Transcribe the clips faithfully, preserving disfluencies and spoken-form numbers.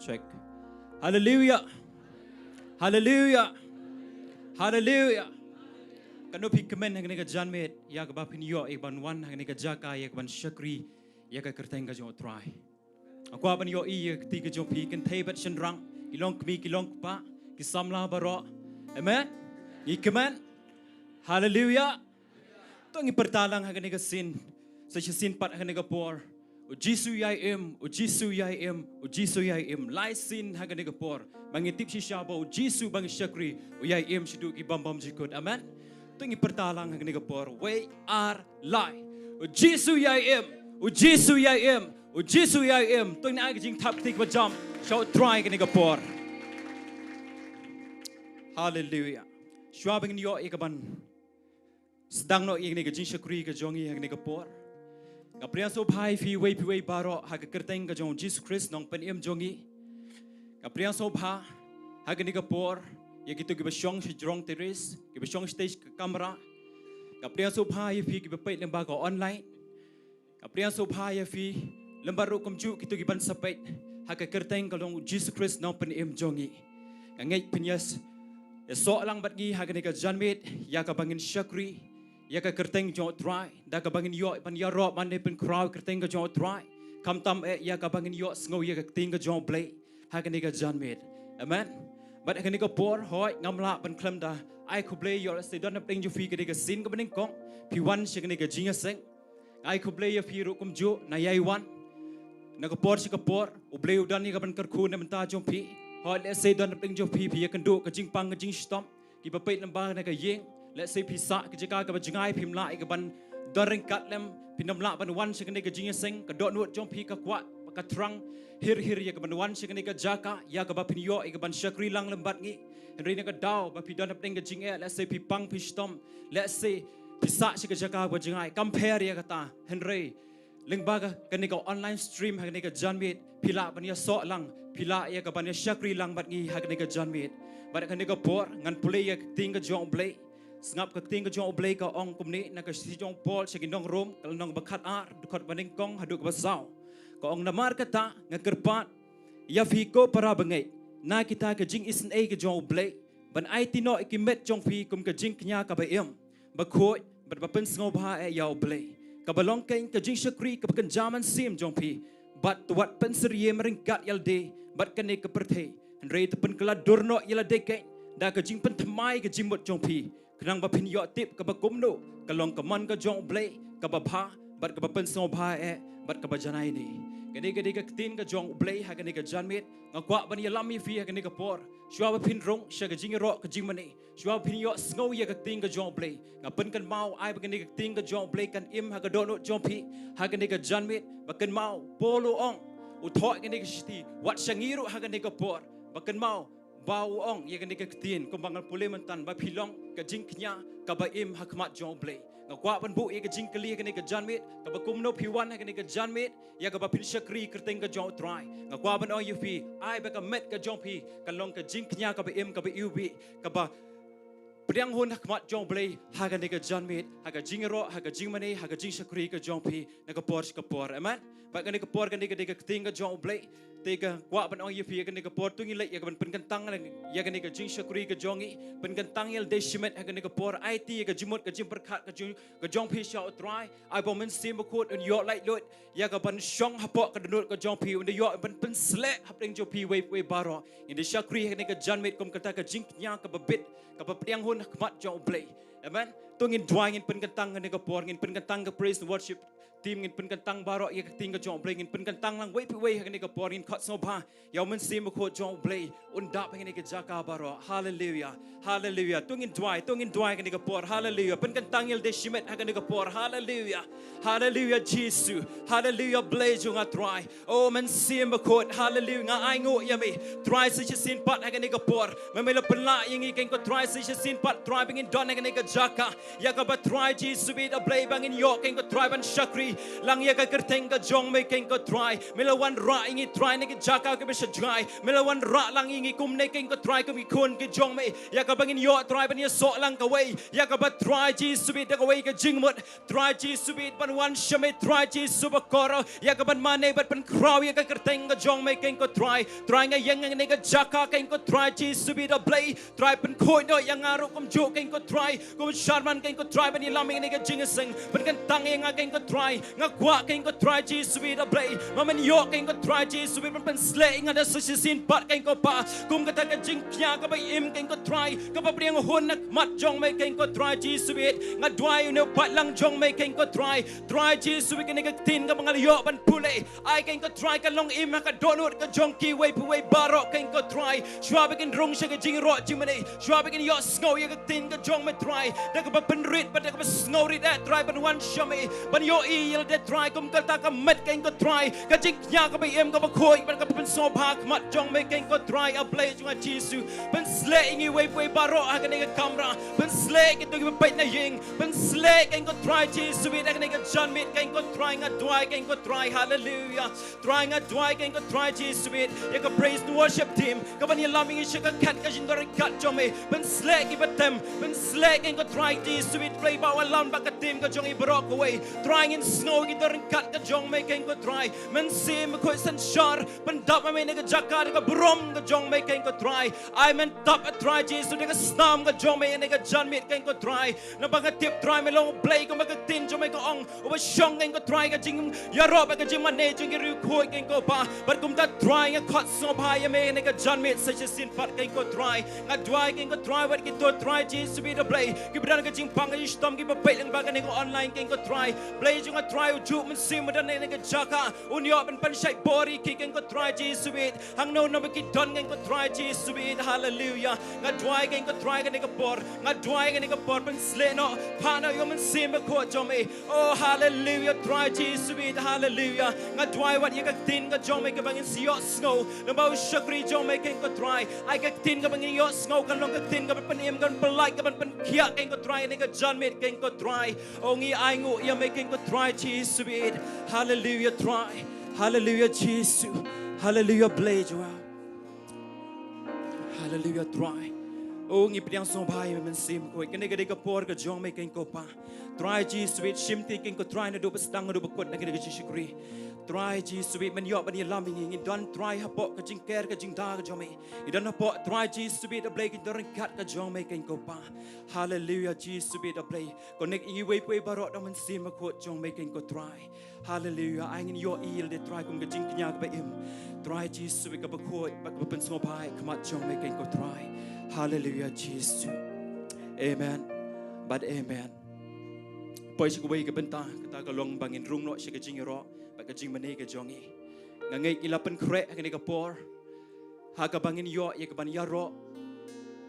Check. Haleluya. Haleluya. Haleluya. Katno phi kmen ha kane ka janmiet ïa kaba phin ïoh ïa ka ban wan ha kane ka jaka ïa ka ban shakri ïa ka kyrteng ka jong U Trai. Nga kwah ban ïohi ïa ka kti ka jong phi, kynthei bad shynrang, ki long kmie ki long kpa, ki samla baroh. Amen. Ngi kmen. Haleluya. To ngi pyrta lang ha kane ka sien. Sa shisien pat ha kane ka por. U Jisu u ïai im, U Jisu u ïai im, U Jisu u ïai im. Lai sien ha kane ka por. Ba ngi tip shisha ba U Jisu ba ngi shakri u ïai im shaduh ki bym bymjukut. Amen. To ngi pyrta lang ha kane ka por. Wei, ar, lai. U Jisu u ïai im, U Jisu u ïai im, U Jisu u ïai im. To ngin ai ka jingthap kti kaba jam sha U Trai ha kane ka por. Haleluya. Shuwa ba ngin ïoh ïa ka ban sdang noh ïa kane ka jingshakri ka jong ngi ha kane ka por, nga pdiang sngewbha ïa phi uwei pa uwei baroh ha ka kyrteng ka jong U Jisu Khrist Nongpynim jong ngi. Nga pdiang sngewbha ha kane ka por ïa kito kiba shong shajrong terrace, kiba shong sha stage ka kamra. Nga pdiang sngewbha ïa phi kiba peit lyngba ka online. Nga pdiang sngewbha ïa phi lem bad ruh kumjuh kito kiban sa peit ha ka kyrteng ka jong U Jisu Khrist Nongpynim jong ngi. Nga ngeit phin ïa s-, ïasoh lang bad ngi ha kane ka janmiet ïa kaba ngin shakri ïa ka kyrteng jong U Trai, da kaba ngin ïoh ban ïaroh ban ïa pynkhraw kyrteng ka jong U Trai. Khamtam eh ïa kaba ngin ïoh sngew ïa ka ktien ka jong U Blei ha kane ka janmiet. Amen. Bad ha kane ka por, hooid, ngam lah ban khlem da ai khublei ïa u, lehse don hapdeng jong phi kane ka sien kaba nyngkong phi wan sha kane ka jingïaseng. Ai khublei ïa phi ruh kumjuh na ïai wan na ka por sha ka por. U Blei u don ïa ka ban kyrkhu na bynta jong phi. Hooid, lehse don hapdeng jong phi phi ïakynduh ka jingpang ka jingshitom. Kiba peit lyngba na ka ïing, lehse phi sah ka jaka kaba jngai, phim lah ïa ka ban don ryngkat lem, phim lah ban wan sha kane ka jingïaseng. Ka dohnud jong phi ka kwah, ka thrang hir hir ïa ka ban wan sha kane ka jaka ïa kaba phin ïoh ïa ka ban shakri lang lem bad ngi. Hynrei na ka daw ba phi don hapdeng ka jingeh, lehse phi pang phi shitom, lehse phi sah sha ka jaka kaba jngai, kam pher ïa kata. Hynrei lyngba ka, kane ka online stream ha kane ka janmiet, phi lah ban ïasoh lang, phi lah ïa ka ban ïashakri lang bad ngi ha kane ka janmiet. Bad ha kane ka por ngan pule ïa ka ktien ka jong U Blei. Sngap ka ktien ka jong U Blei ka ong kumne, na ka shithi jong u Paul sha ki nong Rom, ka lynnong ba khatar, dkhot ba nyngkong haduh kaba saw. Ka ong, namarkata nga kyrpad ïa phi ko para bangeit, na kita ka jingisynei ka jong U Blei, ban aiti noh ïa ki met jong phi kum ka jingkñia kaba im, bakhuid bad ba pynsngewbha eh ïa U Blei, kaba long keiñ ka jingshakri kaba kynja mynsiem jong phi. Bad to wat pynsyriem ryngkat ïa lade bad kane ka pyrthei, hynrei to pynkylla dur noh ïa lade keiñ da ka jingpynthymmai ka jingmut jong phi, khnang ba phin ïoh tip kaba kumno ka long ka mon ka jong U Blei, kaba bha bad kaba pynsngewbha eh bad kaba janai ne. Kane ka dei ka ktien ka jong U Blei ha kane ka janmiet. Nga kwah ban ïalam ïa phi ha kane ka por, shuwa ba phin rung sha ka jingïaroh ka jingmane, shuwa ba phin ïohsngew ïa ka ktien ka jong U Blei, nga pynkynmaw, ai ba kane ka ktien ka jong U Blei kan im ha ka dohnud jong phi ha kane ka janmiet. Ba kynmaw, Paul u ong, u thoh kane ka shithi, wat sha ngi ruh ha kane ka por. Ba kynmaw, ba u ong ïa kane ka ktien, kumba ngan pule myntan, ba phi long ka jingkñia kaba im ha khmat jong U Blei. Nga kwah ban buh ïa ka jingkylli ha kane ka janmiet, kaba kumno phi wan ha kane ka janmiet ïa kaba phin shakri kyrteng ka jong U Trai. Nga kwah ban ong ïa phi, ai ba ka met ka jong phi kan long ka jingkñia kaba im, kaba iwbih, kaba pdiang hun ha khmat jong U Blei ha kane ka janmiet, ha ka jingïaroh, ha ka jingmane, ha ka jingshakri ka jong phi na ka por sha ka por. Amen. Bad kane ka por, kane ka dei ka ktien ka jong U Blei. Te nga kwah ban ong ïa phi ha kane ka por, to ngin leit ïa ka ban pynkyntang ïa kane ka jingshakri ka jong ngi, pynkyntang ïa lade shimet ha kane ka por, aiti ïa ka jingmut ka jingpyrkhat ka jong, ka jong phi sha U Trai. Ai ba U Mynsiem Bakhuid un ïoh laitluid ïa ka ban shong hapoh ka dohnud ka jong phi, un da ïoh ban pynsleh hapdeng jong phi uwei pa uwei baroh. Ngin da shakri ha kane ka janmiet kum kata ka jingkñia kaba bit, kaba pdiang hun ha khmat jong U Blei. Amen. To ngin duwai, ngin pynkyntang ha kane ka por, ngin pynkyntang ka praise and worship team, ngin pynkyntang baroh ïa ka ktien ka jong U Blei, ngin pynkyntang lang uwei pa uwei ha kane ka por, ngin khot sngewbha ïa U Mynsiem Bakhuid jong U Blei un dap ha kane ka jaka baroh. Haleluya. Haleluya. To ngin duwai, to ngin duwai ha kane ka por. Haleluya. Pynkyntang ïa lade shimet ha kane ka por. Haleluya. Haleluya Jisu. Haleluya Blei jong nga Trai. O Mynsiem Bakhuid, haleluya, nga ainguh ïa me Trai sa shisien pat ha kane ka por. Me me la pynlah ïa ngi keiñ ko Trai sa shisien pat, Trai, ba ngin don ha kane ka jaka. Ïa kaba Trai Jisu bit A Blei ba ngin ïoh kein ko Trai ban shakri lang ïa ka kyrteng ka jong me kein ko Trai. Me la wanrah ïa ngi Trai na ki jaka kiba sha jngai. Me la wanrah lang ïa ngi kumne kein ko Trai kum ki khun ki jong me. Ïa kaba ngin ïoh Trai ban ïasoh lang kawei. Ïa kaba Trai Jisu bit da kawei ka jingmut. Trai Jisu bit ban wan sha me Trai Jisu bakor. Ïa kaban mane bad pynkhraw ïa ka kyrteng ka jong me kein ko Trai. Trai nga ïeng ha kane ka jaka kein ko Trai Jisu bit A Blei. Trai pynkhuid noh ïa nga ruh kumjuh kein ko Trai. Kum sharman kein ko Trai ban ïalam ïa kane ka jingïaseng. Pynkyntang ïa nga kein ko Trai. Nga kwah kein ko Trai Jisu bit A Blei. Ma men ïoh kein ko Trai Jisu bit ban pynsleh ïa nga da sa shisien pat kein ko Pa. Kum kata ka jingkñia kaba im kein ko Trai. Kaba pdiang hun na khmat jong me kein ko Trai Jisu bit. Nga duwai ïa une u paidlang jong me kein ko Trai. Trai Jisu bit kane ka ktien kaba nga la ïoh ban pule. Ai kein ko Trai ka long im ha ka dohnud ka jong kiwei pa wei baroh kein ko Trai. Shuwa ba kin rung sha ka jingïaroh jingmane. Shuwa ba kin ïohsngew ïa ka ktien ka jong me Trai. Da kaba pynrit bad da kaba sngewrit eh Trai ban wan sha me. Ban ïohi ïa lade Trai kum kata ka met kein ko Trai. Ka jingkñia kaba im kaba khuid bad kaba pynsngewbha ha khmat jong me kein ko Trai A Blei jong nga Jisu. Pynsleh ïa ngi wei pa wei baroh ha kane ka kamra. Pynsleh kito kiba peit na ïing. Pynsleh kein ko Trai Jisu bit ha kane ka janmiet kein ko Trai nga duwai kein ko Trai. Haleluya. Trai nga duwai kein ko Trai Jisu bit. Ïa ka praise and worship team. Kaban ïalam ïa ngi sha ka khet ka jingdon ryngkat jong me. Pynsleh kiba tem. Pynsleh kein ko Trai Jisu bit. Blei ba wallam bad ka team ka jong i baroh kawei. Trai ngin sngew ki don ryngkat ka jong me kein ko Trai. Mynsiem Bakhuid synshar. Pyndap ma me na ka jaka da ka burom ka jong me kein ko Trai. Ai men tap A Trai Jisu da ka snam ka jong me na ka janmiet kein ko Trai. Naba nga tip Trai me long Blei kumba ka ktien jong me ka ong. Uba shong kein ko Trai ka jingïaroh bad ka jingmane jong ki riewkhuid kein ko Pa. Bad kumta Trai nga khot sngewbha ïa me na ka janmiet sa shisien pat kein ko Trai. Nga duwai kein ko Trai wat kito Trai Jisu bit A Blei. Kiba don ka jingpang ka jingshitom kiba peit lyngba kane ka online kein ko Trai. Blei jong nga Trai u juh Mynsiem u don na ka jaka. Un ïoh ban pynshait bor ïa ki kein ko Trai Jisu bit. Hangno naba ki don kein ko Trai Jisu bit. Haleluya. Nga duwai kein ko Trai kane ka por. Nga duwai kane ka por pynsleh noh. Phah noh ïa u Mynsiem Bakhuid jong me. Oh haleluya Trai Jisu bit. Haleluya. Nga duwai wat ïa ka ktien ka jong me kaba ngin sa ïohsngew. Naba u shakri jong me kein ko Trai. Ai ka ktien kaba ngin ïohsngew kan long ka ktien kaban pynim kaban pyllait kaban pynkhiah kein ko Trai na ka janmiet kein ko Trai. Oh ngi ainguh ïa me kein ko Trai Jisu bit. Haleluya Trai. Haleluya Jisu. Haleluya Blei jong nga. Haleluya Trai. Oh ngi pdiang sngewbha ïa me Mynsiem Bakhuid. Kane ka dei ka por ka jong me kein ko Pa. Trai Jisu bit shimti kein ko Trai naduh ba sdang naduh ba kut na kane ka jingshakri. Trai Jisu bit men ïoh ban ïalam ïa ngi ngin don Trai hapoh ka jingker ka jingda ka jong me. Ngi don hapoh Trai Jisu bit A Blei ki don ryngkat ka jong me kein ko Pa. Haleluya Jisu bit A Blei. Connect ïa ngi wei pa wei baroh da u Mynsiem Bakhuid jong me kein ko Trai. Haleluya. Ai ngin ïohi ïa lade Trai kum ka jingkñia kaba im. Trai Jisu bit kaba khuid bad kaba pynsngewbha ha khmat jong me kein ko Trai. Haleluya Jisu. Amen. Bad amen. Poi sha kawei ka bynta kata ka long ba ngin rung noh sha ka jingïaroh bad ka jingmane ka jong ngi. Nga ngeit ngi la pynkhreh ha kane ka por. Ha kaba ngin ïoh ïa kaban ïaroh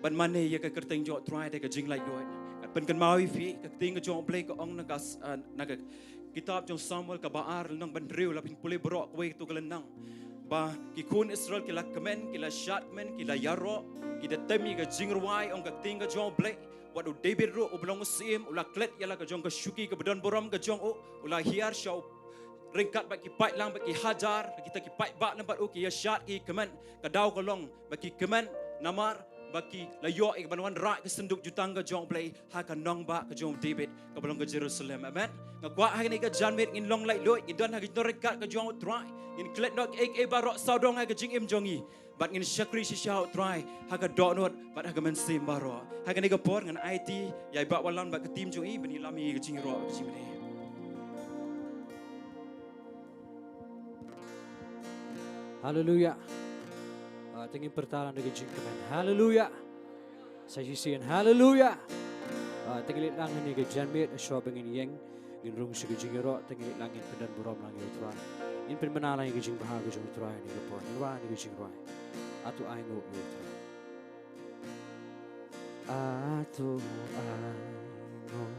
ban mane ïa ka kyrteng jong U Trai da ka jinglaitluid. Ngan pynkynmaw ïa phi ka ktien ka jong U Blei ka ong na ka s-, ah, na ka kitab jong Samuel kaba ar lynnong ba hynriew la phin pule baroh kawei katu ka lynnong. Ba ki khun Israel ki la kmen, ki la shad kmen, ki la ïaroh, ki da tem ïa ka jingrwai ong ka ktien ka jong U Blei. Wat u David ruh uba long u syiem u la klet ïa la ka jong ka shuki kaba don burom ka jong u, u la hiar sha u ryngkat bad ki paidlang bad ki hajar, kita ki paidbah lem bad u ki ïa shad ki kmen, ka daw ka long ba ki kmen namar ba ki la ïoh ïa ka ban wanrah ka synduk jutang ka jong U Blei ha ka nongbah ka jong u David kaba long ka Jerusalem. Amen. Nga kwah ha kane ka janmiet ngin long laitluid, ngin don ha ka jingdon ryngkat ka jong U Trai, ngin klet noh kiei kiei baroh sawdong ha ka jingim jong ngi. Bad ngin shakri shisha U Trai ha ka dohnud bad ha ka mynsiem baroh. Ha kane ka por ngan aiti ïa i Bah Wallam bad ka team jong i ban ïalam ïa ka jingïaroh ka jingmane. Haleluya. Ah, te ngin pyrta lang da ka jingkmen. Haleluya. Sa shisien, haleluya. Ah, te ngin leit lang ha kane ka janmiet, shuwa ba ngin ïeng, ngin rung sha ka jingïaroh, te ngin leit lang ngin pyndonburom lang ïa U Trai. Ngin pynbna lang ïa ka jingbha ka jong U Trai ha kane ka por, ngin rwai ha kane ka jingrwai. Hato ainguh ïa U Trai. Hato ainguh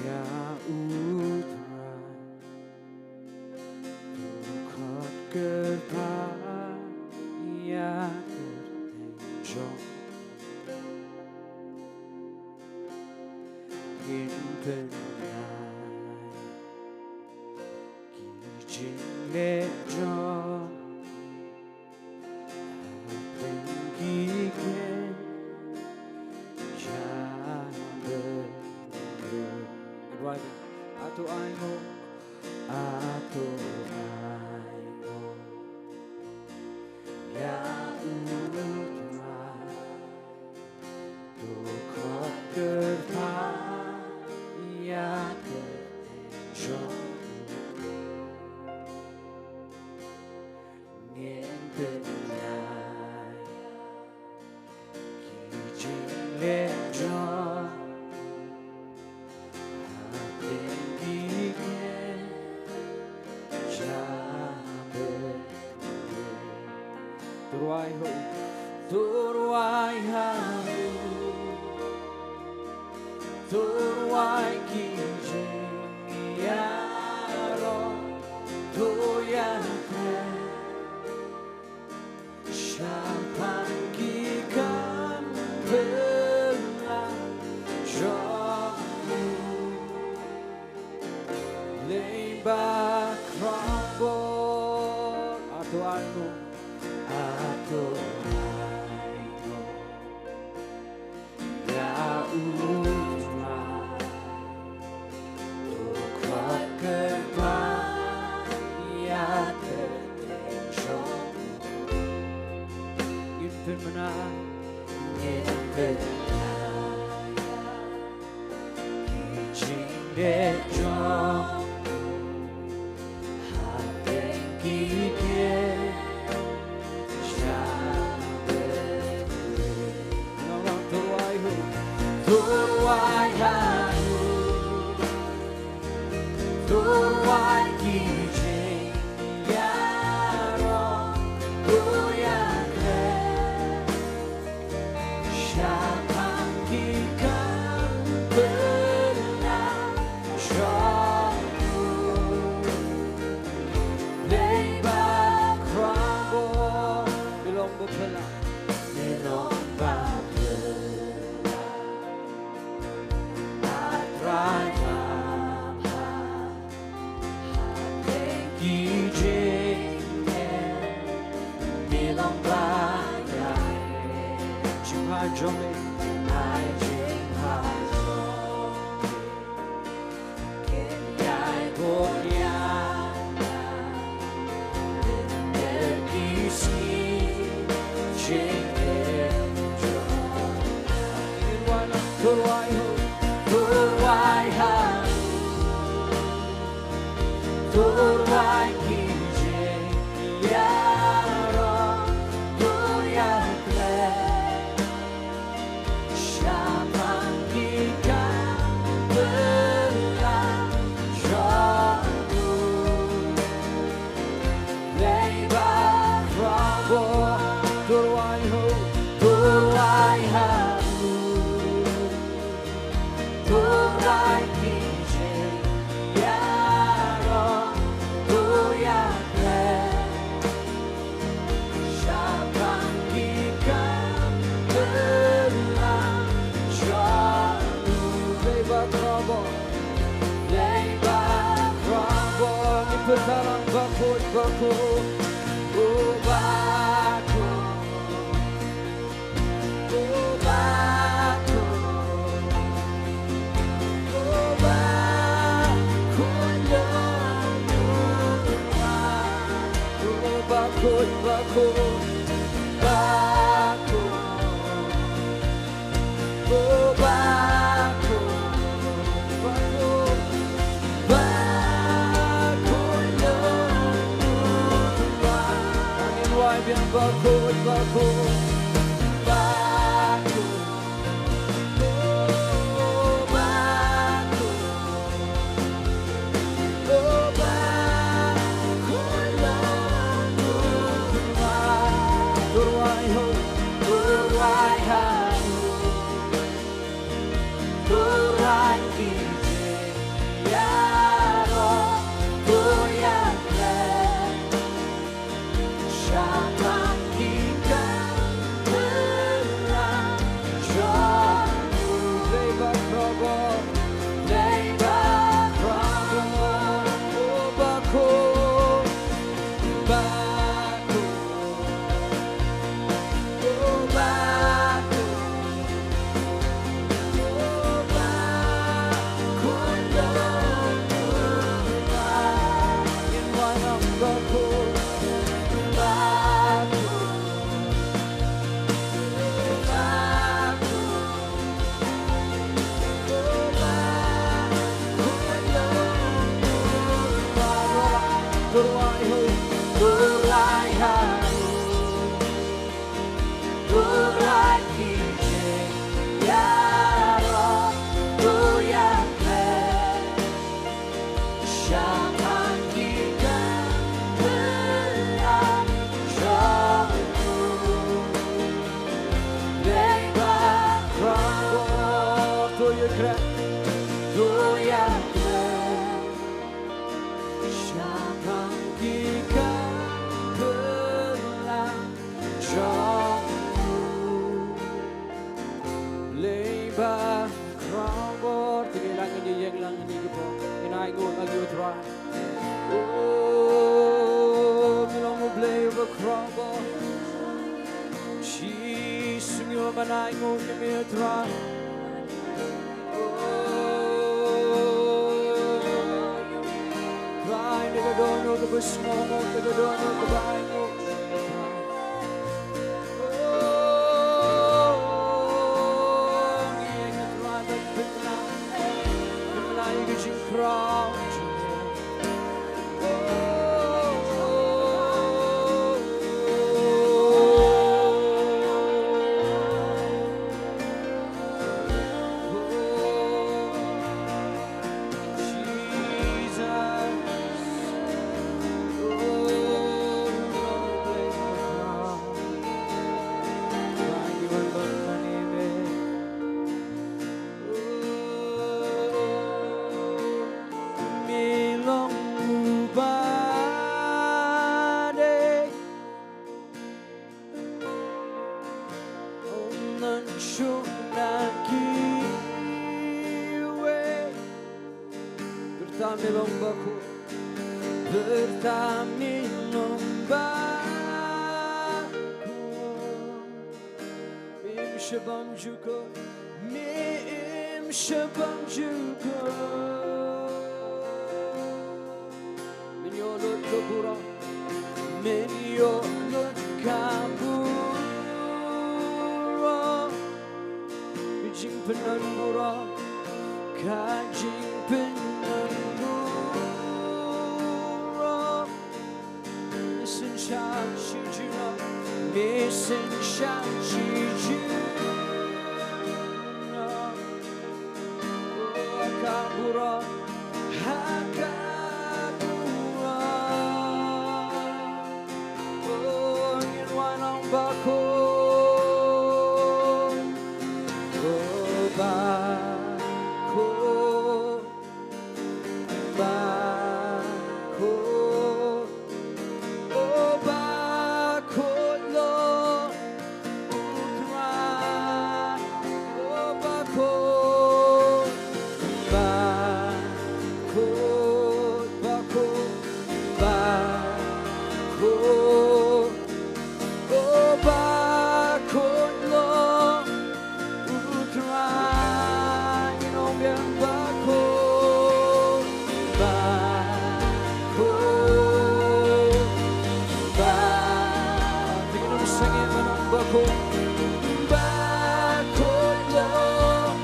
ïa U Trai. Khot kyrpad ïa ka kyrteng jong Jingleh jong hapdeng ki kynja bynriew. Ato ai nguh, ato ai nguh ïa U Trai. To khot kyrpad ïa ka kyrteng jong U. Ngin pynïaid ïa ki jingleh jong hapdeng ki kynja bynriew. To rwai ha U, to rwai ha U, to rwai ki jingïaroh, to ïakren shaphang ki kam pynlong jong U. Leit ba khraw bor, ato ai nguh, ato ai nguh ïa U Trai. To khot kyrpad ïa ka kyrteng jong U. Ngin pynbna, ngin pynbna ïa ki jingleh jong U hapdeng ki kynja bynriew. Ngan ong, to rwai ha U, to rwai ha U, to rwai ki jingïaroh, to ïakren shaphang ki kam pynlong jong U. Leit ba khraw bor, mi long ba phylla, mi long ba phylla. A Trai, ki jingeh, mi long ba ïaid. Jingpynjah jong me, ai jingpynjah jong me. Kin ïai bun ïa nga lymne ki sngi jingim jong nga. To rwai ha U, to rwai ha U, to rwai ki jingïaroh, to ïakren shaphang ki kam pynlong jong U. Leit ba khraw bor, to rwai ha U, to rwai ha U, to rwai ki jingïaroh, to ïakren shaphang ki kam pynlong jong U. Leit ba khraw bor, leit ba khraw bor, ngin pynsaphriang bakhuid bakhuid. O bakhuid, o bakhuid, o bakhuid, o bakhuid bakhuid, bakhuid. O bakhuid, bakhuid, bakhuid, bakhuid. Ngin rwai biang bakhuid, bakhuid, bakhuid. O bakhuid, o bakhuid, bakhuid. To rwai ha U, to rwai ha U, to rwai ki jingïaroh, to ïakren shaphang ki kam Shaphang ki kam pynlang jong u Blei ba khraw bor. Te ngi la ngin ïeng lang ngi ki bor. Ngin ai nguh ha ki, U Trai. O, me long U Blei uba khraw bor. Jisu, ngi wan ban ai nguh ïa me, U Trai. Trai, me ka don uno uba sngewbha, me ka don uno uba ai nguh. Trai, ban pynbna, pynbna ïa ka jingkhraw. Me long uba dei, ym don shuh na kiwei. Kyrta me long bakhuid, kyrta me long bakhuid. Me im shym bam jukut, me im shym bam jukut. Men ïoh lut ka burom, men ïoh lut ka burom. Ka jingpyndonkam burom, ka jingpyndonkam burom. Me synshar shi junom, me synshar shi junom. O, ha ka burom, ha ka burom. O, ngin wan ong bakhuid. O, bakhuid. Bakhuid, o bakhuid long U Trai, o bakhuid, bakhuid, bakhuid, bakhuid. O bakhuid long U Trai, ngin ong biang bakhuid, bakhuid, ba-, ngin ong sangeh ban ong bakhuid, bakhuid long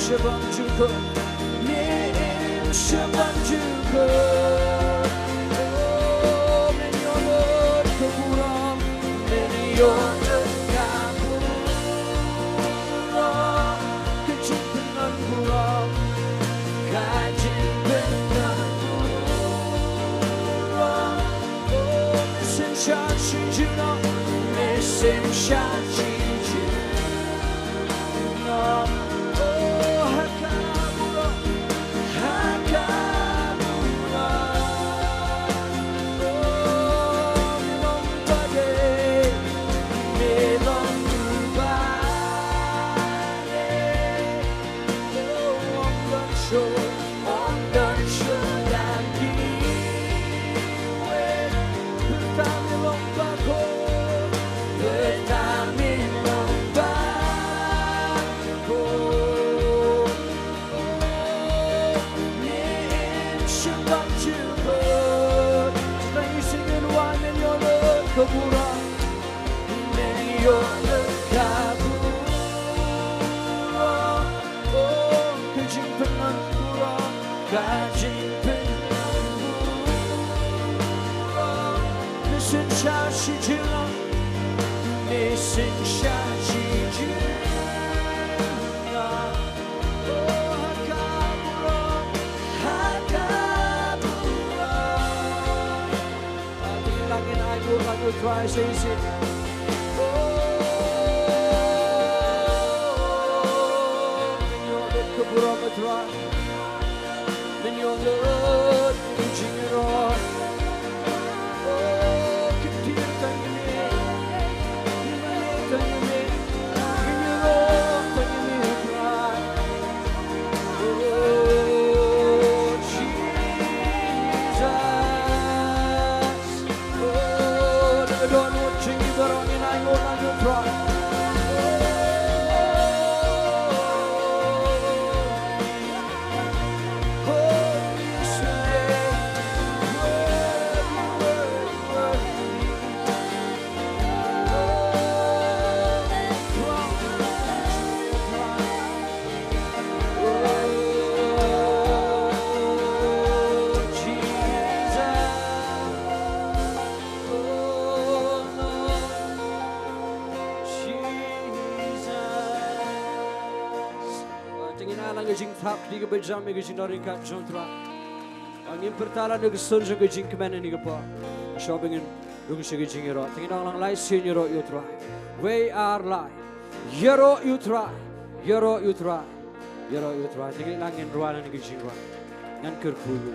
Shabam jukut, me im shabam jukut. Oh, men ïoh lut ka burom, men ïoh lut ka burom. Ka jingpyndonkam burom, ka jingpyndonkam burom. Oh, me synshar shi junom, me synshar shi junom. Ka burom, Shisha shi jingïalang, ne shisha shi jingïalang. Oh, ha ka burom, ha ka burom. Ah, te ngin nang ai burom ïa u Trai shisha. Oh, ngin ïoh lut ka burom ïa u Trai. Ngin ïoh lut ka jingïaroh. Oh, ka ktien tang ïa me. Ka ktien tang ïa me. Ngin ïaroh tang ïa me, Trai. Oh, Jesus. Oh, da ka dohnud jong ngi baroh ngin ai nguh ïa u Trai. Oh, Holy Spirit, worthy, worthy, worthy. Oh, Trai, Trai. Te ngin ai lang ka jingthap kti kaba jam ïa ka jingdon ryngkat jong u Trai. Ngin pyrta lad na ka sur jong ka jingkmen ha kane ka por. Shuwa ba ngin rung sha ka jingïaroh, te ngin ong lang, lai sien ïaroh ïa u Trai. Wei ar lai. Ïaroh ïa u Trai. Ïaroh ïa u Trai. Ïaroh ïa u Trai. Te ngin lang, ngin rwai lang na ka jingrwai. Ngan kyrkhu ïa u.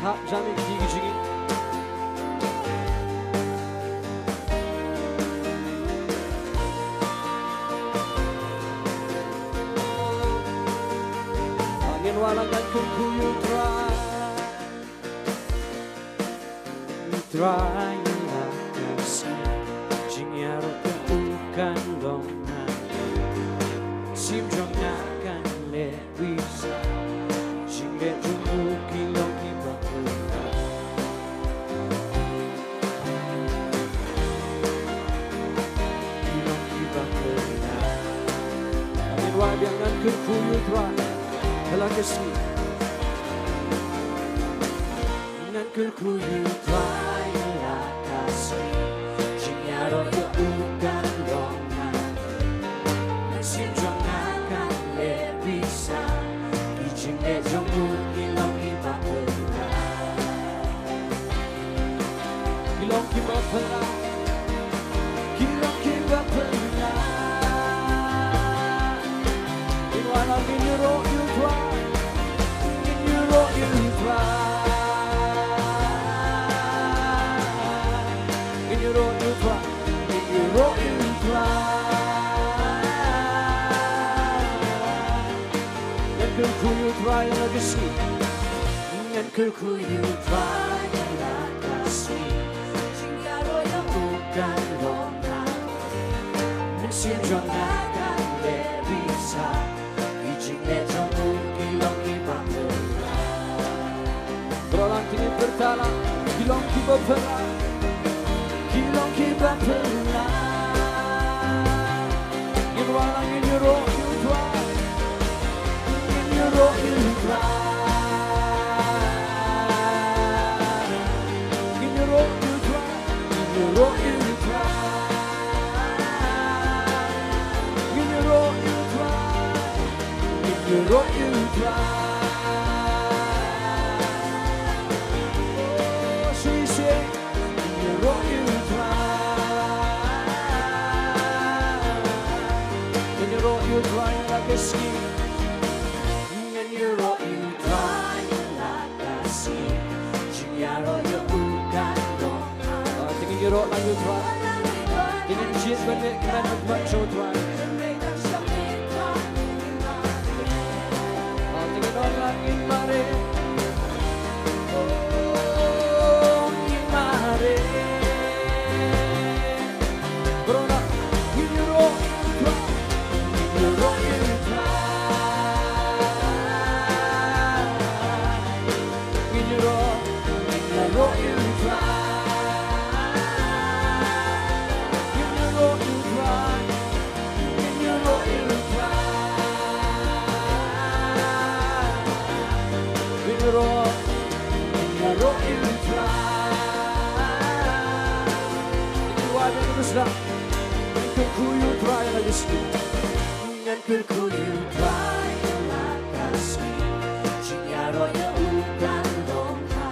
Thap jam ïa ki, ki jingim. Ngin wan lang, ngan kyrkhu ïa u Trai. U Trai, ïa la ka sngi jingïaroh jong u kan long ha. Mynsiem jong nga kan leh pisa. Jingleh jong u ki long kiba pura. Ki long kiba pura. Ngin wad biang, ngan kyrkhu ïa u Trai. Ïa la ka sngi. Ngan kyrkhu ïa u Trai ïa la ka sngi. Jingïaroh ïa u kan long ha. Mynsiem jong nga kan leh pisa. Ki jingleh jong u ki long kiba pura. Ki long kiba pura. Ki long kiba pura. Ngin wan lang, ngin ïaroh ïa u Trai. Ngin ïaroh ïa u Trai. Ngin ïaroh ïa u Trai. Ngin ïaroh ïa u Trai. Ngan kyrkhu ïa u Trai ïa la ka sngi. Ngan kyrkhu ïa u Trai ïa la ka sngi. Jingïaroh ïa u kan long ha. Mynsiem jong nga kan leh pisa. Ki jingleh jong u ki long kiba pura. Baroh lang, te ngin pyrta lang. Ki long kiba pura. Ki long kiba pura. Ngin wan lang, ngin ïaroh ïa u Trai. Ngin ïaroh ïa u Trai. Ngin ïaroh ïa u Trai. Ngin ïaroh ïa u Trai. Ngin ïaroh ïa u Trai. Ngin ïaroh ïa u Trai. Oh, shisha. Ngin ïaroh ïa u Trai. Ngin ïaroh ïa u Trai ïa la ka sngi. Ngin ïaroh ïa u Trai ïa la ka sngi. Jingïaroh ïa u kan long ha. Ah, te ngin ïaroh lang ïa u Trai. Te ngin jied ban leh kmen ha khmat jong u Trai. Ah, te ngin ong lang, ngin mareh. Oh, ngin mareh. Baroh lang, ngin ïaroh ïa u Trai. Ngin ïaroh ïa u Trai. Ngan kyrkhu ïa U Trai ïa la ka sngi. Ngan kyrkhu ïa U Trai ïa la ka sngi. Jingïaroh ïa u kan long ha.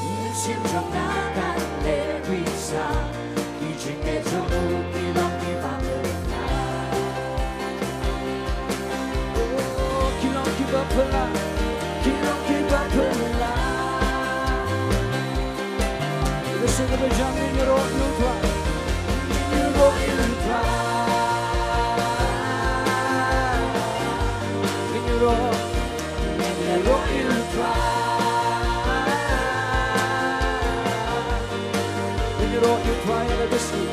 Mynsiem jong nga kan leh pisa. Ki jingeh jong u ki long kiba phylla. Oh, ki long kiba phylla. Ki long kiba phylla. Ïa ka suk ïa ka jam ngin ïaroh ïa U Trai. Ngin ïaroh ïa U Trai. Ngin ïaroh, ngin ïaroh ïa U Trai. Ngin ïaroh ïa U Trai ïa la ka sngi.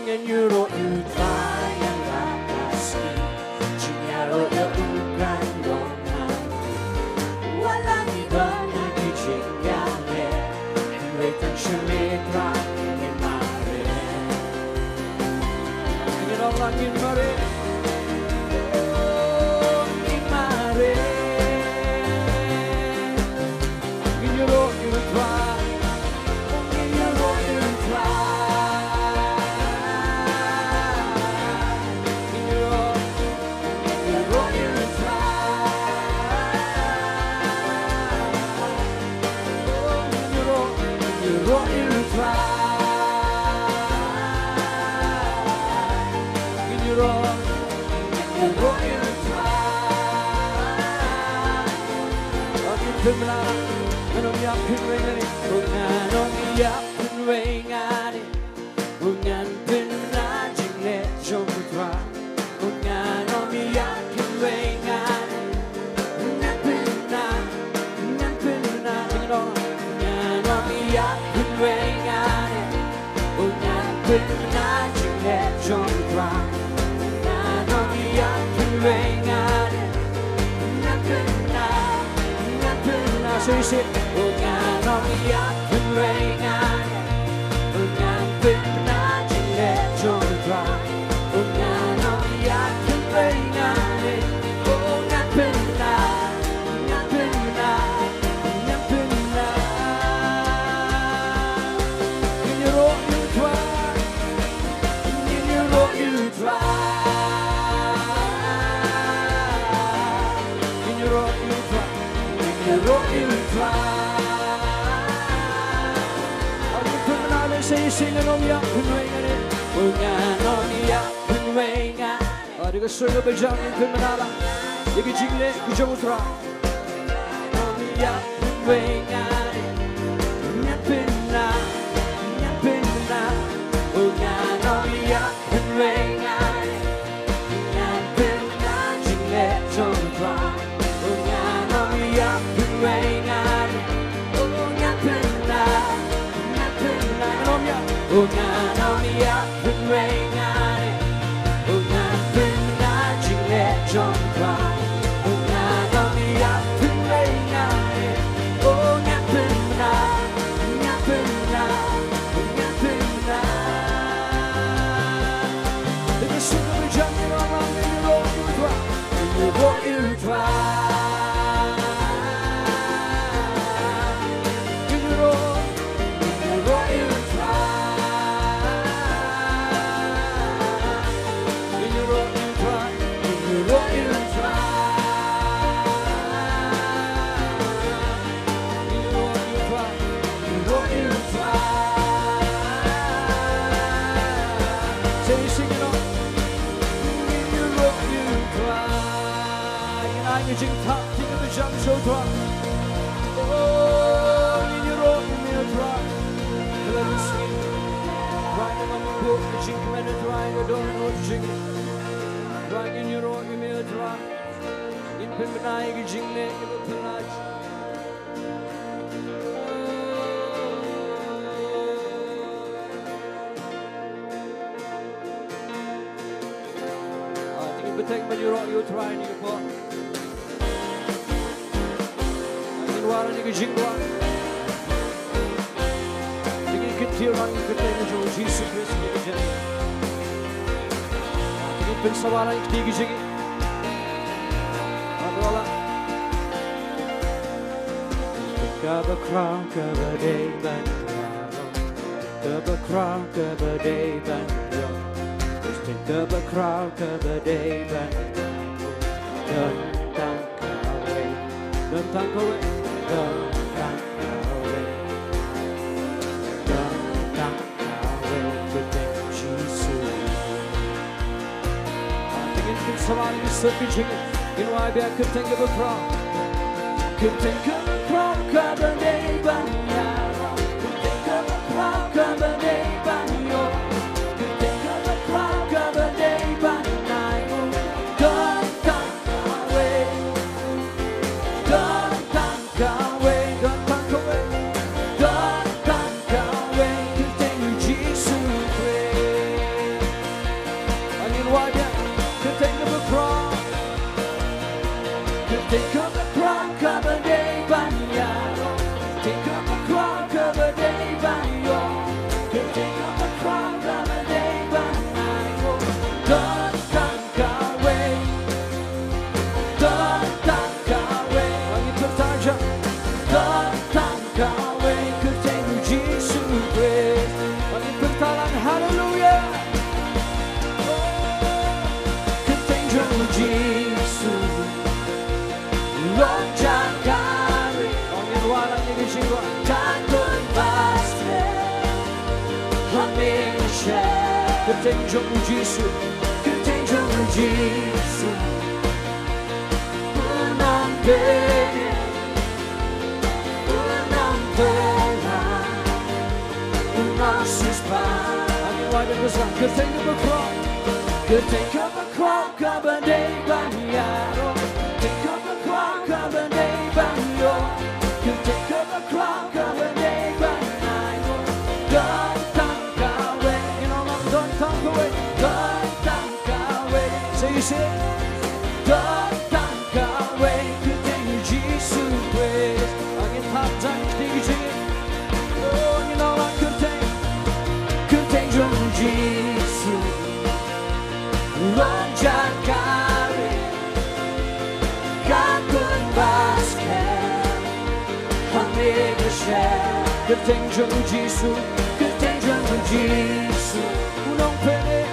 Ngin ïaroh ïa U Trai ïa la ka sngi. Jingïaroh ïa u kan long ha. Wat la ngi don ha ki jingïaleh. Hynrei tang sha me Trai ngin mareh. Ngin ong la ngin mareh. Oh, ngin mareh. Ngin ïaroh ïa U Trai. Ngin ïaroh ïa U Trai. Ngin ïaroh, ngin ïaroh ïa U Trai. Ngin ïaroh, ngin ïaroh ïa U Trai. Ngin ïaroh, ngin ïaroh ïa U Trai. Ngin pynmih, ngan ym ïap kynwei ngan ïa. Oh, ngan ym ïap kynwei ngan ïa. Oh, ngan pynmih na jingleh jong U Trai. Oh, ngan ym ïap kynwei ngan ïa. Ngan pynmih na, ngan pynmih na, ngan ym ïap kynwei ngan ïa. Oh, ngan pynmih na jingleh jong U Trai. Ngan ym ïap kynwei ngan ïa. Ngan pynmih na, ngan pynmih na. Shisha. Oh, ngan ym ïap kynwei ngan ïa. Oh, ngan pynmih na jingleh jong U Trai. Oh, ngan ym ïap kynwei ngan ïa. Oh, ngan pynmih na, ngan pynmih na, ngan pynmih na. Ngin ïaroh ïa U Trai. Ngin ïaroh ïa U Trai. Ngin ïaroh ïa U Trai. Ngin ïaroh ïa U Trai. Ngin pynmih na lehse ïa shisien, ngan ym ïap kynwei ngan ïa. Oh, ngan ym ïap kynwei ngan ïa. Ah, da ka sur kaba jam ngin pynmih na la ïa ka jingleh ka jong U Trai. Ngan ym ïap kynwei ngan ïa. Ngan pynmih na, ngan pynmih na. Oh, ngan ym ïap kynwei ngan ïa. Ngan pynmih na jingleh jong U Trai. Oh, ngan ym ïap kynwei ngan ïa. Oh, ngan pynmih na, ngan pynmih na, ngan ym ïap. Oh, ngan ym ïap kynwei ngan ïa. Oh, ngan pynmih na jingleh jong U Trai. Oh, ngan ym ïap kynwei ngan ïa. Oh, ngan pynmih na, ngan pynmih na, ngan pynmih na. Ngin ïaroh ïa U Trai. Ngin ïaroh ïa U Trai. Ngin ïaroh, ngin ïaroh ïa U Trai. Ngin ïaroh ïa U Trai. Ngin ïaroh ïa U Trai. Ngin ai ka jingthap, ka jingthap sha U Trai. Oh, ngin ïaroh ïa me U Trai. Trai, ngin ïaroh ïa me U Trai. Trai, ngin ïaroh ïa me U Trai. Ngin pynbna ïa ka jingleh kaba phylla. Ah, te ngin bteng ban ïaroh ïa U Trai ha kane ka por. Ah, ngin wad ïa ka jingduwai. Te ngin kyntiew ïa ka kyrteng jong U Jisu Khrist ha kane ka jingim. Ah, te ngin pynsawa ïa ka jingim. Ah, to la. Kaba khraw kaba dei ban ïaroh. Kaba khraw kaba dei ban ïoh. Kyrteng kaba khraw kaba dei ban ïoh. Don tang kawei. Don tang kawei. Don tang kawei. Don tang kawei. Kyrteng Jisu. Ngin pynsawa, ngin suk, ngin jingim. Ngin wad biang kyrteng kaba khraw. Kyrteng kaba khraw kaba dei ban ïaroh. Kyrteng kaba khraw kaba dei ban ïoh. Kyrteng kaba khraw kaba dei ban ai nguh. Don tang kawei. Don tang kawei, don tang kawei, don tang kawei, kyrteng Jisu Khrist. Ngin wad ïa kyrteng kaba khraw. Kyrteng kaba khraw kaba dei ban ïaroh. Kyrteng kaba khraw kaba dei ban ïoh. Kyrteng kaba khraw kaba dei ban ai nguh. Don tang kawei. Don tang kawei. Ngin pyrta, don tang kawei. Kyrteng Jisu Khrist. Ngin pyrta lang, haleluya. Kyrteng jong u Jisu. Long jaka ri. Ngin wad lang ïa ka jingkwah. Takun basket. Hangin shet. Kyrteng jong u Jisu. Kyrteng jong u Jisu. U nongpynim, u nongpyllait, u nongsiewspah. Ngin wad ïa ka jingkwah. Kyrteng kaba khraw. Kyrteng kaba khraw kaba dei ban ïaroh. Kyrteng kaba khraw kaba dei ban ïoh. Kyrteng kaba khraw kaba dei ban ai nguh. Don tang kawei. Ngin ong lang, don tang kawei. Don tang kawei. Say, say. Don tang kawei, kyrteng Jisu Khrist. Ngin thap tang ki jingim. Oh, ngin ong lang kyrteng. Kyrteng jong Jisu. Long jaka ri. Takun basket. Hangin shet. Kyrteng jong Jisu. Kyrteng jong Jisu. U nongpynim.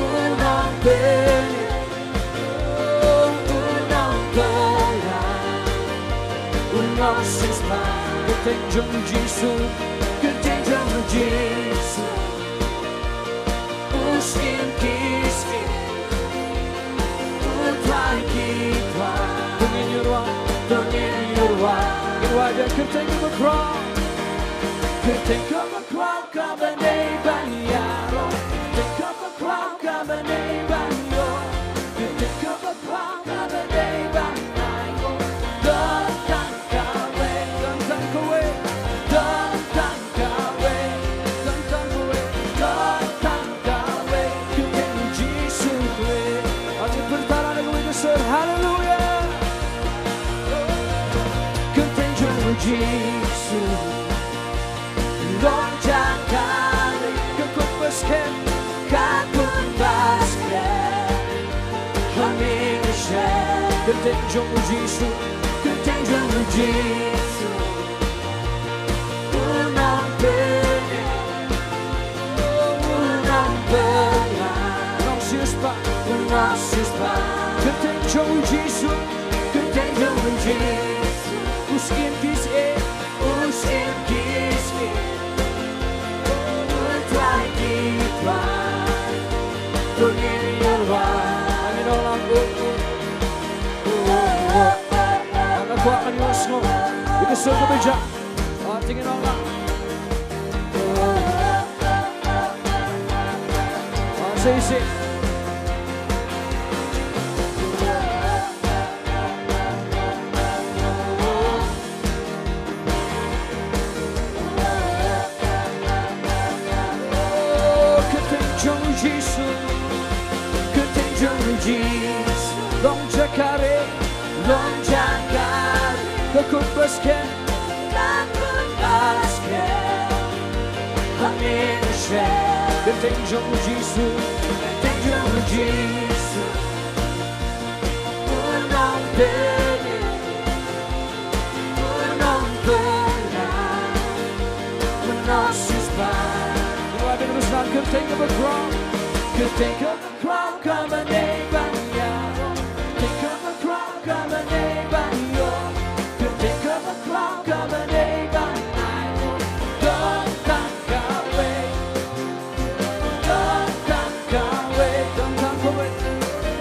U nongpynim. U nongpyllait, u nongsiewspah. Kyrteng jong u Jisu, kyrteng jong u Jisu. U sngim ki sngim, u trai ki trai. To ngin ïa rwai, to ngin ïa rwai. Ïa rwai da kyrteng kaba khraw. Kyrteng kaba khraw kaba dei ban ïaroh. Kyrteng kaba khraw kaba dei ban ïoh. Kyrteng kaba khraw kaba dei ban ai nguh. Don tang kawei, don tang kawei, don tang kawei, don tang kawei, don tang kawei. Kyrteng Jisu Khrist. Ngin pyrta lang da kawei ka sur. Haleluya. Kyrteng jong u Jisu. Long jaka ri. Ka khun basket. Ka khun basket. Hangin shet. Kyrteng jong u Jisu. Kyrteng jong u Jisu. U nongpynim. U nongpynim. U nongsiewspah. U nongsiewspah. Kyrteng jong u Jisu. Kyrteng jong u Jisu. U sngim ki sngim. U sngim ki sngim. U trai ki trai. To ngin ïa rwai. Ngin ong lang, oh, oh. Oh, oh, oh. Nga kwah kan ïa sngew. Ïa ka sur kaba jam. Ah, to ngin ong lang. Ah, say, say. Oh, kyrteng jong u Jisu, kyrteng jong u Jisu, long jaka ri, long jaka ri, ka khun basket, ka khun basket, hangin shet, kyrteng jong u Jisu, kyrteng jong u Jisu, u nongpynim. U nongpynim, u nongsiewspah. Kyrteng kaba khraw, kyrteng kaba khraw kaba dei ban ïaroh. Kyrteng kaba khraw kaba dei ban ïoh. Kyrteng kaba khraw kaba dei ban ai nguh. Don tang kawei. Don tang kawei. Don tang kawei.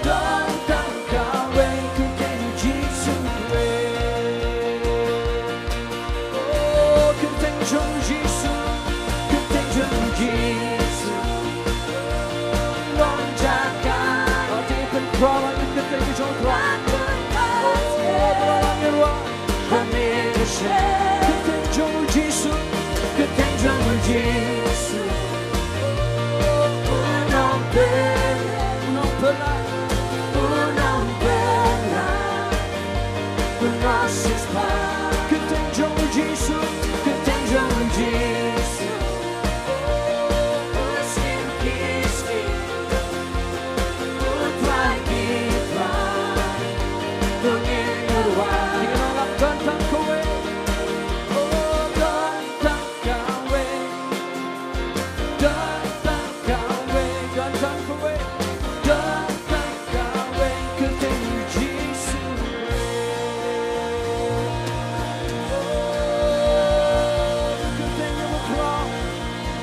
Don tang kawei. Kyrteng Jisu Khrist. Oh, kyrteng jong u Jisu, kyrteng jong u Jisu. Long jaka. Ati pynkhraw ïa ka kyrteng jong u Trai. Oh, Trai, ïa ruh. Kyrteng jong u Jisu, kyrteng jong u Jisu. U nongpynim, u nongpynim, u nongpynim. Kyrteng jong u Jisu, kyrteng jong u Jisu. U Trai ki trai, u ngin ïa ruh. Ngin ïa ruh don tang kawei. Oh, don tang kawei. Don tang kawei, don tang kawei, don tang kawei, kyrteng Jisu. Oh, ka kyrteng kaba khraw,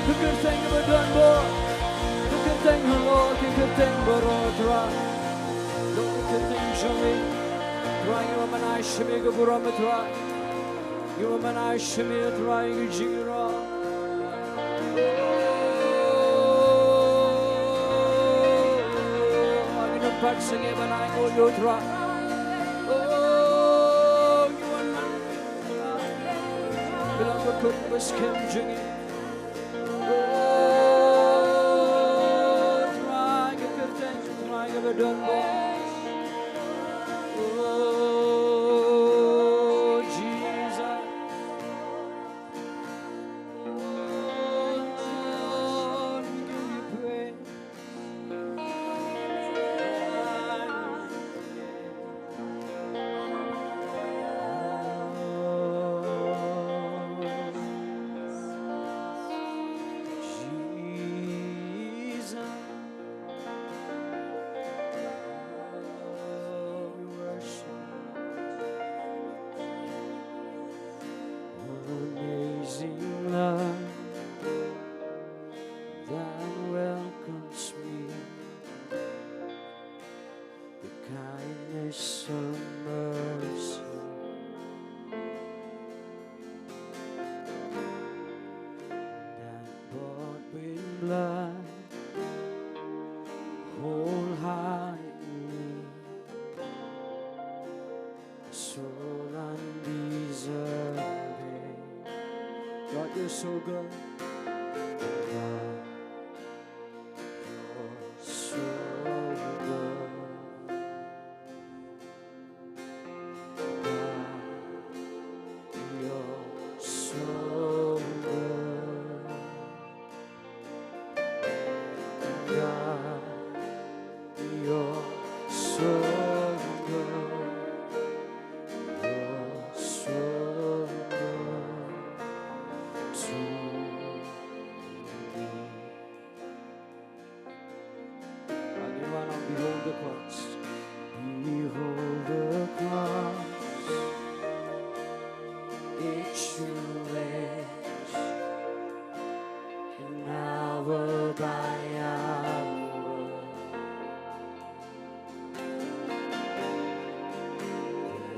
ka kyrteng kaba don bor, ka kyrteng halor ki kyrteng baroh, Trai. Don ka kyrteng jong ngi, Trai, ngi wan ban ai sha me ka burom, Trai. Ngi wan ban ai sha me, Trai, ka jingïaroh. Ngi wan ban ai nguh ïa u Trai. Ngi wan ban ai nguh ïa u Trai. Bilang ka kut ba skhem jong ngi. Oh, Trai, ka kyrteng, Trai, kaba don bor. Oh, Jesus. Oh, Lord, we give you praise. Jesus, we worship. Amazing love that welcomes me. The kindness of mercy that bought with blood wholeheartedly, so undeserving. God, you're so good. God, you're so good. God, you're so good. God, you're so good. You're so good to me. Everyone, behold the cross. Behold the cross. It surely an hour by hour.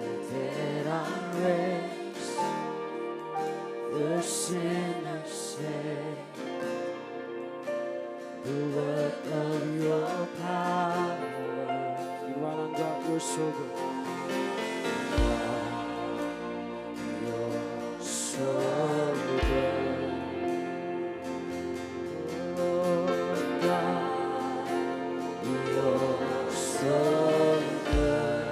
The dead are raised, the sinners saved. The work of your power. You are on God, you're so good. God, you're so good. Oh, God, you're so good.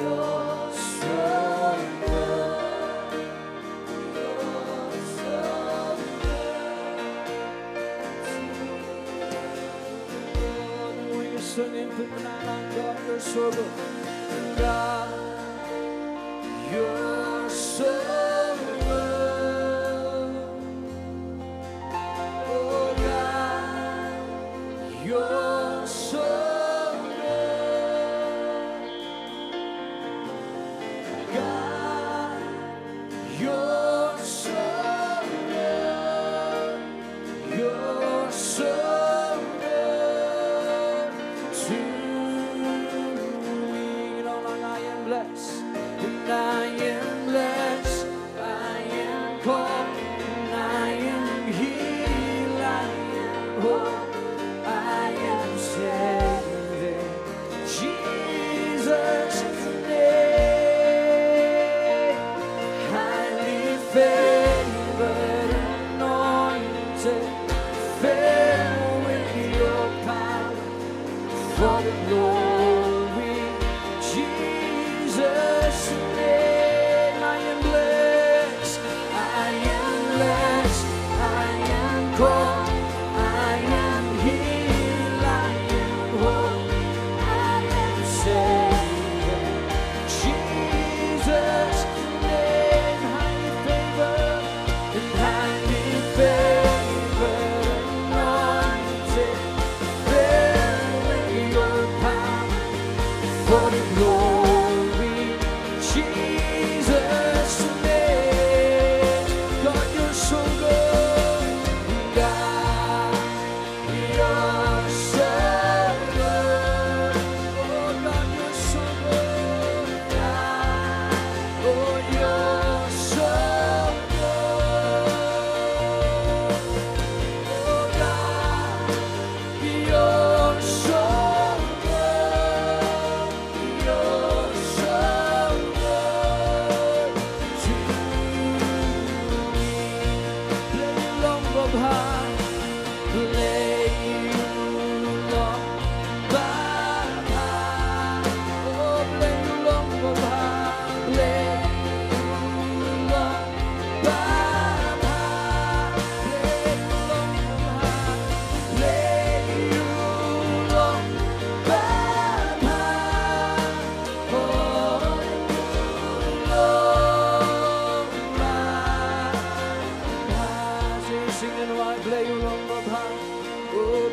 You're so good. You're so good. You're so good. God, you're so good.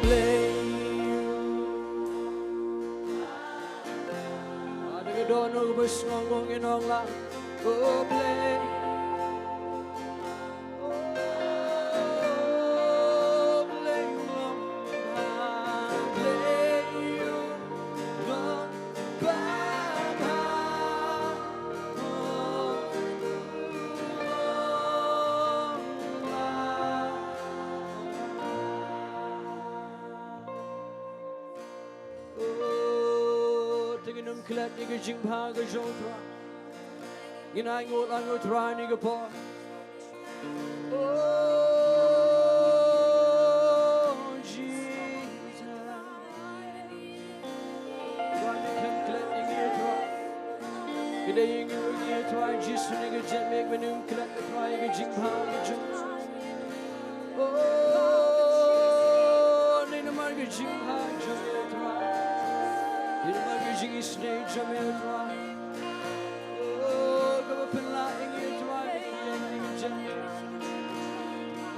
Blei. Ada ka dohnud kaba sngewbha ngin ong lang. Oh Blei. Oh Blei, long ha Blei, long ba ha. Oh, long ba. Oh, te ngin ym klet ïa ka jingbha ka jong U Trai. Ngin ainguh lang ïa U Trai ha kane ka por. Oh, Jesus. Trai, ngin klet ïa ngi, Trai. Ki dei ïa ngi, ïa ngi, Trai Jisu, ngi ka jingmut, ba ngin klet, Trai, ïa ka jingbha ka jong ngi. Oh, dei namar ka jingbha jong me, Trai. Dei namar ka jingisynei jong me, Trai. Oh, kaba pynlah ïa ngi, Trai, ïa ngi ka jingim.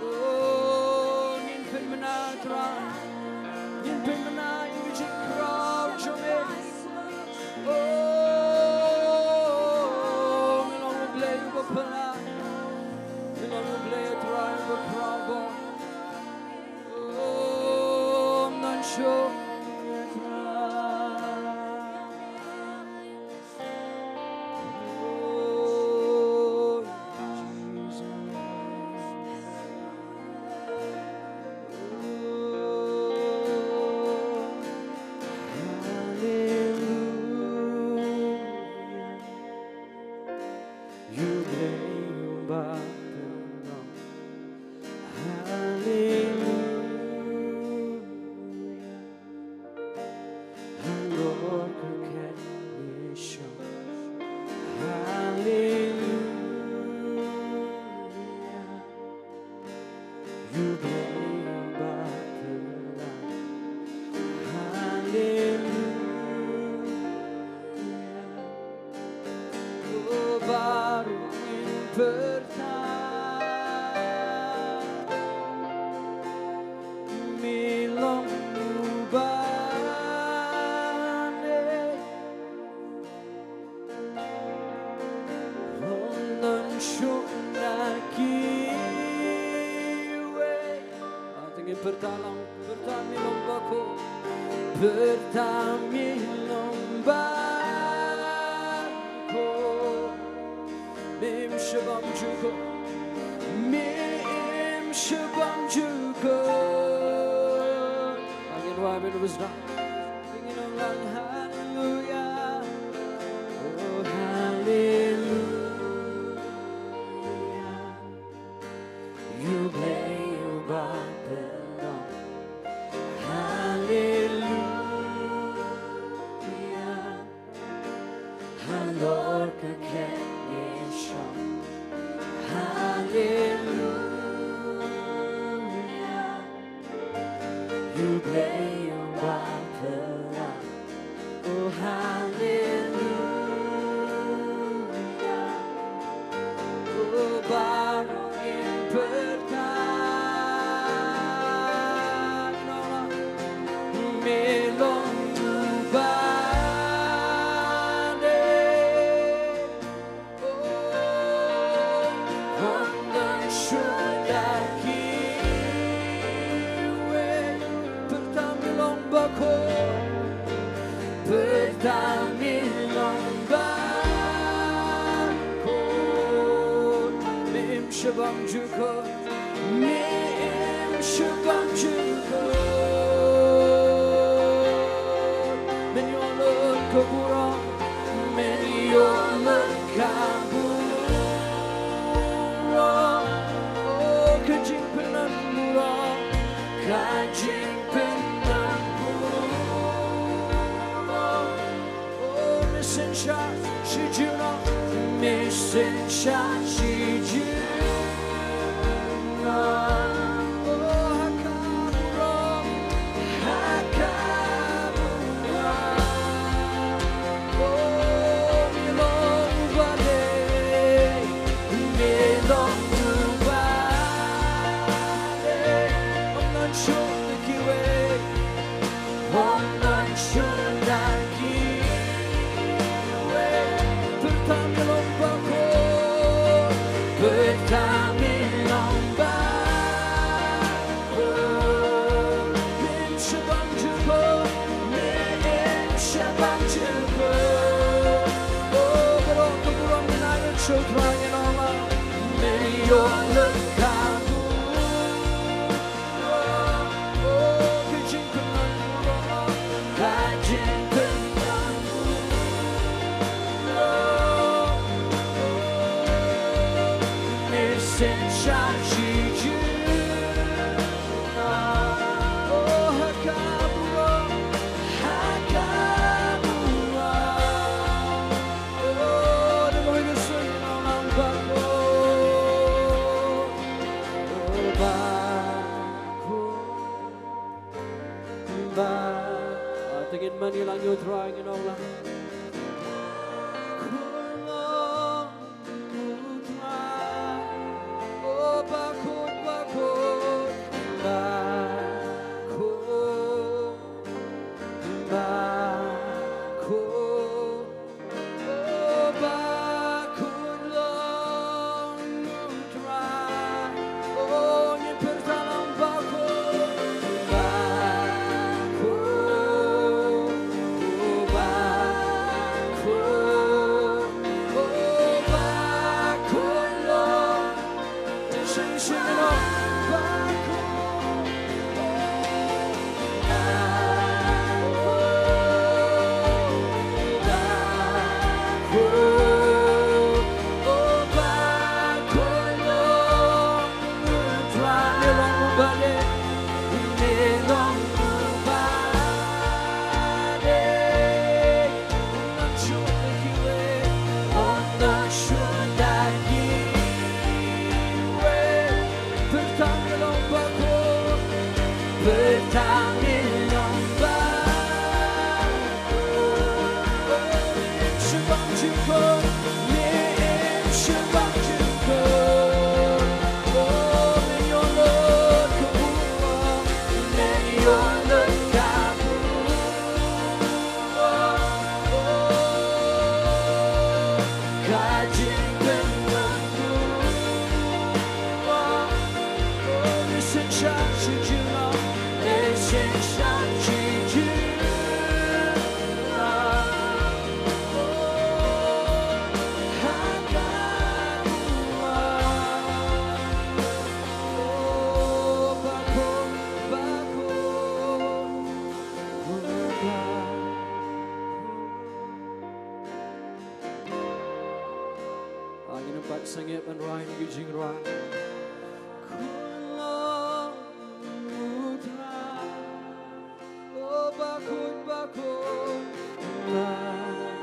Oh, ngin pynbna, Trai. Ngin pynbna ïa ka jingkhraw jong me. Oh, me long U Blei uba pynlah. Me long U Blei, Trai, uba khraw bor. Oh, ngam shu, Trai. Oh, Jesus. Oh, hallelujah. U Blei uba pynlong. Hallelujah. Halor ka khet ngi shong. Hallelujah. U Blei uba pynlong. Hallelujah. Ko baroh ngin pyrta, me long uba neh. Hynrei shuh na kiwei. Ah, te ngin pyrta lang, pyrta me long bakhuid. Pyrta me long bakhuid. Me im sha bymjukut. Me im sha bymjukut. Ah, ngin wad bad u bsdang. Ngin ong lang haleluya. Oh, haleluya. U Blei uba pynlong. Haleluya. Halor ka khet ngi shong. Haleluya. U Blei uba pynlong. Oh, haleluya. Oh, baroh ngin pyrta. Me long uba neh. Oh, hynrei shuh na kiwei. Pyrta me long bakhuid. Pyrta me long bakhuid. Me im sha bymjukut. Me im sha bymjukut. Men ïoh lut ka burom. Men ïoh lut ka burom. Oh, ka jingpynlong burom. Ka jingpynlong burom. Oh, me synshar shi junom. Me synshar shi junom. Oh, ha ka burom. Ha ka burom. Oh, me long uba dei. Me long uba dei. Ym don shuh na kiwei. Ba, ah, te ngin mane lang ïa u Trai, ngin ong lang. Khun long u Trai, o ba khun, ba khun, ba khun, ba khun. Ah, ngin ym pat sangeh ban rwai ïa ki jingrwai. Khun long u Trai, o ba khun, ba khun, ba khun.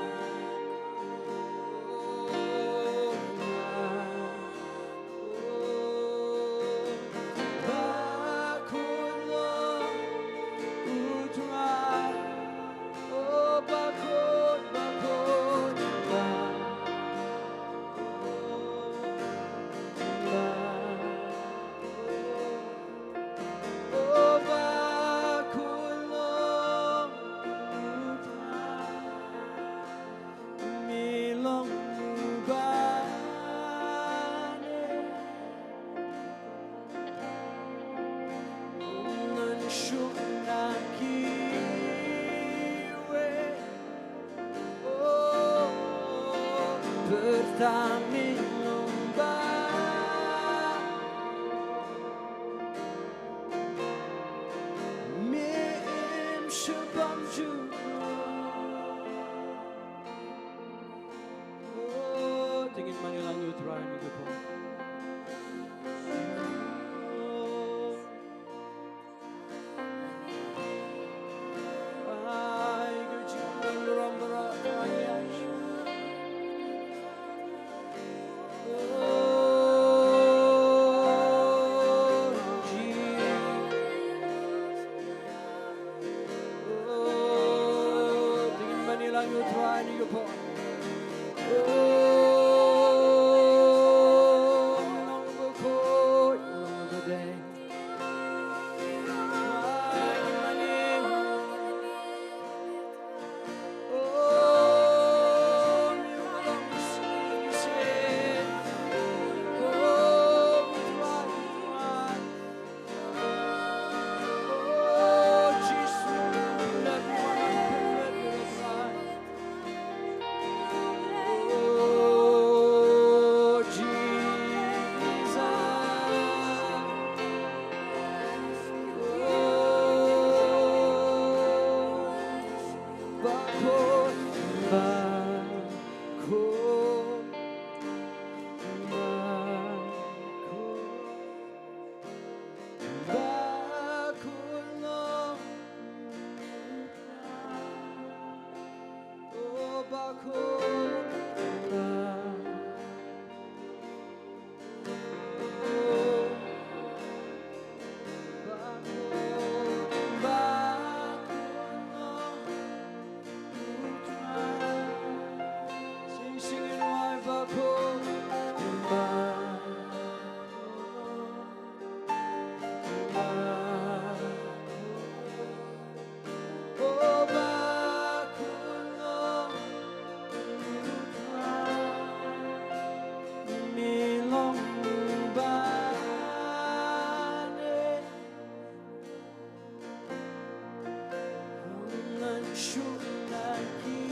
Shuna kiwe.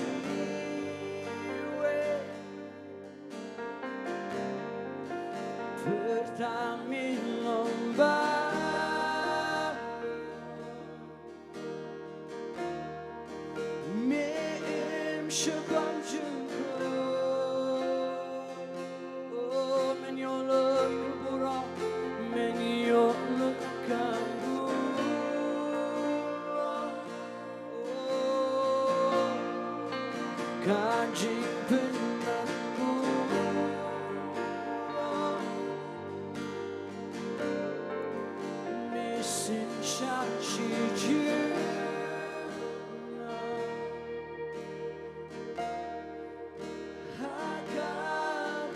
Pertama lomba. Me im shagam jengko. Oh, men yo lo kubura. Men yo lo kambu. Ka jingpynman ku. Misin sha shi jingna. Ha ka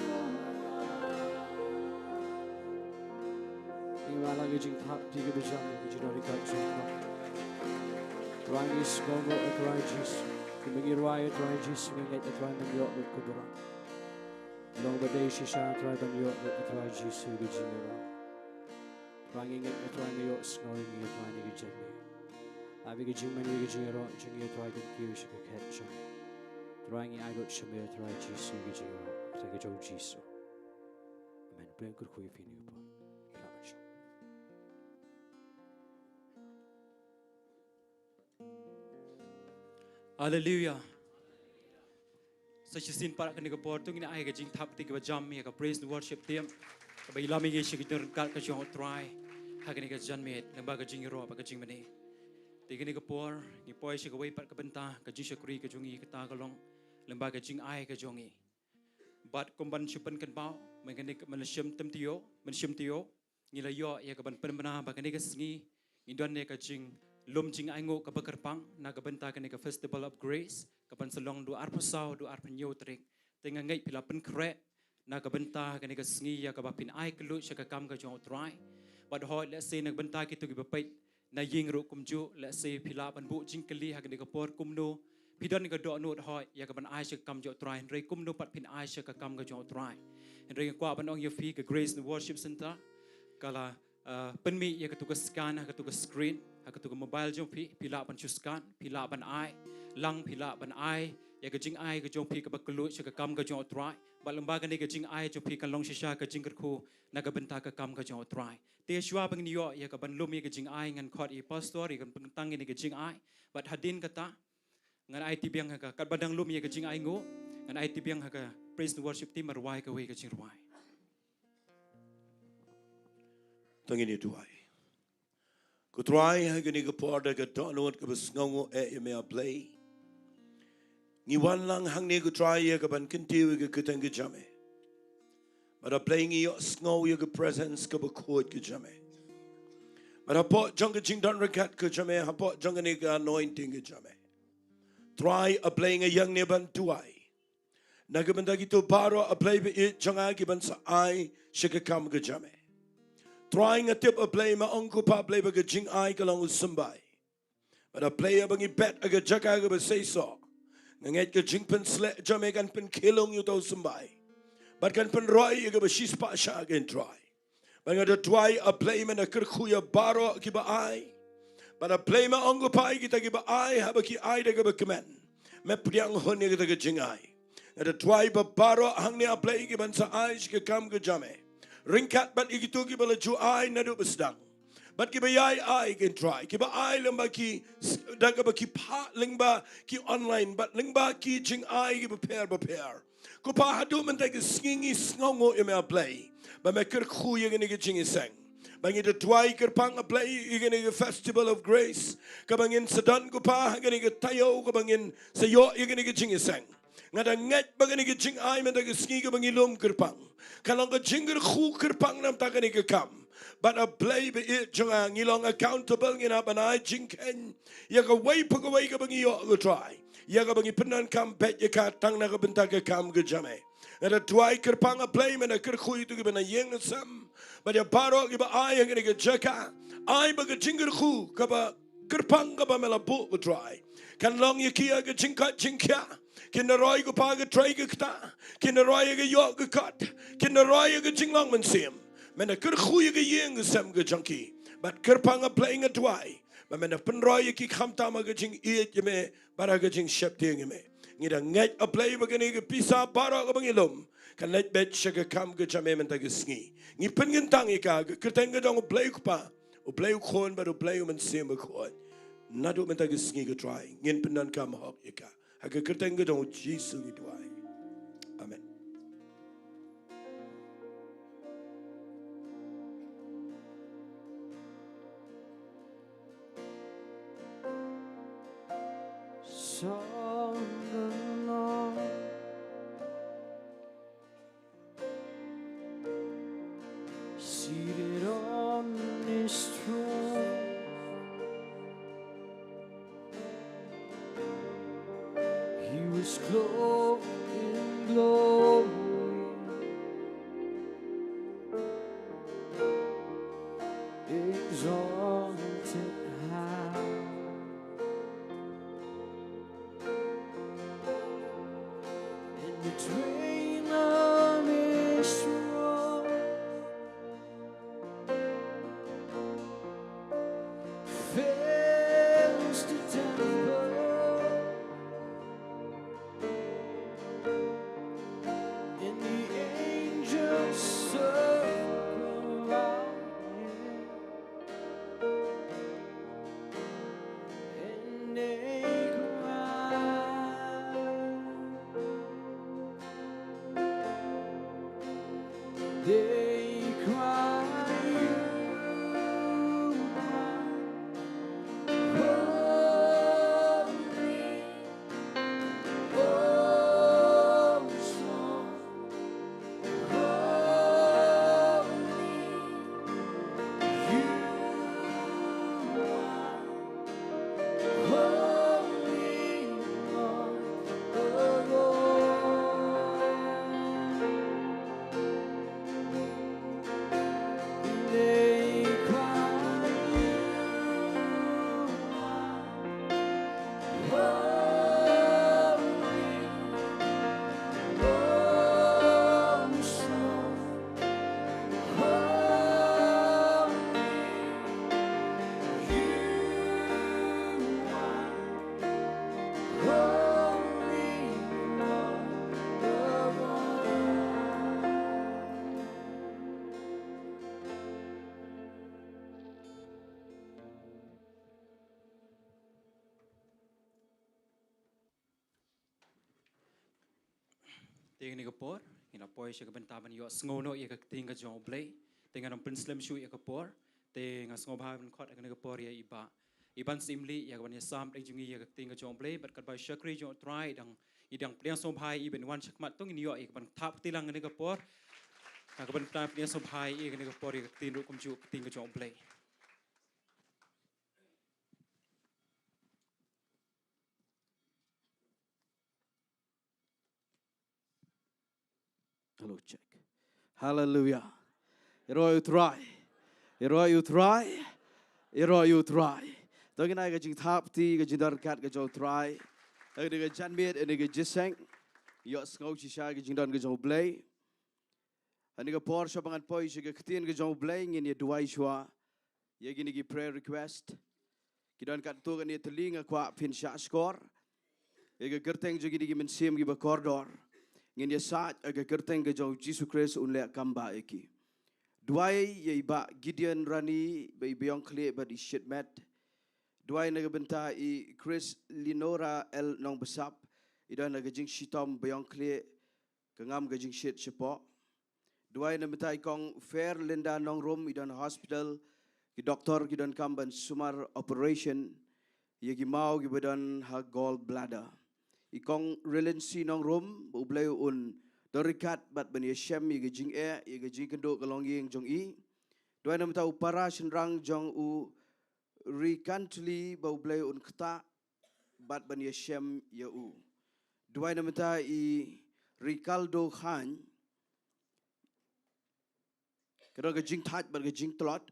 ruwa. Ngi wan la ka jingthap kti kaba jam, ka jingdon ryngkat jong U Trai. Trai ngi sngewnguh, Trai Jisu. Kumba ngi rwai, Trai Jisu, ngi ngeit, Trai, ban ïoh lut ka burom. Long ba dei shisha, Trai, ban ïoh lut, Trai Jisu, ka jingïarap. Trai ngi ngeit, Trai, ngi ïohsngew ïa ngi, Trai, ngi ka jingmane. Ai ba ka jingmane, ka jingïaroh jong ngi, Trai, kan kiew sha ka khet jong ngi. Trai ngi ai lut sha me, Trai Jisu, ka jingïaroh. Ka jong U Jisu. Amen. Blei un kyrkhu ïa phi kane ka por. Phi lah ban shong. Haleluya. Sa shisien pat kane ka por to ngin ai ka jingthap kti kaba jam ïa ka praise and worship team. Kaba ïalam ïa ngi sha ka jingryngkat ka jong U Trai. Ha kane ka janmiet, lyngba ka jingïaroh bad ka jingmane. Te kane ka por, ngi poi sha kawei pat ka bynta, ka jingshakri ka jong ngi kata ka long. Lyngba ka jingai ka jong ngi. Bad kumban shu pynkynmaw, mynta kane ka mynsiem tymtyo, mynsiem tyo. Ngi la ïoh ïa kaban pynbna ba kane ka sngi ngi don ïa ka jinglum jingainguh kaba kyrpang na ka bynta kane ka Festival of Grace kaban sa long du arphew saw du arphew hynñiew tarik. Te nga ngeit phi la pynkhreh na ka bynta kane ka sngi ïa kaba phin ai kylluid sha ka kam ka jong U Trai. Bad hooid lehse na ka bynta kito kiba peit na ïing ruh kumjuh, lehse phi lah ban buh jingkylli ha kane ka por kumno phi don ka dohnud hooid ïa kaban ai sha ka kam jong U Trai, hynrei kumno pat phin ai sha ka kam ka jong U Trai. Hynrei nga kwah ban ong ïa phi ka Grace and Worship Center ka la, uh, pynmih ïa katu ka scan ha katu ka screen, ha katu ka mobile jong phi, phi lah ban shu scan, phi lah ban ai lang, phi lah ban ai ïa ka jingai ka jong phi kaba kylluid sha ka kam ka jong U Trai. Bad lyngba kane ka jingai jong phi kan long shisha ka jingkyrkhu na ka bynta ka kam ka jong U Trai. Te shuwa ba ngin ïoh ïa kaban lum ïa ka jingai, ngan khot ïa i pastor ïa kaban pynkyntang ïa ka jingai. Bad hadien kata ngan aiti biang ha ka, katba dang lum ïa ka jingainguh, ngan aiti biang ha ka praise and worship team ban rwai kawei ka jingrwai. To ngin ïa duwai. Ko Trai, ha kane ka por da ka dohnud kaba sngewnguh eh ïa me A Blei. Ngi wan lang hangne ko Trai ïa kaban kyntiew ïa ka kyrteng ka jong me. Bad A Blei ngi ïohsngew ïa ka presence kaba khuid ka jong me. Bad hapoh jong ka jingdon ryngkat ka jong me, hapoh jong kane ka anointing ka jong me. Trai A Blei nga ïeng ne ban duwai. Na ka bynta kito baroh A Blei ba ïeit jong nga kiban sa ai sha ka kam ka jong me. Trai nga tip A Blei me ong ko Pa Blei ba ka jingai ka long u symbai. Bad A Blei haba ngi bet ha ka jaka kaba seisoh, nga ngeit ka jingpynsleh jong me kan pynkhylong ïa uto u symbai. Bad kan pynroi ïa kaba shispah sha ka, Trai. Bad nga da duwai A Blei me da kyrkhu ïa baroh kiba ai. Bad A Blei me ong ko Pa ïa kita kiba ai haba ki ai da kaba kmen, me pdiang hun ïa kita ki jingai. Nga da duwai ba baroh hangne A Blei kiban sa ai sha ka kam ka jong me, ryngkat bad ïa kito kiba la ju ai naduh ba sdang. Bad kiba ïai ai, ko Trai, kiba ai lyngba ki, da kaba ki phah lyngba ki online bad lyngba ki jingai kiba pher ba pher. Ko Pa, haduh mynta ka sngi ngi sngewnguh ïa me A Blei ba me kyrkhu ïa kane ka jingïaseng. Ba ngi da duwai kyrpang A Blei ïa kane ka Festival of Grace kaba ngin sa don ko Pa ha kane ka taïew kaba ngin sa ïoh ïa kane ka jingïaseng. Nga da ngeit ba kane ka jingai mynta ka sngi kaba ngi lum kyrpang kan long ka jingkyrkhu kyrpang namar kane ka kam. Bad A Blei ba ïeit jong nga, ngi long accountable, ngin hap ban ai jingkheiñ ïa kawei pa kawei kaba ngi ïoh, ko Trai, ïa kaba ngi pyndonkam beit ïa ka tang na ka bynta ka kam ka jong me. Nga da duwai kyrpang A Blei me da kyrkhu ïa kito kiba na ïing na sem bad ïa baroh kiba ai ha kane ka jaka. Ai ba ka jingkyrkhu kaba kyrpang kaba me la buh, ko Trai, kan long ïa ki ïa ka jingkoit jingkhiah. Kin da roi ko Pa ka trei ka ktah, kin da roi ïa ka ïoh ka kot, kin da roi ïa ka jinglong mynsiem. Me da kyrkhu ïa ka ïing ka sem ka jong ki. Bad kyrpang A Blei nga duwai Ba men da pynroi ïa ki khamtam ha ka jingïeit ïa me bad ha ka jingsheptieng ïa me. Ngi da ngeit, A Blei, ba kane ka pisa baroh kaba ngi lum kan leit beit sha ka kam ka jong me mynta ka sngi. Ngi pynkyntang ïa ka ha ka kyrteng ka jong U Blei U Kpa, U Blei U Khun bad U Blei U Mynsiem Bakhuid. Naduh mynta ka sngi, ko Trai, ngin pyndonkam hok ïa ka ha ka kyrteng ka jong U Jisu ngi duwai. Amen. Song the Lord, seated on his throne. He was clothed in glory, exalted high. And the train of his robe fills the temple, and the angels circle round him, and they cry. They cry, "You are holy, oh, so holy. You are holy, Lord of all." They cry, "You are holy, oh, so holy. You are holy, Lord of all." Te kane ka por ngi la poi sha ka bynta ban ïohsngew noh ïa ka ktien ka jong U Blei. Te ngan ym pynslem shuh ïa ka por. Te nga sngewbha ban khot ha kane ka por ïa i Bah, i Bah Syiemlieh, ïa ka ban ïasam bad jong ngi ïa ka ktien ka jong U Blei, bad katba i shakri jong U Trai i dang, i dang pdiang sngewbha ïa i ban wan shakhmat, to ngin ïoh ïa ka ban thap kti lang kane ka por. Ka ban pdiang sngewbha ïa kane ka por ïa ka ktien ruh kumjuh ka ktien ka jong U Blei. Hello, check. Hallelujah. Ïaroh ïa U Trai. Ïaroh ïa U Trai. Ïaroh ïa U Trai. To ngin ai ka jingthap kti, ka jingdon ryngkat ka jong U Trai. Ïa ka janmiet, ïa ka jingïaseng. Ïohsngew shisha ka jingdon ka jong U Blei. Ha kane ka por, shuwa ba ngan poi sha ka ktien ka jong U Blei, ngin ïa duwai shuwa ïa kine ki prayer request. Ki don katto katne tylli, nga kwah phin shah shkor. Ïa ka kyrteng jong kine ki mynsiem kiba kordor, ngin ïa sait ha ka kyrteng ka jong U Jisu Khrist, un leh kam bah ïa ki. Duwai ïa i Bah Gideon Rani, ba i ba ïong khlieh bad i shit met. Duwai na ka bynta i Chris Linora L Nongbsap, i don ha ka jingshitom ba ïong khlieh, ka ngam ka jingshit shapoh. Duwai na ka bynta i Kong Fair Linda Nongrum, i don hospital, ki doktor ki donkam ban sumar operation ïa ki maw kiba don ha gall bladder. I Kong Relency Nongrum, ba U Blei un don ryngkat bad ban ïashem ïa ka jingeh, ïa ka jingkynduh ka longïing jong i. Duwai na ka bynta u para shynrang jong u Rikantli, ba U Blei un ktah bad ban ïashem ïa u. Duwai na ka bynta i Rikaldo Khan, ka don ka jingthait bad ka jingtlot.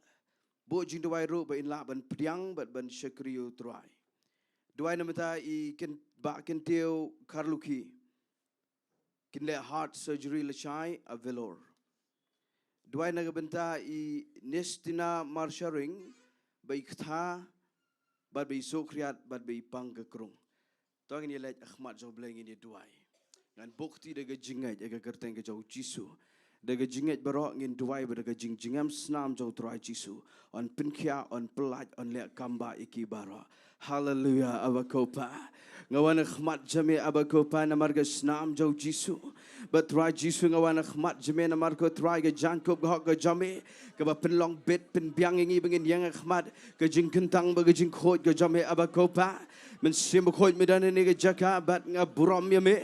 Buh jingduwai ruh ba in lah ban pdiang bad ban shakri ïa U Trai. Duwai na ka bynta i Ken, Bah Kyntiew Kharlukhi, kin leh heart surgery lashai ha Vellore. Duwai na ka bynta i Nestina Marsharing, ba i ktah bad ba i suk khriat, bad ba i pang ka krung. To ngin ïa leit ha khmat jong U Blei, ngin ïa duwai. Ngan buk kti da ka jingngeit ha ka kyrteng ka jong U Jisu. Da ka jingngeit baroh ngin duwai, bad da ka jingjngem snam jong U Trai Jisu, yn pynkhiah, yn pyllait, yn leh kam ba ïa ki baroh. Haleluya, Aba ko Pa. Nga wan ha khmat jong me, Aba ko Pa, namar ka snam jong U Jisu. Bad Trai Jisu, nga wan ha khmat jong me namar ko Trai ka jaiñkup ka hok ka jong me, kaba pynlong bit pynbiang ïa ngi ba ngin ïeng ha khmat ka jingkyntang bad ka jingkhuid ka jong me, Aba ko Pa. Mynsiem Bakhuid, me don ha kane ka jaka, bad nga burom ïa me.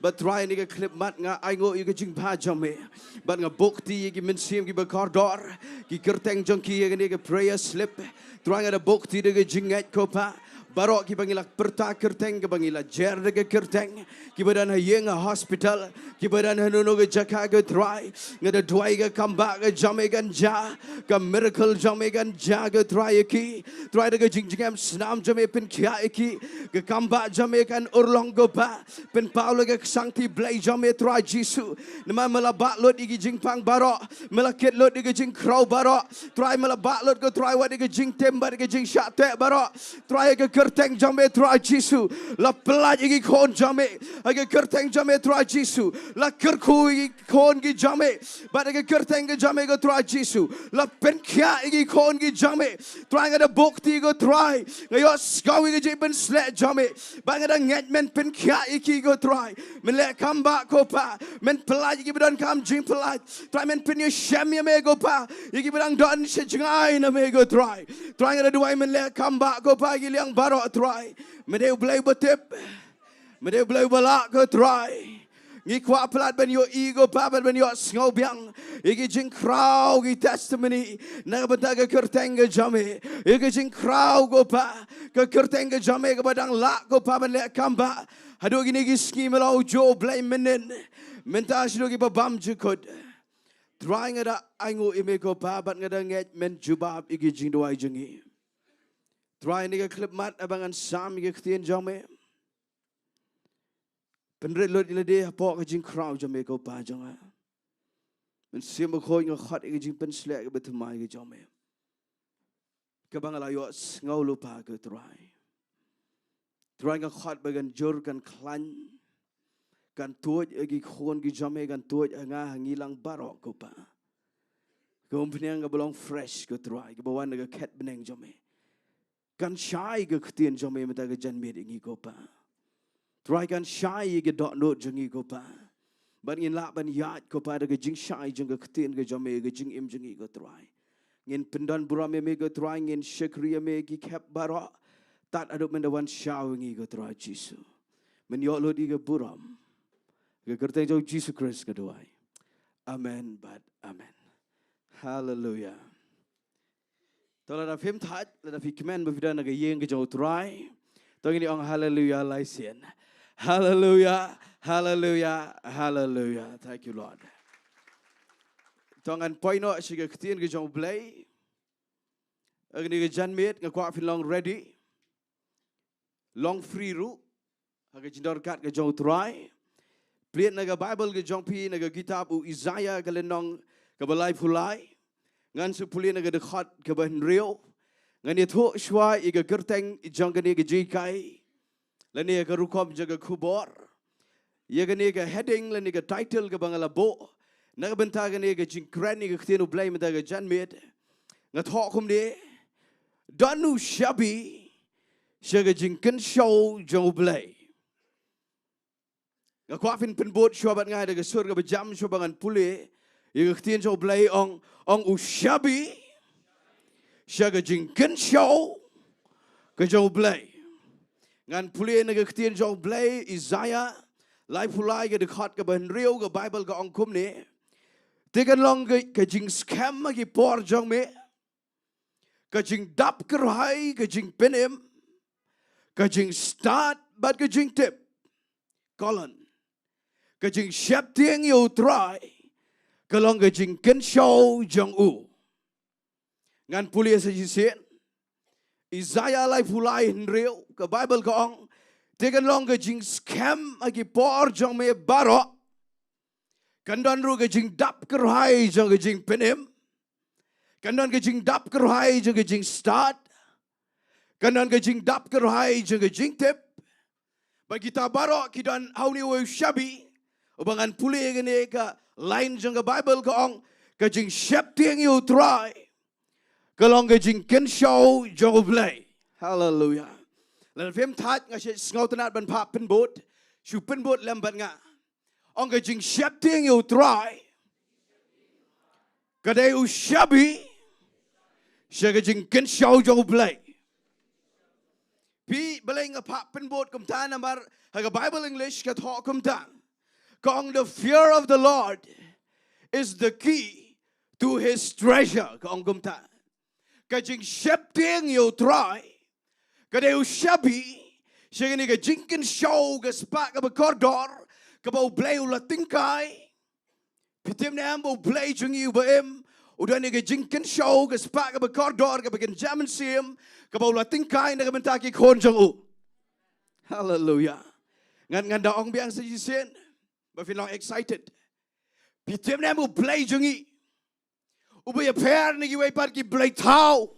Bad Trai, ha kane ka khyllipmat nga ainguh ïa ka jingbha jong me. Bad nga buk kti ïa ki mynsiem kiba kordor, ki kyrteng jong ki ha kane ka prayer slip. Trai, nga da buk kti da ka jingngeit ko Pa. Baroh kiba ngi la pyrta kyrteng, kiba ngi la jer da ka kyrteng, kiba don ha ïing ha hospital, kiba don hano hano ka jaka ko Trai. Nga da duwai ka kam ba ka jong me kan jia, ka miracle jong me kan jia ko Trai ïa ki. Trai, da ka jingjngem snam jong me pynkhiah ïa ki. Ka kam ba jong me kan urlong ko Pa. Pynpaw la ka ksangti Blei jong me Trai Jisu. Namar me la bah lut ïa ki jingpang baroh. Me la kit lut ïa ki jingkhraw baroh. Trai, me la bah lut ko Trai wat ïa ki jingtim bad ïa ki jingshah teh baroh. Trai, ha ka kyrteng jong me Trai Jisu, la pyllait ïa ki khun jong me. Ha ka kyrteng jong me Trai Jisu, la kyrkhu ïa ki khun ki jong me. Bad ha ka kyrteng ka jong me ko Trai Jisu, la pynkhiah ïa ki khun ki jong me. Trai, nga da buk kti ko Trai. Nga ïohsngew ïa ka jingpynsleh jong me. Bad nga da ngeit men pynkhiah ïa ki ko Trai. Men leh kam ba ko Pa. Men pyllait ïa kiba donkam jingpyllait. Trai, men pynïashem ïa me ko Pa ïa kiba dang don sha jngai na me ko Trai. Trai, nga da duwai men leh kam ba ko Pa ïa ki liang baroh Trai. Me dei U Blei ba tip. Me dei U Blei ba lah ko Trai. Ngi kwah palat ban ïohi ko Pa, ban, ban ïohsngew biang ïa ki jingkhraw, ki testimony na ka bynta ka kyrteng ka jong me. Ïa ki jingkhraw ko Pa, ka kyrteng ka jong me kaba dang lah ko Pa ban leh kam ba. Haduh kine ki sngi me long ujuh Blei mynnin, mynta shaduh kiba bymjukut. Trai, nga da ainguh ïa me ko Pa, bad nga da ngeit men jubab ïa ki jingduwai jong ngi. Trai, ha kane ka khyllipmat haba ngan sam ïa ka ktien jong me, pynrit lut ïa lade hapoh ka jingkhraw jong me ko Pa jong nga. Mynsiem Bakhuid, nga khot ïa ka jingpynsleh kaba thymmai ka jong me, kaba nga la ïohsngew lypa ko Trai. Trai, nga khot ba kan jur, kan khlaiñ, kan tuid ha ki khun ki jong me, kan tuid ha nga, ha ngi lang baroh ko Pa. Ka umphniang kaba long fresh ko Trai, kaba wan na ka khet bneng jong me. Kan shai ka ktien jong me mynta ka janmiet ïa ngi ko Pa. Trai, kan shai ïa ka dohnud jong ngi ko Pa. Bad ngin lah ban ïaid ko Pa da ka jingshai jong ka ktien ka jong me, ka jingim jong ngi ko Trai. Ngin pyndon burom ïa me ko Trai, ngin shakri ïa me ki khep baroh. Tad haduh men da wan shaw ïa ngi ko Trai Jisu. Men ïoh lut ïa ka burom. Ha ka kyrteng jong U Jisu Khrist nga duwai. Amen bad amen. Haleluya. To lada phim thait, lada phi kmen ba phi don ha ka ïing ka jong U Trai, to ngin ong haleluya lai sien. Haleluya, haleluya, haleluya. Thank you, Lord. To ngan poi noh sha ka ktien ka jong U Blei. Ha kane ka janmiet nga kwah phin long ready. Long free ruh ha ka jingdon ryngkat ka jong U Trai. Plie na ka Baibl ka jong phi na ka kitab u Isaïah ka lynnong kaba laiphew lai. Ngan sa pule na ka dkhot kaba hynriew. Ngan ïathuh shuwa ïa ka kyrteng jong kane ka jinghikai, lane ïa ka rukom jong ka khubor. Ïa kane ka heading lane ka title kaba nga la buh na ka bynta kane ka jingkren ïa ka ktien U Blei mynta ka janmiet, nga thoh kumne: Don u shabi sha ka jingkynshew jong U Blei. Nga kwah phin pynbud shuwa bad nga da ka sur kaba jam shuwa ba ngan pule ïa ka ktien jong U Blei. Ong, ong u shabi sha ka jingkynshew ka jong U Blei. Ngan pule na ka ktien jong U Blei, Isaïah laiphew lai ka dkhot kaba hynriew, ka Baibl ka ong kumne: Te kan long ka, ka jingskhem ha ki por jong me, ka jingdap kyrhai, ka jingpynim, ka jingstad bad ka jingtip. Colon. Ka jingsheptieng ïa U Trai ka long ka jingkynshew jong u. Ngan pule sa shisien. Isaïah laiphew lai hynriew, ka Baibl ka ong: Te kan long ka jingskhem ha ki por jong me baroh. Kan don ruh ka jingdap kyrhai jong ka jingpynim. Kan don ka jingdap kyrhai jong ka jingstad. Kan don ka jingdap kyrhai jong ka jingtip. Bad kita baroh ki don ha une u shabi. Uba ngan pule kane ka line jong ka Bible ka ong, ka jingsheptieng ïa u Trai ka long ka jingkynshew jong u Blei. Haleluya. Lada phim thait nga shu sngewtynnat ban phah pynbud, shu pynbud lem bad nga. Ong, ka jingsheptieng ïa u Trai ka dei u shabi sha ka jingkynshew jong u Blei. Phi, balei nga phah pynbud kumta? Namar ha ka Bible English ka thoh kumta. Ka ong, the fear of the Lord is the key to his treasure. Ka ong kumta. Ka jingsheptieng ïa u Trai ka dei u shabi sha kane ka jingkynshew, ka spah kaba kordor kaba u Blei u la tyngkai. Phi tip ne em ba u Blei jong ngi uba im u don ïa ka jingkynshew, ka spah kaba kordor kaba kynja mynsiem, kaba u la tyngkai na ka bynta ki khun jong u. Haleluya. Ngan, ngan da ong biang sa shisien ba phin long excited. Phi tip ne em u Blei jong ngi uba ïapher na kiwei pat ki blei thaw,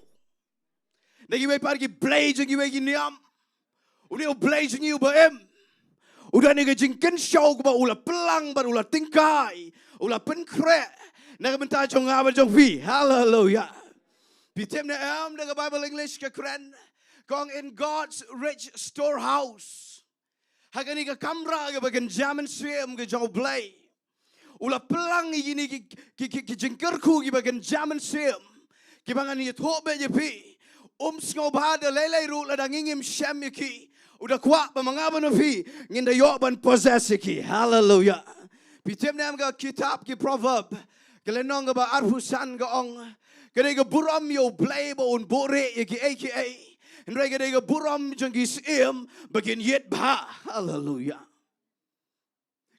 na kiwei pat ki blei jong kiwei ki niam, une u Blei jong ngi uba im u don ïa ka jingkynshew kaba u la pynlang bad u la tyngkai, u la pynkhreh na ka bynta jong nga bad jong phi. Haleluya. Phi tip ne em, da ka Bible English ka kren, ka ong, in God's rich storehouse. Ha kane ka kamra kaba kynja mynsiem ka jong u Blei, u la pynlang ïa kine ki, ki, ki, ki jingkyrkhu kiba kynja mynsiem, kiba ngan ïathuh beit ïa phi. Um sngewbha da lei lei ruh, lada ngi ngim shem ïa ki, u da kwah ba ma nga bad ma phi ngin da ïoh ban possess ïa ki. Haleluya. Phi tip ne em ka kitab ki Proverb, ka lynnong kaba arphew san ka ong, ka dei ka burom ïa u Blei ba un buhrieh ïa kiei kiei, hynrei ka dei ka burom jong ki syiem ba kin ïit bha. Haleluya.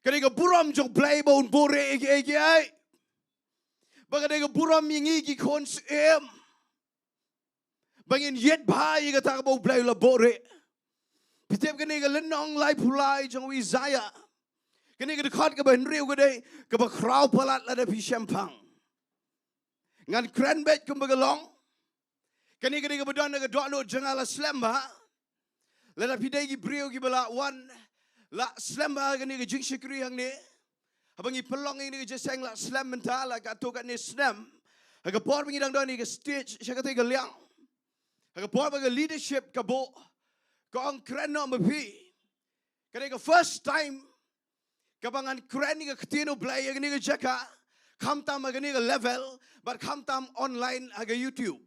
Ka dei ka burom jong u Blei ba un buhrieh ïa kiei kiei, ba ka dei ka burom ïa ngi ki khun syiem ba ngin ïit bha ïa kata kaba u Blei u la buhrieh. Phi tip kane ka lynnong laiphew lai jong u Isaiah, kane ka dkhot kaba hynriew ka dei kaba khraw palat lada phi shemphang. Ngan kren beit kumba ka long. Kane ka dei kaba don ha ka dohnud jong nga la slem bha. Lada phi dei ki briew kiba la wan, la slem bha kane ka jingshakri hangne. Haba ngi pynlong ïa kane ka jingïaseng la slem mynta la katto katne snem. Ha ka por ba ngi dang don ha ka stage sha katei ka liang, ha ka por ba ka leadership ka buh, ka ong kren noh ma phi. Ka dei ka first time kaba ngan kren ïa ka ktien u Blei ha kane ka jaka, khamtam ha kane ka level, bad khamtam online ha ka YouTube.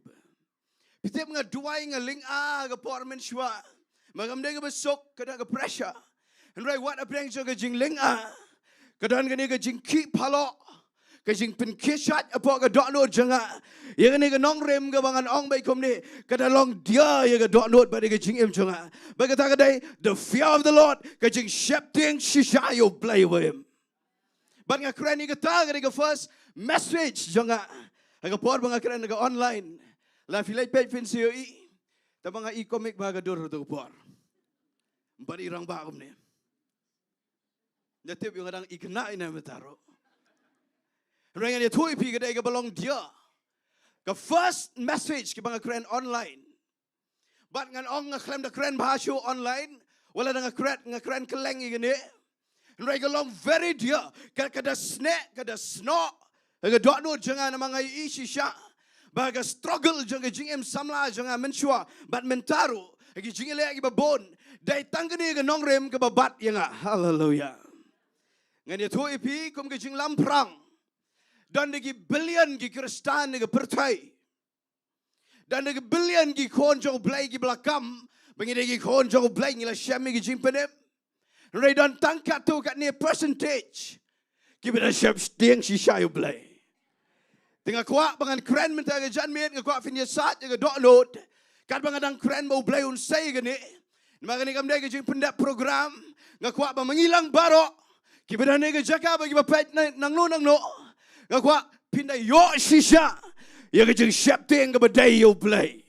Phi tip, nga duwai, nga lynga ha ka por mynshuwa, ma kam dei kaba suk, ka don ka pressure. Hynrei wat hapdeng jong ka jinglynga ka don kane ka jingkhih phalok, ka jingpynkhihshat hapoh ka dohnud jong nga ïa kane ka nongrim kaba ngan ong beit kumne, ka da long dia ïa ka dohnud bad ïa ka jingim jong nga. Bad kata ka dei the fear of the Lord, ka jingsheptieng shisha ïa u Blei uba im. Bad nga kren ïa kata, ka dei ka first message jong nga ha ka por ba nga kren ha ka online. Lada phi leit peit phin sa ïohi, tangba nga i comic bha ha ka dur ha kato ka por. Bad i rangbah kumne. Nga tip ïa nga dang i khynnah ïa na mynta ruh. Hynrei ngan ïathuh ïa phi, ka dei kaba long dia ka first message kaba nga kren online. Bad ngan ong nga khlem da kren bha shuh online, wat lada nga kren, nga kren kylleng ïa kane. Hynrei ka long very dia, ka, ka da sneh, ka da snoh ha ka dohnud jong nga namar nga ïohi shisha ba ka struggle jong ka jingim samla jong nga mynshuwa bad mynta ruh, ha ki jingïaleh kiba bun, dei tang kane ka nongrim kaba bat ïa nga. Haleluya. Ngan ïathuh ïa phi kum ka jinglamphrang. Don da ki billion ki Khristan ha ka pyrthei. Don da ki billion ki khun jong u Blei kiba la kam ba ngi dei ki khun jong u Blei, ngi la shem ïa ki jingpynim. Hynrei don tang katto katne percentage kiba da sheptieng shisha ïa u Blei. Te nga kwah ba ngan kren mynta ka janmiet, nga kwah phin ïasaid ïa ka dohnud katba nga dang kren ba u Blei un sei ïa kane. Namar kane kam dei ka jingpyndep program. Nga kwah ba ma ngi lang baroh kiba don ha ka jaka bad kiba peit na, nangno nangno, nga kwah phin da ïoh shisha ïa ka jingsheptieng kaba dei ïa u Blei.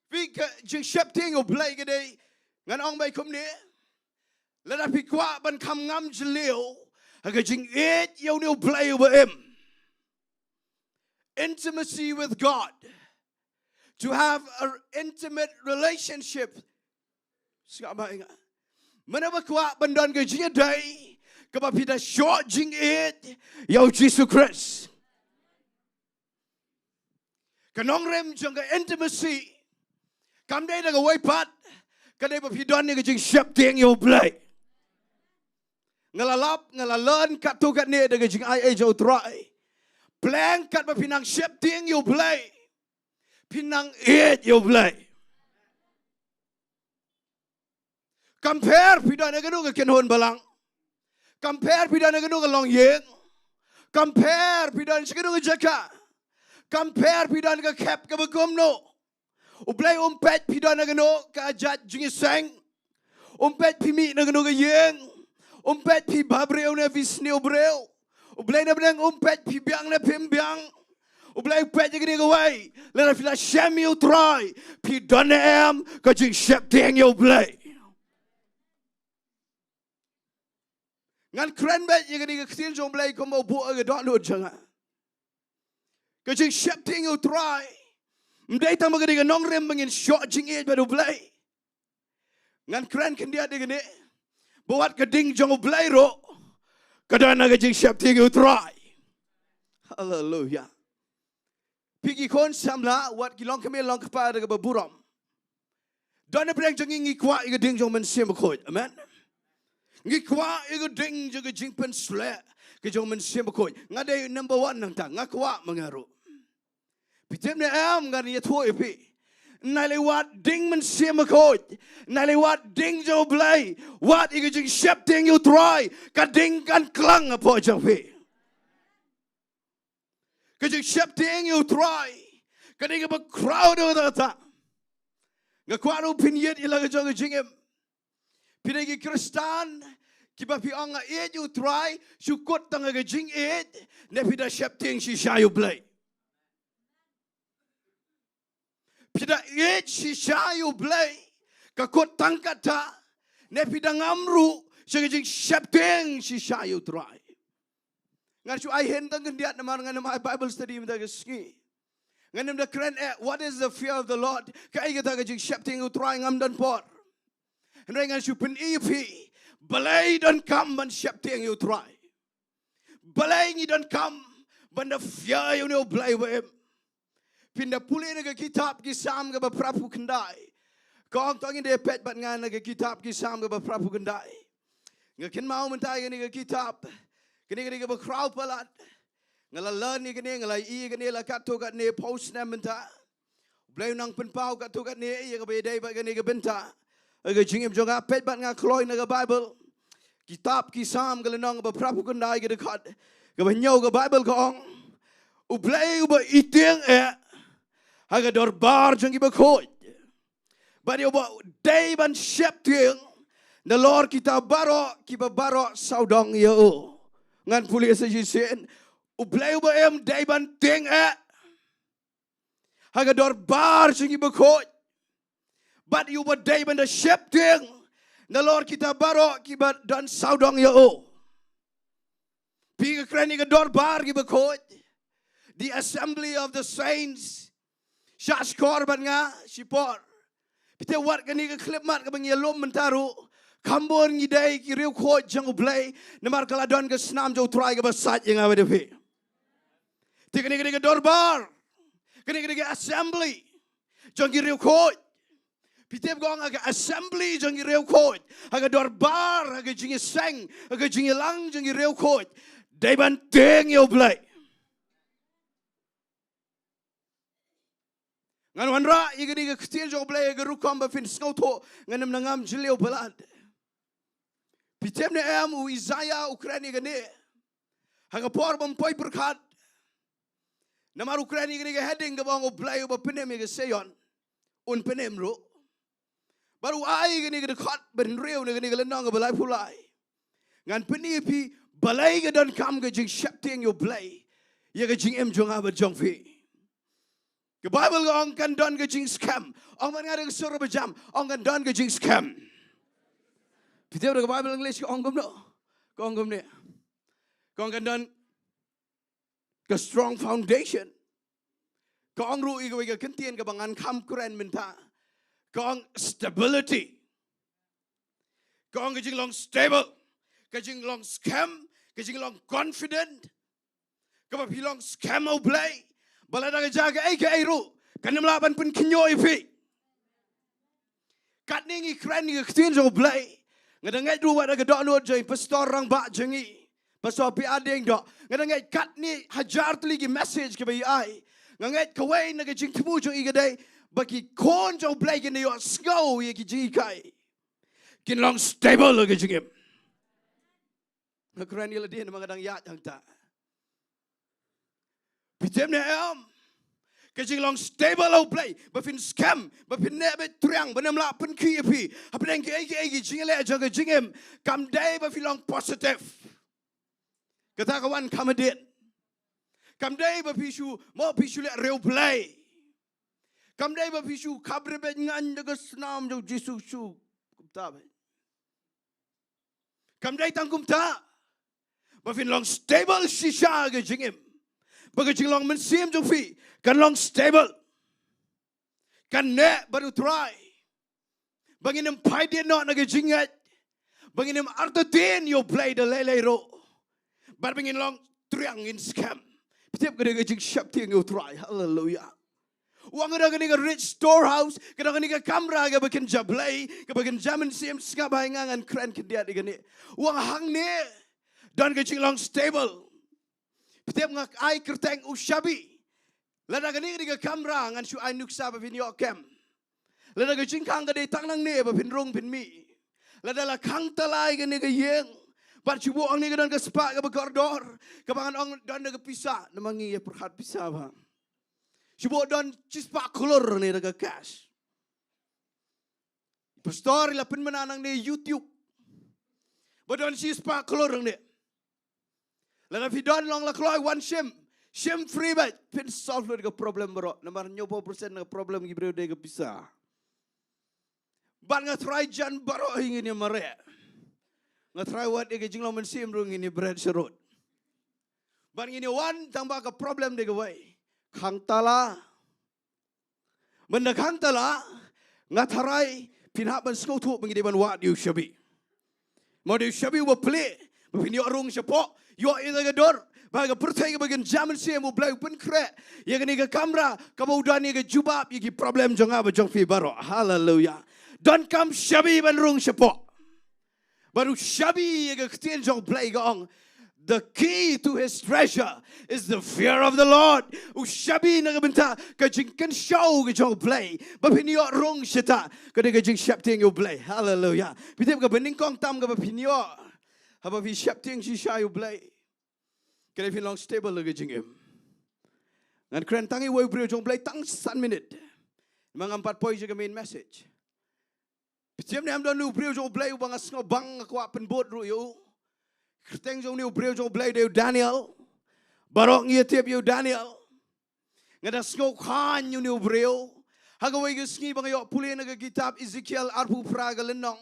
Phi, ka jingsheptieng ïa u Blei ka dei, ngan ong beit kumne, lada phi kwah ban kham ngam jylliew ha ka jingïeit ïa une u Blei uba im, intimacy with God, To have an intimate relationship. Sngap ba nga. Mano ba kwah ban don ka jingïadei kaba phi da shoh jingïeit ïa u Jisu Khrist. Ka nongrim jong ka intimacy kam dei da kawei pat, ka dei ba phi don ïa ka jingsheptieng ïa u Blei. Nga la lap, nga la learn katto katne da ka jingai ei jong u Trai. Pleng katba phi nang sheptieng ïa u Blei, phi nang ïeit ïa u Blei. Kam pher phi don ïa kano ka kynhun balang. Kam pher phi don ïa kano ka longïing. Kam pher phi don sha kano ka jaka. Kam pher phi don ka khep kaba kumno. U Blei um peit phi don ïa kano ka jait jingïaseng. Um peit phi mih na kano ka ïing. Um peit phi bhabriew ne phi sniew briew. U Blei na bneng um peit phi biang ne phim biang. U Blei u peit ïa kane kawei. Lada phi la shem ïa u Trai, phi don ne em ka jingsheptieng ïa u Blei. Ngan kren beit ïa kane ka ktien jong u Blei kumba u buh ïa ka dohnud jong nga. Ka jingsheptieng ïa u Trai ym dei tang ba ka dei ka nongrim ba ngin shoh jingïeit bad u Blei. Ngan kren khyndiat ïa kane ba wat ka ding jong u Blei ruh ka don ha ka jingsheptieng ïa u Trai. Haleluya. Phi ki khun samla, wat ki longkmie longkpa da kaba burom. Don ha pdeng jong ngi, ngi kwah ïa ka ding jong u Mynsiem Bakhuid. Amen. Ngi kwah ïa ka ding jong ka jingpynsleh ka jong u Mynsiem Bakhuid. Nga dei number one nangta, nga kwah ma nga ruh. Phi tip ne em, ngan ïathuh ïa phi. Nai lei wat ding Mynsiem Bakhuid, nai lei wat ding jong u Blei, wat ïa ka jingsheptieng ïa u Trai, ka ding kan klang hapoh jong phi. Ka jingsheptieng ïa u Trai ka dei kaba khraw da kata kata. Nga kwah ruh phin ïeit ïa la ka jong ka jingim. Phi dei ki Khristan kiba phi ong nga ïeit ïa u Trai, shu kut tang ha ka jingïeit, ne phi da sheptieng shisha ïa u Blei? Phi da ïeit shisha ïa u Blei, ka kut tang kata, ne phi da ngam ruh sha ka jingsheptieng shisha ïa u Trai? Ngan shu ai hint tang khyndiat namar ngan ym ai Bible study mynta ka sngi. Ngan ym da kren eh, what is the fear of the Lord? Kaei kata ka jingsheptieng ïa u Trai, ngam don por. Hynrei ngan shu pyni ïa phi balei donkam ban sheptieng ïa u Trai. Balei ngi donkam ban da fear ïa une u Blei ba im. Phin da pule na ka kitab Ki Salm kaba phraphew khyndai. Ka ong to ngin da peit bad nga na ka kitab Ki Salm kaba phraphew khyndai. Nga kynmaw mynta ïa kane ka kitab. Kane ka dei kaba khraw palat. Nga la learn ïa kane, nga la ïohi ïa kane la katto katne phew snem mynta. U Blei u nang pynpaw katto katne ïa kaba ïadei bad kane ka bynta. Ha ka jingim jong nga, peit bad nga kloi na ka Bible. Kitab Ki Salm ka lynnong kaba phraphew khyndai ka dkhot kaba hynñiew, ka Bible ka ong, U Blei uba ïeit eh ha ka dorbar jong ki bakhuid, bad ïa uba dei ban sheptieng nalor kita baroh kiba baroh sawdong ïa u. Ngan pule sa shisien. U Blei uba im dei ban tieng eh ha ka dorbar jong ki bakhuid, bad ïa uba dei ban da sheptieng nalor kita baroh kiba don sawdong ïa u. Phi, nga kren ïa ka dorbar ki bakhuid, the assembly of the saints. Shah shkor bad nga shipor. Phi tip, wat kane ka khyllipmat kaba ngi ïalum mynta ruh, kham bun ngi dei ki riewkhuid jong U Blei, namar ka la don ka snam jong U Trai kaba sait ïa nga bad ïa phi. Te kane ka dei ka dorbar, kane ka dei ka assembly jong ki riewkhuid. Phi tip, ka ong ha ka assembly jong ki riewkhuid, ha ka dorbar, ha ka jingïaseng, ha ka jingïalang jong ki riewkhuid, dei ban tieng ïa U Blei. Ngan wanrah ïa kane ka ktien jong U Blei ha ka rukom ba phin sngewthuh, ngan ym da ngam jylliew palat. Phi tip ne em, u Isaiah u kren ïa kane ha ka por ba ym poi pyrkhat. Namar u kren ïa kane ka heading kaba ong U Blei uba pynim ïa ka Zion, un pynim ruh. Bad u ai kane ka dkhot ba hynriew na kane ka lynnong kaba laiphew lai. Ngan pyni ïa phi balei ka donkam ka jingsheptieng ïa U Blei ïa ka jingim jong nga bad jong phi. Ka Bible ka ong kan don ka jingskhem. Ong bad nga da ka sur ba jam, ong kan don ka jingskhem. Phi tip, da ka Bible English ka ong kumno? Ka ong kumne. Ka ong kan don ka strong foundation. Ka ong ruh ïa kawei ka kyntien kaba ngan kham kren mynta. Ka ong stability. Ka ong ka jinglong stable, ka jinglong skhem, ka jinglong confident. Kaba phi long skhem ha U Blei, ba lada ka jia kaei kaei ruh, kan ym lah ban pynkhynñiuh ïa phi. Katne ngi kren ïa ka ktien jong U Blei, nga da ngeit ruh wat da ka dohnud jong i Pastor Rangbah jong ngi, Pastor P R Diengdoh. Nga da ngeit katne hajar tylli ki message kiba i ai, nga ngeit kawei na ka jingthmu jong i ka dei ba ki khun jong U Blei kin ïohsngew ïa ki jinghikai, kin long stable ha ka jingim. Nga kren ïa lade namar nga dang ïaid hangta. Phi tip ne em? Ka jinglong stable ha U Blei, ba phin skhem, ba phin neh beit triang, ba ym lah pynkhih ïa phi hapdeng kiei kiei ki jingleh jong ka jingim. Kam dei ba phi long positive. Kata ka wan kham hadien. Kam dei ba phi shu, mo phi shu leh riewblei. Kam dei ba phi shu khap rebet ngan da ka snam jong Jisu shu. Kumta beit. Kam dei tang kumta. Ba phin long stable shisha ka jingim. Ba ka jinglong mynsiem jong phi kan long stable. Kan neh bad U Trai. Ba ngin ym phai dien noh na ka jingngeit. Ba ngin ym artatien ïa U Blei da lei lei ruh. Bad ba ngin long triang, ngin skhem. Phi tip ka dei ka jingsheptieng ïa U Trai. Haleluya. U ong ka dei kane ka rich storehouse, ka dei kane ka kamra kaba kin jia blei, kaba kin jia mynsiem. Sngap bha ïa nga, ngan kren khyndiat ïa kane. U ong hangne don ka jinglong stable. Phi tip, nga ai kyrteng U Shabi. Lada kane ka dei ka kamra, ngan shu ai nuksa ba phin ïoh kem. Lada ka jingkhang ka dei tang nangne ba phin rung phin mih. Lada la khang tala ïa kane ka ïing, bad shu buh hangne ka don ka spah kaba kordor, kaba ngan ong don da ka pisa, namar ngi ïa pyrkhat pisa bha. Shu buh don shispah klur hangne da ka cash. Pastor i la pynbna nangne YouTube ba don shispah klur hangne. Lada phi don, long la kloi, wan shim. Shim free beit, phin solve lut ka problem baroh. Namar hynñiewphew percent na ka problem ki briew dei ka pisa. Bad nga tharai jan baroh hi ngin ïa mareh. Nga tharai wat ïa ka jinglong mynsiem ruh ngin ïa bret sharud. Bad ngin ïa wan tang ba ka problem dei kawei. Khang tala. Mynda khang tala, nga tharai phin hap ban sngewthuh ba ngi dei ban wad ïa U Shabi. Mo dei U Shabi uba plie, ba phin ïoh rung shapoh, ïoh ïa ka dur, ba ka pyrthei kaba kin jia mynsiem, U Blei u pynkhreh ïa kane ka kamra, kaba u don ïa ka jubab ïa ki problem jong nga bad jong phi baroh. Haleluya. Donkam shabi ban rung shapoh. Bad U Shabi, ïa ka ktien jong U Blei ka ong, the key to his treasure is the fear of the Lord. U Shabi na ka bynta ka jingkynshew ka jong U Blei, ba phin ïoh rung shata, ka dei ka jingsheptieng ïa U Blei. Haleluya. Phi tip, kaba nyngkong tam kaba phin ïoh, haba phi sheptieng shisha ïa U Blei, ka dei phin long stable ha ka jingim. Ngan kren tang ïa uwei u briew jong U Blei tang san minit, namar ngam pat poi sha ka main message. Phi tip ne em, don une u briew jong U Blei uba nga sngewbang, nga kwah pynbud ruh ïa u. Kyrteng jong une u briew jong U Blei dei u Daniel. Baroh ngi ïa tip ïa u Daniel. Nga da sngewkhan ïa une u briew ha kawei ka sngi ba nga ïoh pule na ka kitab Ezekiel arphew phra ka lynnong.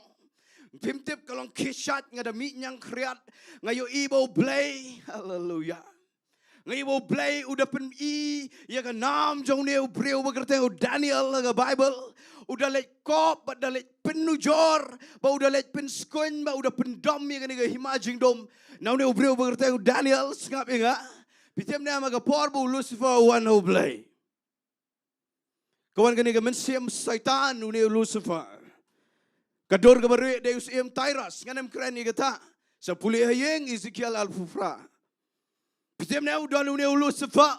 Phim tip, ka long khie shait, nga da mih ñiangkhriat, nga ïohi ba U Blei. Haleluya. Nga ïohi ba U Blei u da pyni ïa ka nam jong une u briew ba kyrteng u Daniel ha ka Baibl. U da leit kop, bad da leit pynnujor, bad u da leit pynskhem, bad u da pyndom ïa kane ka hima jingdum na une u briew ba kyrteng u Daniel. Sngap ïa nga. Phi tip ne em, ha ka por ba u Lucifer u wan ha U Blei, ka wan kane ka mynsiem Soitan, une u Lucifer. Ka dur kaba rieh dei u syiem Tyrus, ngan ym kren ïa kata. Sa pule ha ïing, Ezekiel arphew phra. Phi tip ne em, u don une u Lucifer.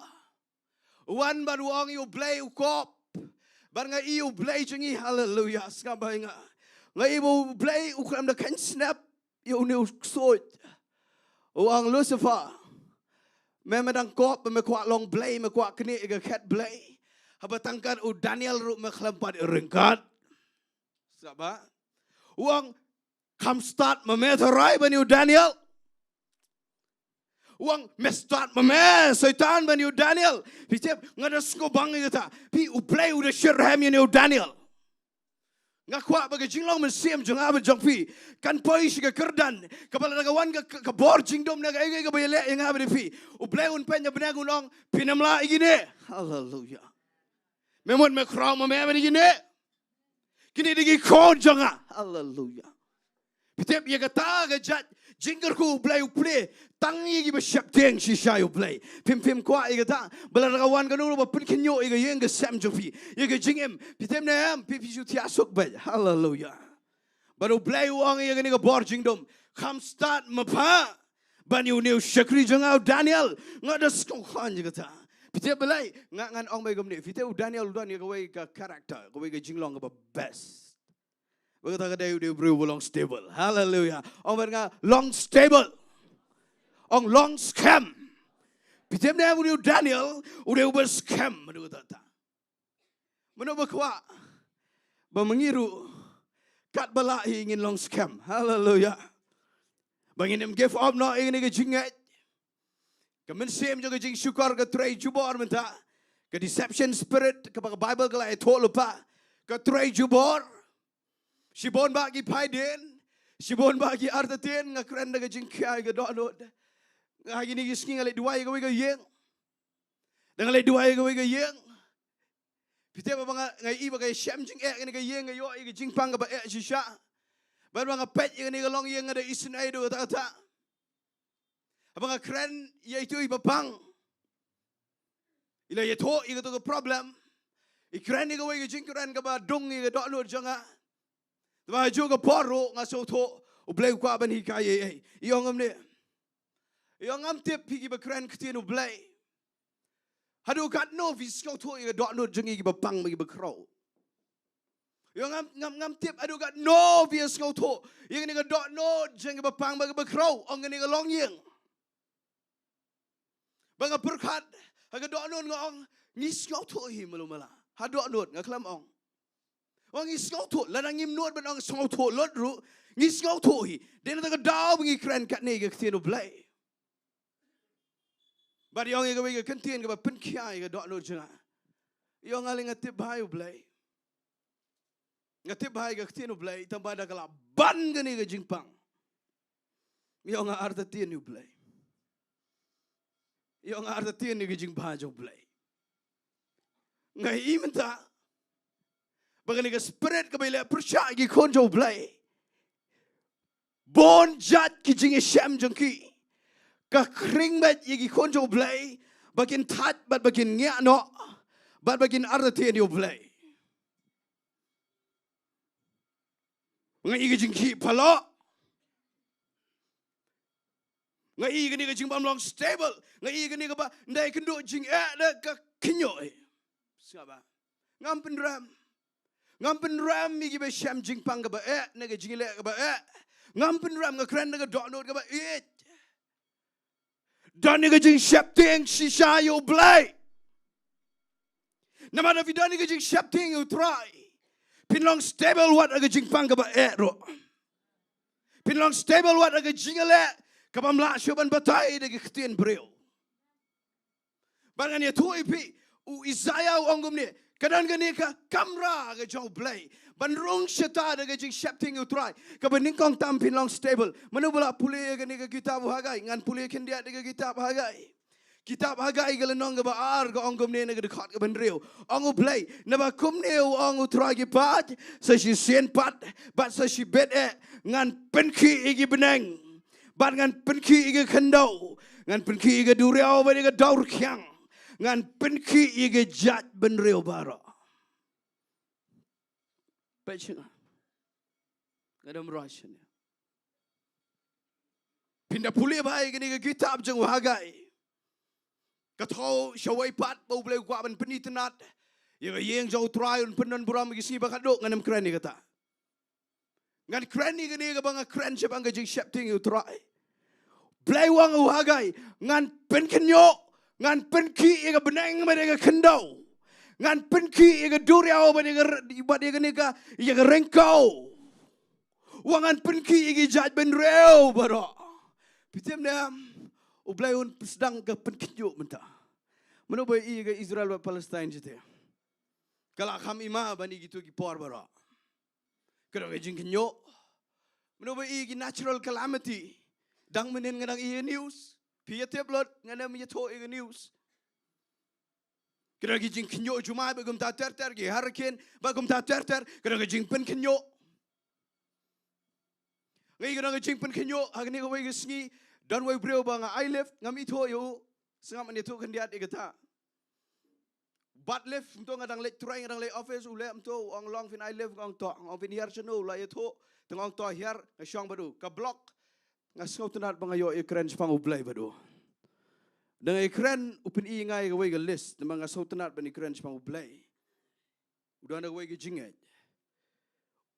U wan bad u ong ïa U Blei u kop. Bad nga ïohi U Blei jong ngi, haleluya, sngap bha ïa nga. Nga ïohi ba U Blei u khlem da kheiñ snep ïa une u ksuid. U ong, Lucifer, me, me dang kop ba me kwah long blei, me kwah knieh ïa ka khet blei. Haba tang kat u Daniel ruh me khlem pat ïa ryngkat. Sngap bha. U ong, kham stad ma me tharai ban ïa u Daniel. U ong, me stad ma me Soitan ban ïa u Daniel. Phi tip, nga da sngewbang ïa kata. Phi, U Blei u da shitrhem ïa une u Daniel. Nga kwah ba ka jinglong mynsiem jong nga bad jong phi kan poi sha ka kyrdan kaba lada ka wan ka, ka, ka bor jingdum ne kaei kaei kaba ïaleh ïa nga bad ïa phi, U Blei un peit na bneng un ong, phin ym lah ïa kine. Haleluya. Me mut me khraw ma me ban ïa kine. Kine dei ki khun jong nga. Haleluya. Phi tip ïa kata ka jait jingkyrkhu U Blei u plie tang ïa kiba sheptieng shisha ïa U Blei. Phim, phim kwah ïa kata. Ba lada ka wan kano kano ba pynkhynñiuh ïa ka ïing ka sem jong phi, ïa ka jingim, phi tip ne em, phi, phi shu thiah suk beit. Haleluya. Bad U Blei u ong ïa kane ka bor jingdum, kham stad ma pha ban ïa une u shakri jong nga u Daniel. Nga da sngewkhlaiñ ïa kata. Phi tip balei? Nga, ngan ong beit kumne. Phi tip u Daniel u don ïa kawei ka character, kawei ka jinglong kaba best. Bad kata ka dei u dei u briew uba long stable. Haleluya. Ong bad nga long stable. Ong long skhem. Phi tip ne em, une u Daniel u dei uba skhem. Mano kata? Mano ba kwah ba ma ngi ruh katba lah hi ngin long skhem. Haleluya. Ba ngin ym give up noh ïa kane ka jingngeit. Ka mynsiem jong ka jingshukor ka trei jubor mynta. Ka deception spirit kaba ka Bible ka la ïathuh lypa ka trei jubor. Shibun bah ki phaidien, shibun bah ki artatien, nga kren da ka jingkhia ïa ka dohnud. Nga ha kine ki sngi nga leit duwai ïa kawei ka ïing. Da nga leit duwai ïa kawei ka ïing, phi tip ba nga, nga ïohi ba ka shem jingeh kane ka ïing ka ïoh ïa ka jingpang kaba eh shisha. Bad ba nga peit ïa kane ka longïing nga da isynei da kata kata. Haba nga kren ïa itu i ba pang, i la ïathuh ïa katu ka problem. I kren ïa kawei ka jingkren kaba dung ïa ka dohnud jong nga. Te ba ha juh ka por ruh nga sngewthuh U Blei u kwah ban hikai ei ei. I ong kumne. I ong ngam tip phi kiba kren ktien U Blei. Haduh katno phi sngewthuh ïa ka dohnud jong ngi kiba pang bad kiba khraw. Ïa ngam, ngam, ngam tip haduh katno phi sngewthuh ïa kane ka dohnud jong ngi kiba pang bad kiba khraw, ong kane ka longïing. Ba nga pyrkhat ha ka dohnud nga ong ngi sngewthuh hi malu mala. Ha dohnud nga khlem ong. Ong ngi sngewthuh, lada ngim nud ban ong sngewthuh lut ruh, ngi sngewthuh hi. Dei na kata ka daw ba ngi kren katne ka ktien U Blei. Bad i ong ïa kawei ka kyntien kaba pynkhia ïa ka dohnud jong nga. I ong ale nga tip bha ïa U Blei. Nga tip bha ïa ka ktien U Blei, tang ba da ka la ban kane ka jingpang. I ong nga artatien ïa U Blei. I ong nga artatien ïa ka jingbha jong U Blei. Nga ïohi mynta ba kane ka spirit kaba i leh pyrshah ïa ki khun jong U Blei. Bun jait ki jingïashem jong ki ka khring beit ïa ki khun jong U Blei ba kin thait bad ba kin ngiah noh bad ba kin artatien ïa U Blei. Nga ïohi ka jingkhih palat. Nga ïohi kane ka jingbym long stable. Nga ïohi kane kaba ndai kynduh jingeh da ka khynñiuh. Sngap ba ngam pynrem. Ngam pynrem ïa kiba shem jingpang kaba eh ne ka jingleh kaba eh. Ngam pynrem, nga kren da ka dohnud kaba ïeit. Don ïa ka jingsheptieng shisha ïa U Blei. Namar da phi don ïa ka jingsheptieng ïa U Trai, phin long stable wat ha ka jingpang kaba eh ruh. Phin long stable wat ha ka jingleh kabym lah shuh ban batai da ki ktien briew. Bad ngan ïathuh ïa phi, u Isaiah u ong kumne, ka don kane ka kamra ka jong U Blei ban rung shata da ka jingsheptieng ïa U Trai kaba nyngkong tam phin long stable. Mano ba la pule ïa kane ka kitab u Haggai? Ngan pule khyndiat ïa ka kitab Haggai. Kitab Haggai ka lynnong kaba ar ka ong kumne na ka dkhot kaba hynriew. Ong U Blei, naba kumne u ong U Trai ki paid, sa shisien pat bad sa shibit eh ngan pynkhih ïa ki bneng. Bad ngan pynkhih ïa ka khyndew, ngan pynkhih ïa ka duriaw bad ïa ka dawrkhiang, ngan pynkhih ïa ka jaitbynriew baroh. Peit sha nga. Nga dang rwai shane. Phin da pule bha ïa kane ka kitab jong u Haggai. Ka thoh shawei pat ba U Blei u kwah ban pynitynnad ïa ka ïing jong U Trai, un pyndonburom ïa ki sngi ba khadduh, ngan ym kren ïa kata. Ngan kren ïa kane kaba nga kren shaphang ka jingsheptieng ïa U Trai. Blei u ong ha u Haggai, ngan pynkhynñiuh, ngan pynkhih ïa ka bneng bad ïa ka khyndew. Ngan pynkhih ïa ka duriaw bad ïa ka r-, bad ïa kane ka, ïa ka ryngkew. U ong ngan pynkhih ïa ki jaitbynriew baroh. Phi tip ne em, U Blei un sdang ka pynkhynñiuh mynta. Mano ba ïohi ïa ka Israel bad Palestine jingtei? Ka la kham i ma ban ïa kito ki por baroh. Ka dang ka jingkhynñiuh. Mano ba ïohi ki natural calamity? Dang mynhynnin nga dang ïohi news. Phi ïa tip lut, ngan ym ïathuh ïa ka news. Ka don ki jingkhynñiuh jumai bad kumta ter ter, ki hurricane bad kumta ter ter, ka don ka jingpynkhynñiuh. Ngi ka don ka jingpynkhynñiuh ha kane kawei ka sngi, don wei briew ba nga ai lift, ngam ithuh ïa u, sngap, ngan ïathuh khyndiat ïa kata. Bat lift, mynta nga dang leit trei, nga dang leit office, u leh mynta, u ong long phin ai lift, nga ong to, nga ong phin hiar shano, u la ïathuh, te nga ong to hiar, nga shong bad u. Ka block, nga sngewtynnat ba nga ïoh ïakren shaphang U Blei bad u. Da nga ïakren, u pyni ïa nga ïa kawei ka list, namar nga sngewtynnat ban ïakren shaphang U Blei. U don da kawei ka jingngeit.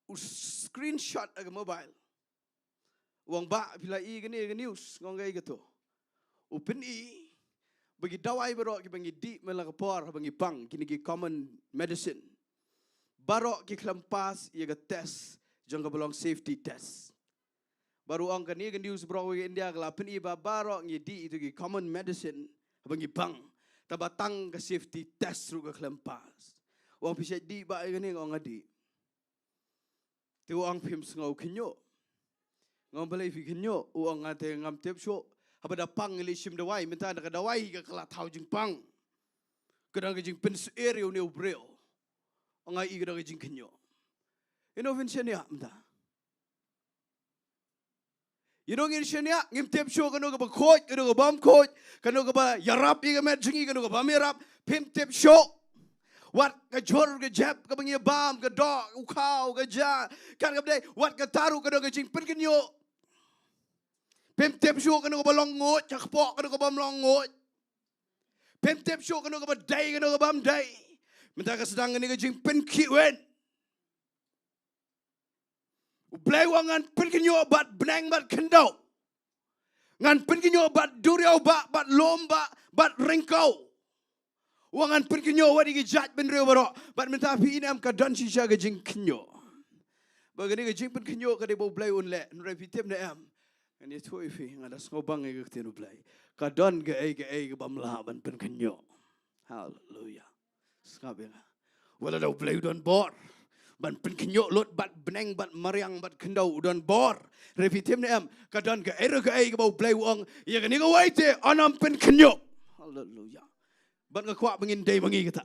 U screenshot ha ka mobile. U ong, "Bah, phi la i kane ka news?" Nga ong, "Kaei kata?" U pyni ba ki dawai baroh kiba ngi dih man la ka por haba ngi pang, kine ki common medicine, baroh ki khlem pass ïa ka test jong kaba long safety test. Bad u ong, kane ka news baroh kawei ka India ka la pyni ba baroh ngi dih ïa ki common medicine haba ngi pang, tangba tang ka safety test ruh ka khlem pass. U ong, "Phi shait dih bah ïa kane?" Nga ong, "Nga dih." Te u ong, "Phim sngew khynñiuh?" Nga ong, "Balei phi khynñiuh?" U ong, "Nga te ngam tip shuh. Haba da pang ngi leit shim dawai, mynta da ka dawai ka la thaw jingpang. Ka don ka jingpynsheptieng ïa une u briew." U ong, "Nga i ka don ka jingkhynñiuh." Ïa no phin shaniah mynta? Ïa no ngin shaniah? Ngim tip shuh kano kaba khuid, kano kaba ym khuid, kano kaba ïarap ïa ka met jong ngi, kano kaba ym ïarap. Phim tip shuh. Wat ka jhur ka jep kaba ngi bam, ka doh, u khaw, ka ja, kat kaba dei, wat kata ruh ka don ka jingpynkhynñiuh. Phim tip shuh kano kaba long nguid, ka kpoh, kano kaba ym long nguid. Phim tip shuh kano kaba dei, kano kaba ym dei. Mynta ka sdang kane ka jingpynkhih win. U Blei u ong, "Ngan pynkhynñiuh bad bneng bad khyndew. Ngan pynkhynñiuh bad duriaw bah, bad lum bah, bad ryngkew." U ong, "Ngan pynkhynñiuh wat ïa ki jaitbynriew baroh." Bad mynta phi i ne em, ka don shisha ka jingkhynñiuh. Ba kane ka jingpynkhynñiuh ka dei ba U Blei un leh. Hynrei phi tip ne em? Ngan ïathuh ïa phi, nga da sngewbang ïa ka ktien U Blei. Ka don kaei kaei kaba ym lah ban pynkhynñiuh. Haleluya. Sngap ïa nga. Wat la da U Blei u don bor ban pynkhynñiuh lut bad bneng bad mariang bad khyndew, u don bor. Hynrei phi tip ne em, ka don kaei re kaei kaba U Blei u ong, ïa kane kawei te, ym pynkhynñiuh. Haleluya. Bad nga kwah ba ngin dei ma ngi kata.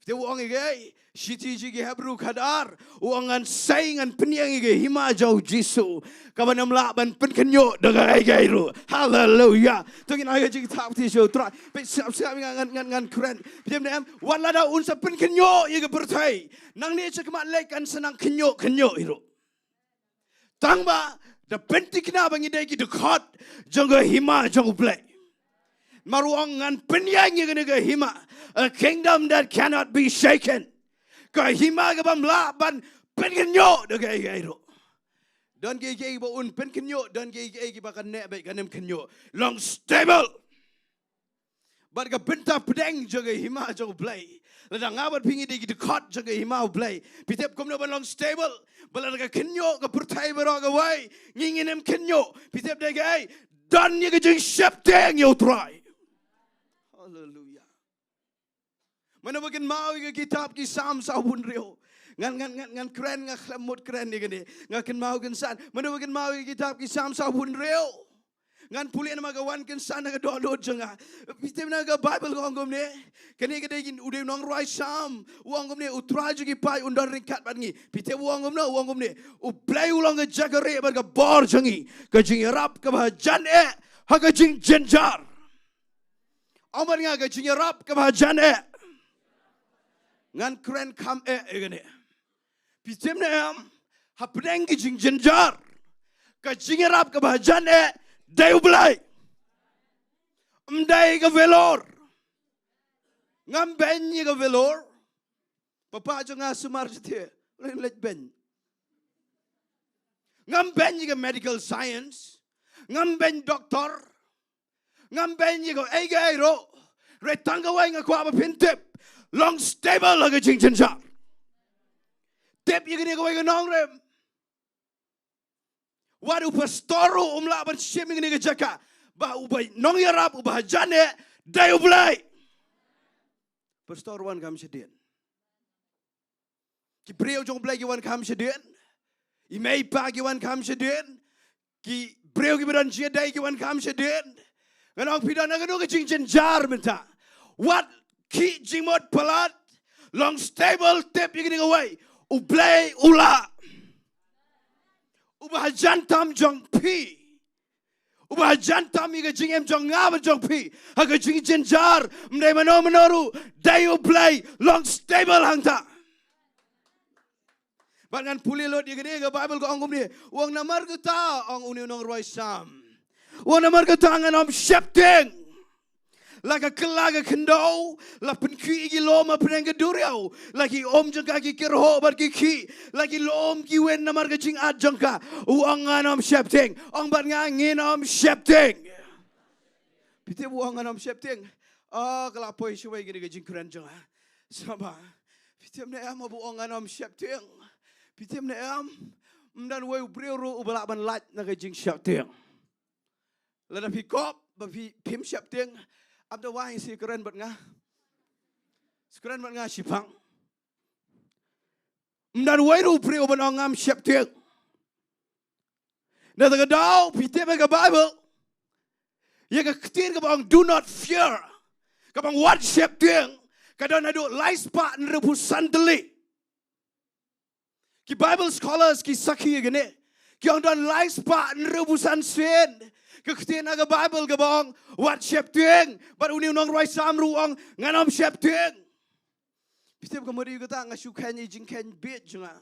Te u ong ïa kaei? Shithi jong ki Hebru khatar, u ong, "Ngan sei, ngan pynïeng ïa ka hima jong U Jisu, kaban ym lah ban pynkhynñiuh da kaei kaei ruh." Haleluya. To ngin ai ka jingthap kti sha U Trai. Peit, sngap, sngap, ngan, ngan, ngan kren. Phi tip ne em, wat la da un sa pynkhynñiuh ïa ka pyrthei, nangne sha khmat leit kan sa nang khynñiuh khynñiuh hi ruh. Tangba da pynthikna ba ngi dei ki dkhot jong ka hima jong U Blei. Namar u ong, "Ngan pynïeng ïa kane ka hima, a kingdom that cannot be shaken." Ka hima kaba ym lah ban pynkhynñiuh da kaei kaei ruh. Don kiei kiei ba un pynkhynñiuh, don kiei kiei ba kan neh beit, kan ym khynñiuh. Long stable. Bad ka bynta pdeng jong ka hima jong U Blei, lada nga bad phi ngi dei ki dkhot jong ka hima U Blei, phi tip kumno ban long stable? Ba lada ka khynñiuh ka pyrthei baroh kawei, ngi ngin ym khynñiuh. Phi tip da kaei? Don ïa ka jingsheptieng ïa U Trai. Haleluya. Mano ba kynmaw ïa ka kitab ki Salm sawphew hynriew? Ngan, ngan, ngan, ngan kren, nga khlem mut kren ïa kane. Nga kynmaw kynsan. Mano ba kynmaw ïa ka kitab ki Salm sawphew hynriew? Ngan pule namar ka wan kynsan na ka dohnud jong nga. Phi tip, na ka Baibl ka ong kumne. Kane ka dei, u dei u nongrwai Salm. U ong kumne, U Trai jong ki paid un don ryngkat bad ngi. Phi tip u ong kumne, u ong kumne, U Blei u long ka jaka rieh bad ka bor jong ngi, ka jingïarap kaba hajan eh ha ka jingjynjar. Ong bad nga, ka jingïarap kaba hajan eh. Ngan kren kham eh ïa kane. Phi tip ne em, hapdeng ki jingjynjar, ka jingïarap kaba hajan eh dei U Blei. Ym dei ka Vellore. Ngam beiñ ïa ka Vellore. Papa jong nga sumar jati, u leit beiñ. Ngam beiñ ïa ka medical science. Ngam beiñ doctor. Ngam beiñ ïa kaei kaei ruh. Hynrei tang kawei nga kwah ba phin tip. Long stable ha ka jingjynjar. Tip ïa kane kawei ka nongrim. Wat u pastor ruh um lah ban shim ïa kane ka jaka. Ba uba nongïarap, uba hajan eh, dei U Blei. Pastor wan kham shadien. Ki briew jong U Blei ki wan kham shadien. I mei i pa ki wan kham shadien. Ki briew kiba don jingïadei ki wan kham shadien. Ngan ong, phi don ha kano ka jingjynjar mynta? Wat khih jingmut palat, long stable, tip ïa kane kawei, U Blei u lah. Uba hajan tam jong phi, uba hajan tam ïa ka jingim jong nga bad jong phi ha ka jingjynjar, ym dei mano mano ruh, dei U Blei. Long stable hangta. Bad ngan pule lut ïa kane ka Baibl ka ong kumne, u ong namar kata, ong une u nongrwai Salm, u ong namar kata ngan ym sheptieng. La ka kylla ka khyndew, la pynkhih ïa ki lum hapdeng ka duriaw, la ki um jong ka ki kyrhuh bad ki khih, la ki lum ki win namar ka jingat jong ka. U ong ngan ym sheptieng. Ong bad nga, ngin ym sheptieng. Phi tip u ong ngan ym sheptieng? Ah, ka la poi shawei kane ka jingkren jong nga. Sngewbha. Phi tip ne em haba u ong ngan ym sheptieng? Phi tip ne em? Ym don uwei u briew ruh uba lah ban lait na ka jingsheptieng. Lada phi kwah ba phi, phim sheptieng, ap da wai shi kren bad nga. Shi kren bad nga shipang. Ym don uwei ruh u briew ban ong ngam sheptieng. Na kata ka daw phi tip ha ka Baibl, ïa ka ktien kaba ong do not fear, kaba ong wat sheptieng, ka don haduh lai spah hynriewphew san tylli. Ki Bible scholars ki sakhi ïa kane. Ki ong don lai spah hynriewphew san sien ka ktien ha ka Baibl kaba ong wat sheptieng. Bad une u nongrwai Salm ruh u ong ngan ym sheptieng. Phi tip ka mut ïa kata nga shu kheiñ ïa ka jingkheiñ bieit jong nga.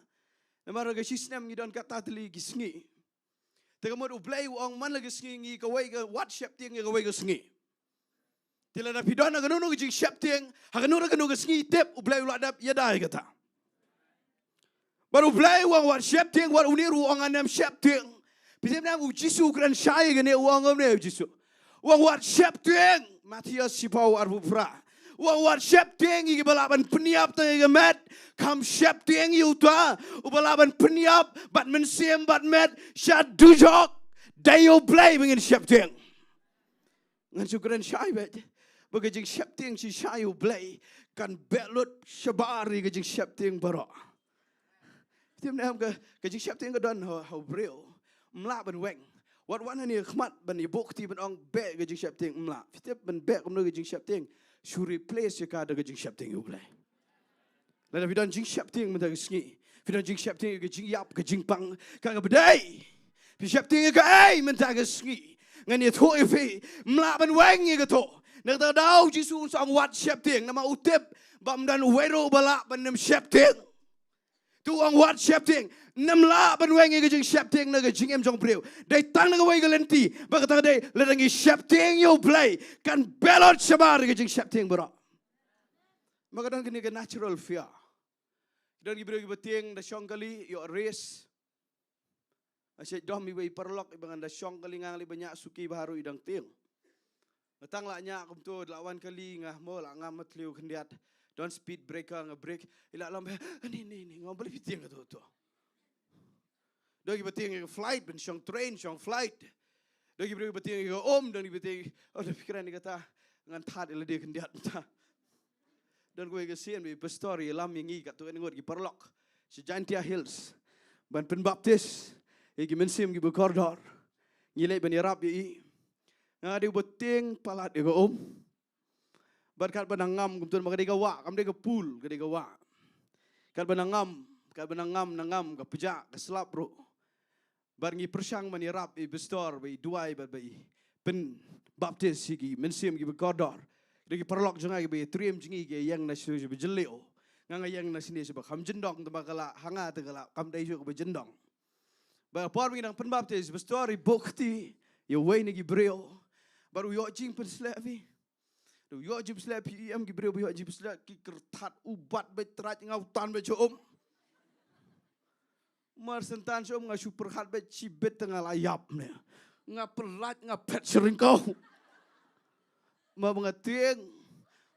Namar ka shi snem ngi don katta tylli ki sngi. Te ka mut U Blei u ong man la ka sngi ngi kawei ka wat sheptieng ïa kawei ka sngi. Te lada phi don ha kano kano ka jingsheptieng ha kano kano ka sngi, tip U Blei u la dep ïada ïa kata. Bad U Blei u ong wat sheptieng, wat une ruh u ong ngan ym sheptieng. Phi tip ne em u Jisu u kren shai ïa kane, u ong kumne u Jisu. U ong wat sheptieng, Mathaios shiphew arphew phra. U ong wat sheptieng ïa kiba lah ban pynïap tang ïa ka met, kham sheptieng ïa uta uba lah ban pynïap bad mynsiem bad met sha dujok. Dei U Blei ba ngin sheptieng. Ngan shu kren shai beit ba ka jingsheptieng shisha ïa U Blei kan beh lut shabar ïa ka jingsheptieng baroh. Phi tip ne em ka, ka jingsheptieng ka don ha, ha u briew. Ym lah ban weng. Wat wan hangne ha khmat ban ïa buh kti ban ong beh ka jingsheptieng, ym lah. Phi tip ban beh kumno ka jingsheptieng? Shu replace ïa ka da ka jingsheptieng ïa U Blei. Lada phi don jingsheptieng mynta ka sngi, phi don jingsheptieng ïa ka jingïap, ka jingpang, ka kaba dei. Phi sheptieng ïa kaei mynta ka sngi? Ngan ïathuh ïa phi, ym lah ban weng ïa kato. Na kata ka daw Jisu u ong wat sheptieng, namar u tip ba ym don uwei ruh ba lah ban ym sheptieng. Te u ong wat sheptieng, ym lah ban weng ïa ka jingsheptieng na ka jingim jong u briew. Dei tang na kawei ka lynti, ba kata ka dei lada ngi sheptieng ïa U Blei, kan beh lut shabar ïa ka jingsheptieng baroh. Ma ka don kane ka natural fear. Don ki briew kiba tieng da shong kali, ïoh race. Nga shait dom iwei i paralok iba ngan da shong kali, nga lei ba ñiah suki ba haru i dang tieng. Nga tang la ñiah kumto, la wan kali nga mo la ngam mathliew khyndiat. Don speed breaker nga brake, i la lom, "Eh, ni, ni, ni," nga ong, "Balei phi tieng kato to?" Don kiba tieng ïa ka flight, ban shong train, shong flight. Don kiba, kiba tieng ïa ka um, don kiba tieng, oh, da phi kren ïa kata, ngan thad ïa lade khyndiat mynta. Don kawei ka sien ba i pastor i lam ïa ngi katto katne ngut ki paralok sha Jaintia Hills ban pynbaptis ïa ki mynsiem kiba kordor. Ngi leit ban ïarap ïa i. Nga dei uba tieng palat ïa ka um. Bad katba nangam kumto, ma ka dei ka wah, kam dei ka pool, ka dei ka wah. Katba nangam, katba nangam, nangam, ka pjah, ka slap ruh. Bad ngi pyrshang ban ïarap ïa i pastor ba i duwai bad ba i pynbaptis ïa ki mynsiem kiba kordor. Dei ki paralok jong nga kiba ïatriem jong ngi, ki ïeng na shu shu ba jylliew. Nga nga ïeng na shane shu ba kham jyndong, te ba ka la ha nga te ka la kam dei shu kaba jyndong. Ba ka por ba ngi dang pynbaptis, i pastor i buh kti ïa uwei na ki briew. Bad u ïoh jingpynsleh phi. U ïoh jingpynsleh, phi i em ki briew ba ïoh jingpynsleh, ki kyrthat u bat beit, trai nga u tan beit sha um. Mar shen tan sha um nga shu pyrkhat beit shibit te nga la ïap ne. Nga pyllait, nga phet sha ryngkew. Ma ba nga tieng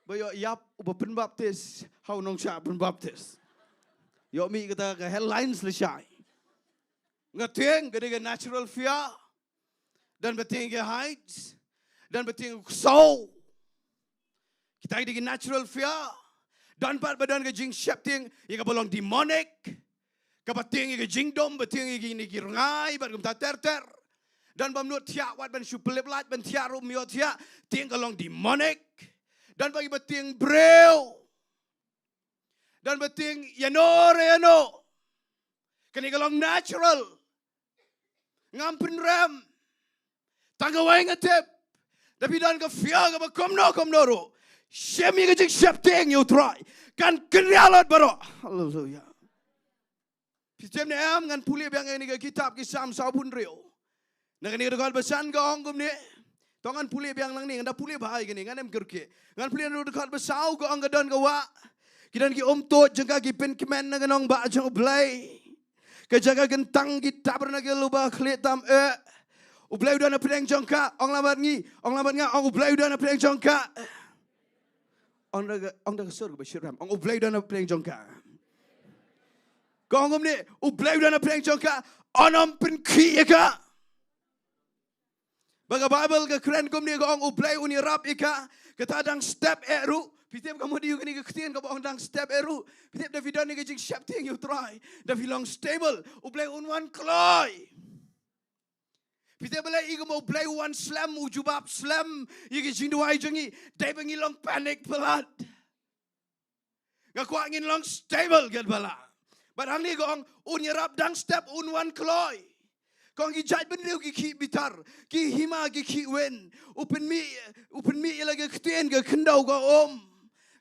ba ïoh ïap uba pynbaptis ha u nongshah pynbaptis. Ïoh mih kata ka headlines lashai. Nga tieng, ka dei ka natural fear. Don ba tieng ïa ka heights. Don ba tieng ïa u ksew. Kita ki dei ki natural fear. Don pat ba don ka jingsheptieng ïa kaba long demonic. Kaba tieng ïa ka jingdum, ba tieng ïa kine ki rngai bad kumta ter ter. Don bym nud thiah wat ban shu pynlip lait ban thiah ruh ym ïoh thiah, tieng ka long demonic. Don ba ki ba tieng briew. Don ba tieng ïano re ïano. Kane ka long natural. Ngam pynrem. Tang kawei nga tip. Da phi don ka fear kaba kumno kumno ruh, shim ïa ka jingsheptieng ïa U Trai. Kan kynriah lut baroh. Haleluya. Phi tip ne em, ngan pule biang ïa kane ka kitab ki Salm sawphew hynriew. Na kane ka dkhot ba san ka ong kumne. To ngan pule biang lang ne, ngan da pule bha ïa kane, ngan em kyrkieh. Ngan pule na ka dkhot ba saw ka ong ka don ka wah. Ki don ki umtuid jong ka ki pynkmen na ka nongbah jong U Blei. Ka jaka kyntang ki tabernacle uba khlieh tam eh. U Blei u don hapdeng jong ka, ong lang bad ngi, ong lang bad nga, ong U Blei u don hapdeng jong ka. Ong da ka, ong da ka sur kaba shitrhem, ong U Blei u don hapdeng jong ka. Ka ong kumne, U Blei u don hapdeng jong ka, un ym pynkhih ïa ka. Ba ka Baibl ka kren kumne, ka ong U Blei un ïarap ïa ka, kata dang step eh ruh. Phi tip ka mut ïa kane ka ktien kaba ong dang step eh ruh. Phi tip da phi don ïa ka jingsheptieng ïa U Trai, da phi long stable, U Blei un wan kloi. Phi tip balei, i kumba U Blei u wan slem, u jubab slem ïa ki jingduwai jong ngi, dei ba ngi long panic palat. Nga kwah ngin long stable katba lah. Bad hangne ka ong un ïarap dang step, un wan kloi. Ka ong ki jaitbynriew ki khih bitar, ki hima ki khih win. U pynmih, u pynmih ïa la ka ktien, ka khyndew ka um.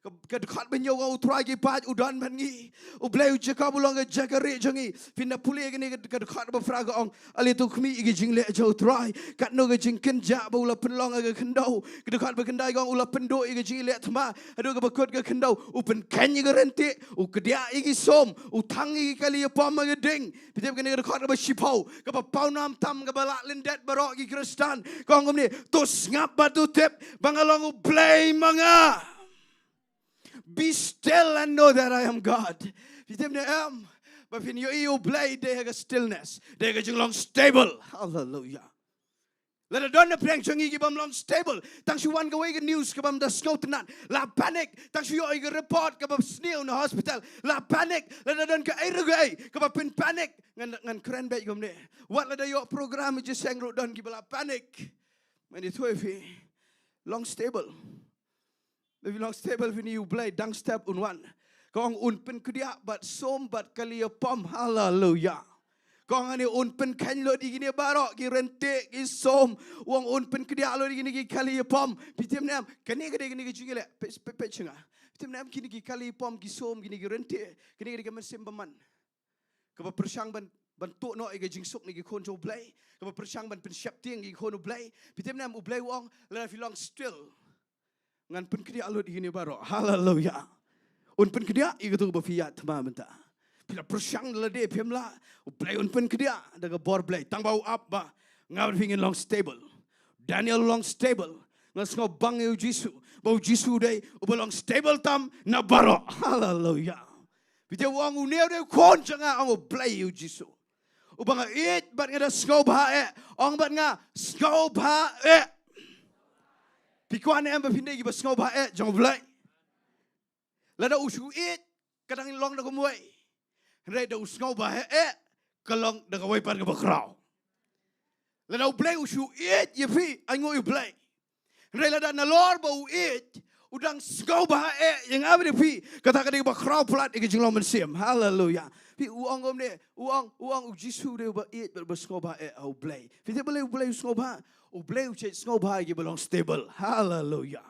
Ka, ka dkhot ba hynñiew ka ong U Trai ki paid u don bad ngi. U Blei u Jakob u long ka jaka rieh jong ngi. Phin da pule kane ka, ka dkhot ba phra ka ong, ale to khmih ïa ki jingleh jong U Trai. Katno ka jingkynjah ba u la pynlong ha ka khyndew. Ka dkhot ba khyndai ka ong u la pynduh ïa ka jingïaleh thma haduh kaba kut ka khyndew. U pynkheiñ ïa ka ryntieh, u kdiah ïa ki sum, u thang ïa ki kali ïapom ha ka ding. Phi tip kane ka dkhot kaba shiphew, kaba pawnam tam, kaba lah lyndet baroh ki Khristan. Ka ong kumne, to sngap bad to tip ba nga long U Blei ma nga. Be still and know that I am God. Phi tip ne em, ba phin ïohi U Blei dei ha ka stillness, dei ha ka jinglong stable. Haleluya. Lada don na pdeng jong ngi ki bym long stable, tang shu wan kawei ka news ka bym da sngewtynnat, la panic. Tang shu ïoh ïa ka report kaba sniew na hospital, la panic. Lada don kaei re kaei kaba pynpanic, ngan, ngan kren beit kumne. Wat lada ïoh program jingïaseng ruh don kiba la panic. Mynta ïathuh ïa phi, long stable. Ba phi long stable, phin ïohi U Blei dang step un wan. Ka ong un pynkdiah bad sum bad kali ïapom. Haleluya. Ka ong hangne un pynkheiñ lut ïa kine baroh ki ryntieh ki sum. U ong un pynkdiah lut ïa kine ki kali ïapom. Phi tip ne em, kane ka dei kane ka jingïaleh. Peit, peit, peit sha nga. Phi tip ne em, kine ki kali ïapom, ki sum, kine ki ryntieh, kine ka dei ka mynsiem bymman. Kaba pyrshang ban, ban tuh noh ïa ka jingsuk na ki khun jong U Blei. Kaba pyrshang ban pynsheptieng ïa ki khun U Blei. Phi tip ne em, U Blei u ong, lada phi long still, ngan pynkdiah lut ïa kine baroh. Haleluya. Un pynkdiah ïa kito ba phi ïaid thma mynta. Phi la pyrshang da lade phim lah, U Blei un pynkdiah da ka bor Blei. Tang ba u ap ba nga bad phi ngin long stable. Daniel long stable. Nga sngewbang ïa U Jisu, ba U Jisu u dei uba long stable tam na baroh. Haleluya. Phi tip, u ong une u dei u khun jong nga, ong U Blei, U Jisu. Uba nga ïeit bad nga da sngewbha eh. Ong bad nga, sngewbha eh. Phi kwah ne em ba phin dei kiba sngewbha eh jong U Blei? Lada u shu ïeit, ka dang long da kumwei. Hynrei da u sngewbha eh, ka long da kawei pat kaba khraw. Lada U Blei u shu ïeit ïa phi, ainguh ïa U Blei. Hynrei lada nalor ba u ïeit u dang sngewbha eh ïa nga bad ïa phi, kata ka dei kaba khraw palat ïa ka jinglong mynsiem. Haleluya. Phi, u ong kumne, u ong, u ong U Jisu u dei uba ïeit bad uba sngewbha eh ha U Blei. Phi tip balei U Blei u sngewbha? U Blei u shait sngewbha ïa kiba long stable. Haleluya.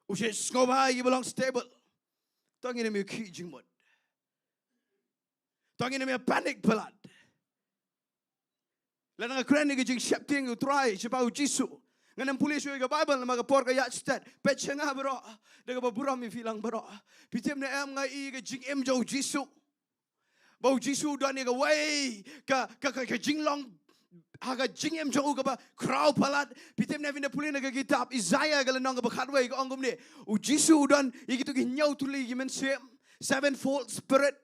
U shait sngewbha ïa kiba long stable. To ngin ym ïa khih jingmut. To ngin ym ïa panic palat. Lada nga kren ïa ka jingsheptieng ïa U Trai, shaphang U Jisu, ngan ym pule shuh ïa ka Baibl namar ka por ka ïaid stet. Peit sha nga baroh, da kaba burom ïa phi lang baroh. Phi tip ne em, nga ïohi ïa ka jingim jong U Jisu, ba U Jisu u don ïa kawei ka, ka, ka, ka jinglong ha ka jingim jong u kaba khraw palat. Phi tip ne em, phin da pule na ka kitab Isaiah ka lynnong kaba khatwei, ka ong kumne, U Jisu u don ïa kito ki hynñiew tylli ki mynsiem, sevenfold spirit.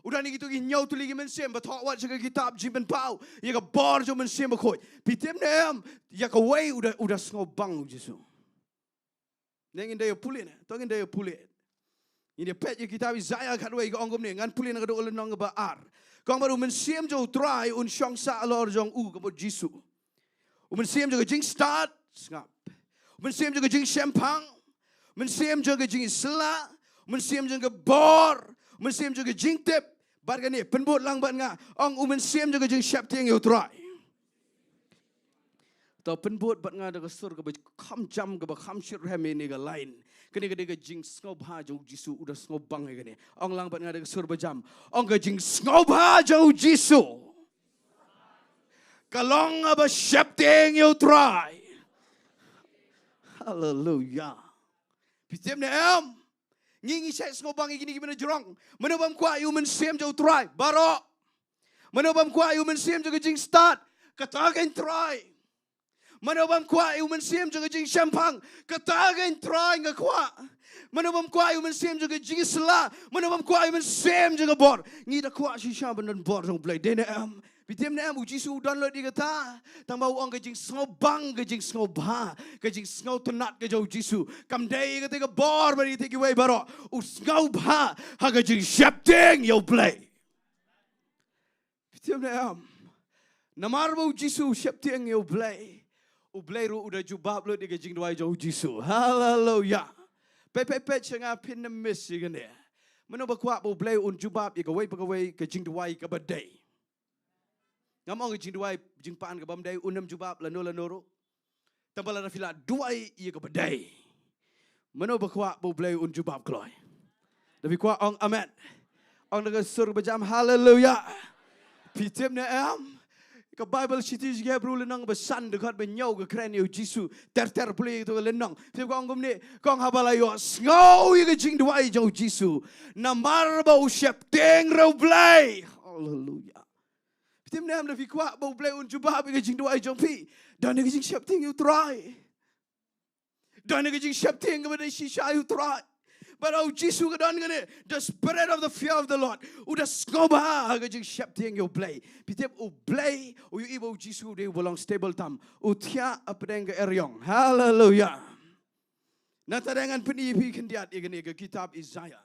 U don ïa kito ki hynñiew tylli ki mynsiem, ba thoh wat sha ka kitab Jingpynpaw ïa ka bor jong U Mynsiem Bakhuid. Phi tip ne em, ïa kawei u da, u da sngewbang U Jisu. Ne ngin da ïa pule ne, to ngin da ïa pule. Ngin ïa peit ïa kitab Isaiah khatwei, ka ong kumne, ngan pule na ka dkhot lynnong kaba ar. Ka ong, bad U Mynsiem jong U Trai un shong sah halor jong u, ka mut Jisu. U mynsiem jong ka jingstad, sngap. Mynsiem jong ka jingshemphang, mynsiem jong ka jingïasylla, mynsiem jong ka bor, mynsiem jong ka jingtip. Bad kane, pynbud lang bad nga, ong u mynsiem jong ka jingsheptieng ïa u Trai. To pynbud bad nga da ka sur kaba kham jam, kaba kham shitrhem ïa kane ka line. Kane ka dei ka jingsngewbha jong u Jisu, u da sngewbang ïa kane. Ong lang bad nga da ka sur ba jam. Ong ka jingsngewbha jong u Jisu ka long kaba sheptieng ïa u Trai. Haleluia. Phi tip ne em? Ngi ngi shait sngewbang ïa kine kiba na jrong. Mano bym kwah ïa u mynsiem jong u Trai? Baroh. Mano bym kwah ïa u mynsiem jong ka jingstad? Kata kan trai. Mano bym kwah ïa u mynsiem jong ka jingshemphang? Kata kan trai, nga kwah. Mano bym kwah ïa u mynsiem jong ka jingïasylla? Mano bym kwah ïa u mynsiem jong ka bor? Ngi da kwah shisha ban don bor jong u Blei, dei ne em? Phi tip ne em, u Jisu u don lut ïa kata. Tang ba u ong ka jingsngewbang, ka jingsngewbha, ka jingsngewtynnat ka jong u Jisu kam dei ïa kata ka bor bad ïa kata kiwei baroh. U sngewbha ha ka jingsheptieng ïa u Blei. Phi tip ne em? Namar ba u Jisu u sheptieng ïa u Blei, u Blei ruh u da jubab lut ïa ka jingduwai jong u Jisu. Haleluia. Peit, peit, peit sha nga, phin ym miss ïa kane. Mano ba kwah ba u Blei un jubab ïa kawei pa kawei ka jingduwai kaba dei? Ngam ong ka jingduwai jingpan kabym dei un ym jubab lano lano ruh. Tang ba lada phi la duwai ïa kaba dei, mano ba kwah ba u Blei un jubab kloi? Da phi kwah ong amen. Ong da ka sur ba jam haleluia. Phi tip ne em? Ka Baibl, Shithi Jong Ki Hebru lynnong ba san, dkhot ba hynñiew ka kren ïa u Jisu ter ter pule ïa kato ka lynnong. Phi tip ka ong kumne, ka ong haba la ïohsngew ïa ka jingduwai jong u Jisu, namar ba u sheptieng ruh ïa u Blei. Haleluia. Phi tip ne em, da phi kwah ba u Blei un jubab ïa ka jingduwai jong phi, don ïa ka jingsheptieng ïa u Trai. Don ïa ka jingsheptieng kaba dei shisha ïa u Trai. Bad ha u Jisu ka don kane, the spirit of the fear of the Lord. U da sngewbha ha ka jingsheptieng ïa u Blei. Phi tip u Blei, u ïohi ba u Jisu u dei uba long stable tam, u thiah hapdeng ka eriong. Haleluia. Nangta ngan pyni ïa phi khyndiat ïa kane ka kitab Isaiah.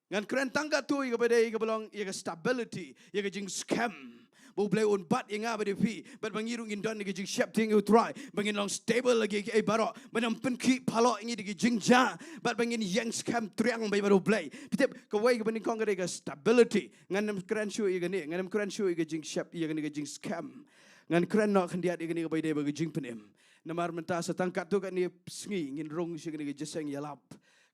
Ngan kren tang katto ïa kaba dei, ïa kaba long ïa ka stability, ïa ka jingskhem. Ba u Blei un bat ïa nga bad ïa phi, bad ba ngi ruh ngin don ïa ka jingsheptieng ïa u Trai, ba ngin long stable ha kiei kiei baroh, ban ym pynkhih phalloh ïa ngi da ki jingjia, bad ba ngin ïeng skhem triang beit bad u Blei. Phi tip, kawei kaba nyngkong ka dei ka stability. Ngan ym kren shuh ïa kane, ngan ym kren shuh ïa ka jingshep, ïa kane ka jingskhem. Ngan kren noh khyndiat ïa kane kaba dei bad ka jingpynim. Namar mynta sa tang katto katne sngi ngin rung sha kane ka jingïalap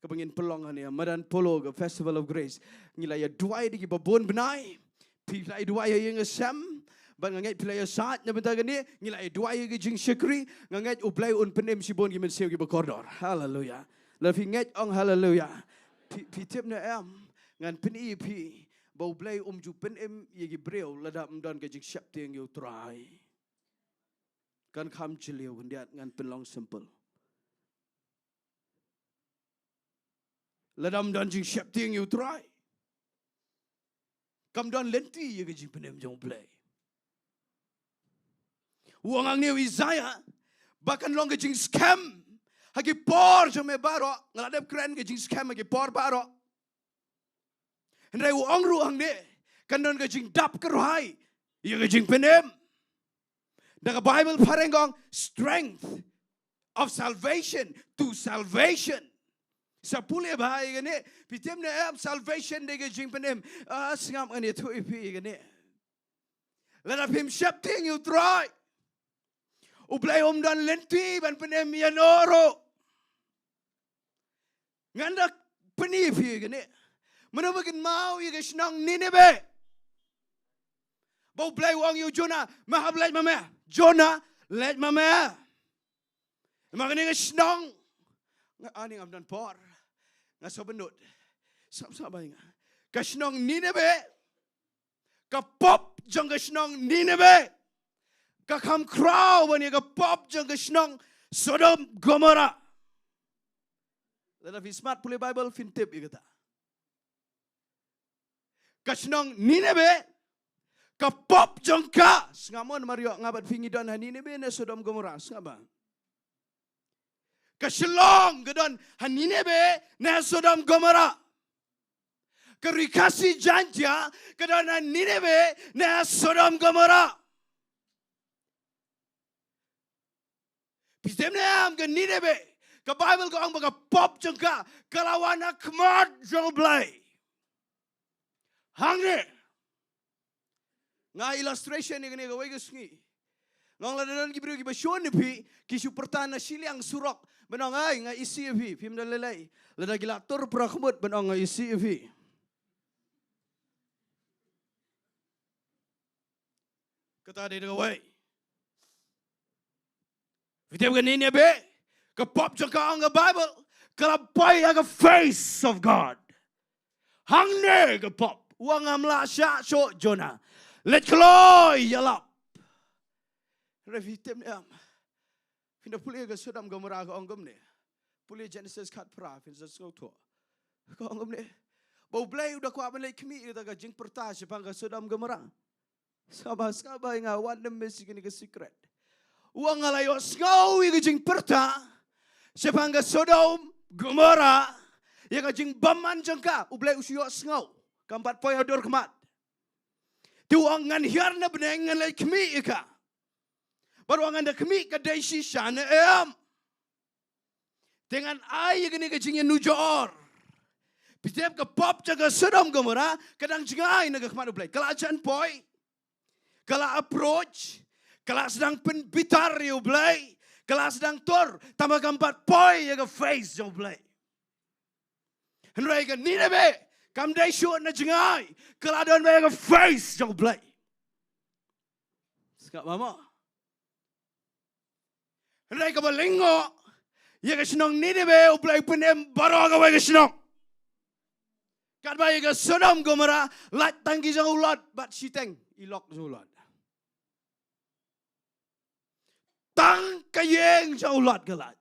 kaba ngin pynlong hangne ha madan Polo, ka Festival of Grace. Ngi la ïa duwai da kiba bun bnai. Phi la ïa duwai ha ïing ha sem. Bad nga ngeit phi la ïa sait na bynta kane. Ngi la ïa duwai ha ka jingshakri. Nga ngeit u Blei un pynim shibun ki mynsiem kiba kordor. Haleluia. Lada phi ngeit ong haleluia. Phi, phi tip ne em? Ngan pyni ïa phi ba u Blei um ju pynim ïa ki briew lada ym don ka jingsheptieng ïa u Trai. Kan kham jylliew khyndiat, ngan pynlong simple. Lada ym don jingsheptieng ïa u Trai, kam don lynti ïa ka jingpynim jong u Blei. U ong hangne u Isaiah ba kan long ka jingskhem ha ki por jong me baroh. Nga la dep kren ka jingskhem ha ki por baroh. Hynrei u ong ruh hangne, kan don ka jingdap kyrhai ïa ka jingpynim. Da ka Baibl phareng ka ong strength of salvation to salvation. Sa pule bha ïa kane, phi tip ne em, salvation dei ka jingpynim. Ah, sngap, ngan ïathuh ïa phi ïa kane. Lada phim sheptieng ïa u Trai, u Blei um don lynti ban pynim ïa no ruh. Ngan da pyni ïa phi ïa kane. Mano ba kynmaw ïa ka shnong Nineveh? Ba u Blei u ong ïa u Jonah, me hap leit ma me. Jonah, leit ma me. Ma kane ka shnong, nga, ani ngam don por. Nga sngewbha nud. Sam sam ba nga. Ka shnong Nineveh, ka pop jong ka shnong Nineveh ka kham khraw ban ïa ka pop jong ka shnong Sodom Gomorrah. Lada phi smat pule Baibl phin tip ïa kata. Ka shnong Nineveh, ka pop jong ka. Sngap mo, namar ïoh nga bad phi ngi don ha Nineveh ne Sodom Gomorrah, sngap ba. Ka shlong ka don ha Nineveh ne Sodom Gomorrah. Ka Ri Khasi Jaintia ka don ha Nineveh ne Sodom Gomorrah. Phi tip ne em, ka Nineveh, ka Baibl ka ong ba ka pop jong ka ka la wan ha khmat jong U Blei. Hangne nga illustration ïa kane kawei ka sngi. Nga ong lada don ki briew kiba shun ïa phi, ki shu pyrta na shiliang surok ban ong, ai, nga isih ïa phi, phim da lei lei. Lada ki la tur pra khmut ban ong nga isih ïa phi. Kata dei da kawei. Phi tip ka Nineveh, ka pop jong ka, ong ka Baibl, ka la poi ha ka face of God. Hangne ka pop, u ong, ngam lah shah shuh Jonah. Leit kloi ïalap. Hynrei phi tip ne em, phin da pule ka Sodom Gomorrah ka ong kumne. Pule Genesis khatphra, phin sa sngewthuh. Ka ong kumne, ba U Blei u da kwah ban leit khmih ïa kata ka jingpyrta shaphang ka Sodom Gomorrah. Sngap bha, sngap bha ïa nga, wat nym miss ïa kane ka secret. U ong, nga la ïohsngew ïa ka jingpyrta shaphang ka Sodom Gomorrah, ïa ka jingbymman jong ka, U Blei u shu ïohsngew, kam pat poi ha dur khmat. Te u ong, ngan hiar na bneng, ngan leit khmih ïa ka. Bad u ong, ngan da khmih ka dei shisha ne em? Te ngan ai ïa kane ka jingïanujor. Phi tip, ka pop jong ka Sodom Gomorrah ka dang jngai na ka khmat U Blei. Ka la jan poi, ka la approach, ka la sdang pynbitar ïa U Blei, ka la sdang tur, tangba kam pat poi ïa ka face jong U Blei. Hynrei ka Nineveh kam dei shuh na jngai, ka la don beit ïa ka face jong U Blei. Sngap bha mo. Hynrei kaba lyngngoh, ïa ka shnong Nineveh U Blei u pynim baroh kawei ka shnong. Katba ïa ka Sodom Gomorrah, lait tang ki jong u Lot bad shiteng i lok jong u Lot. Tang ka ïing jong u Lot ka lait.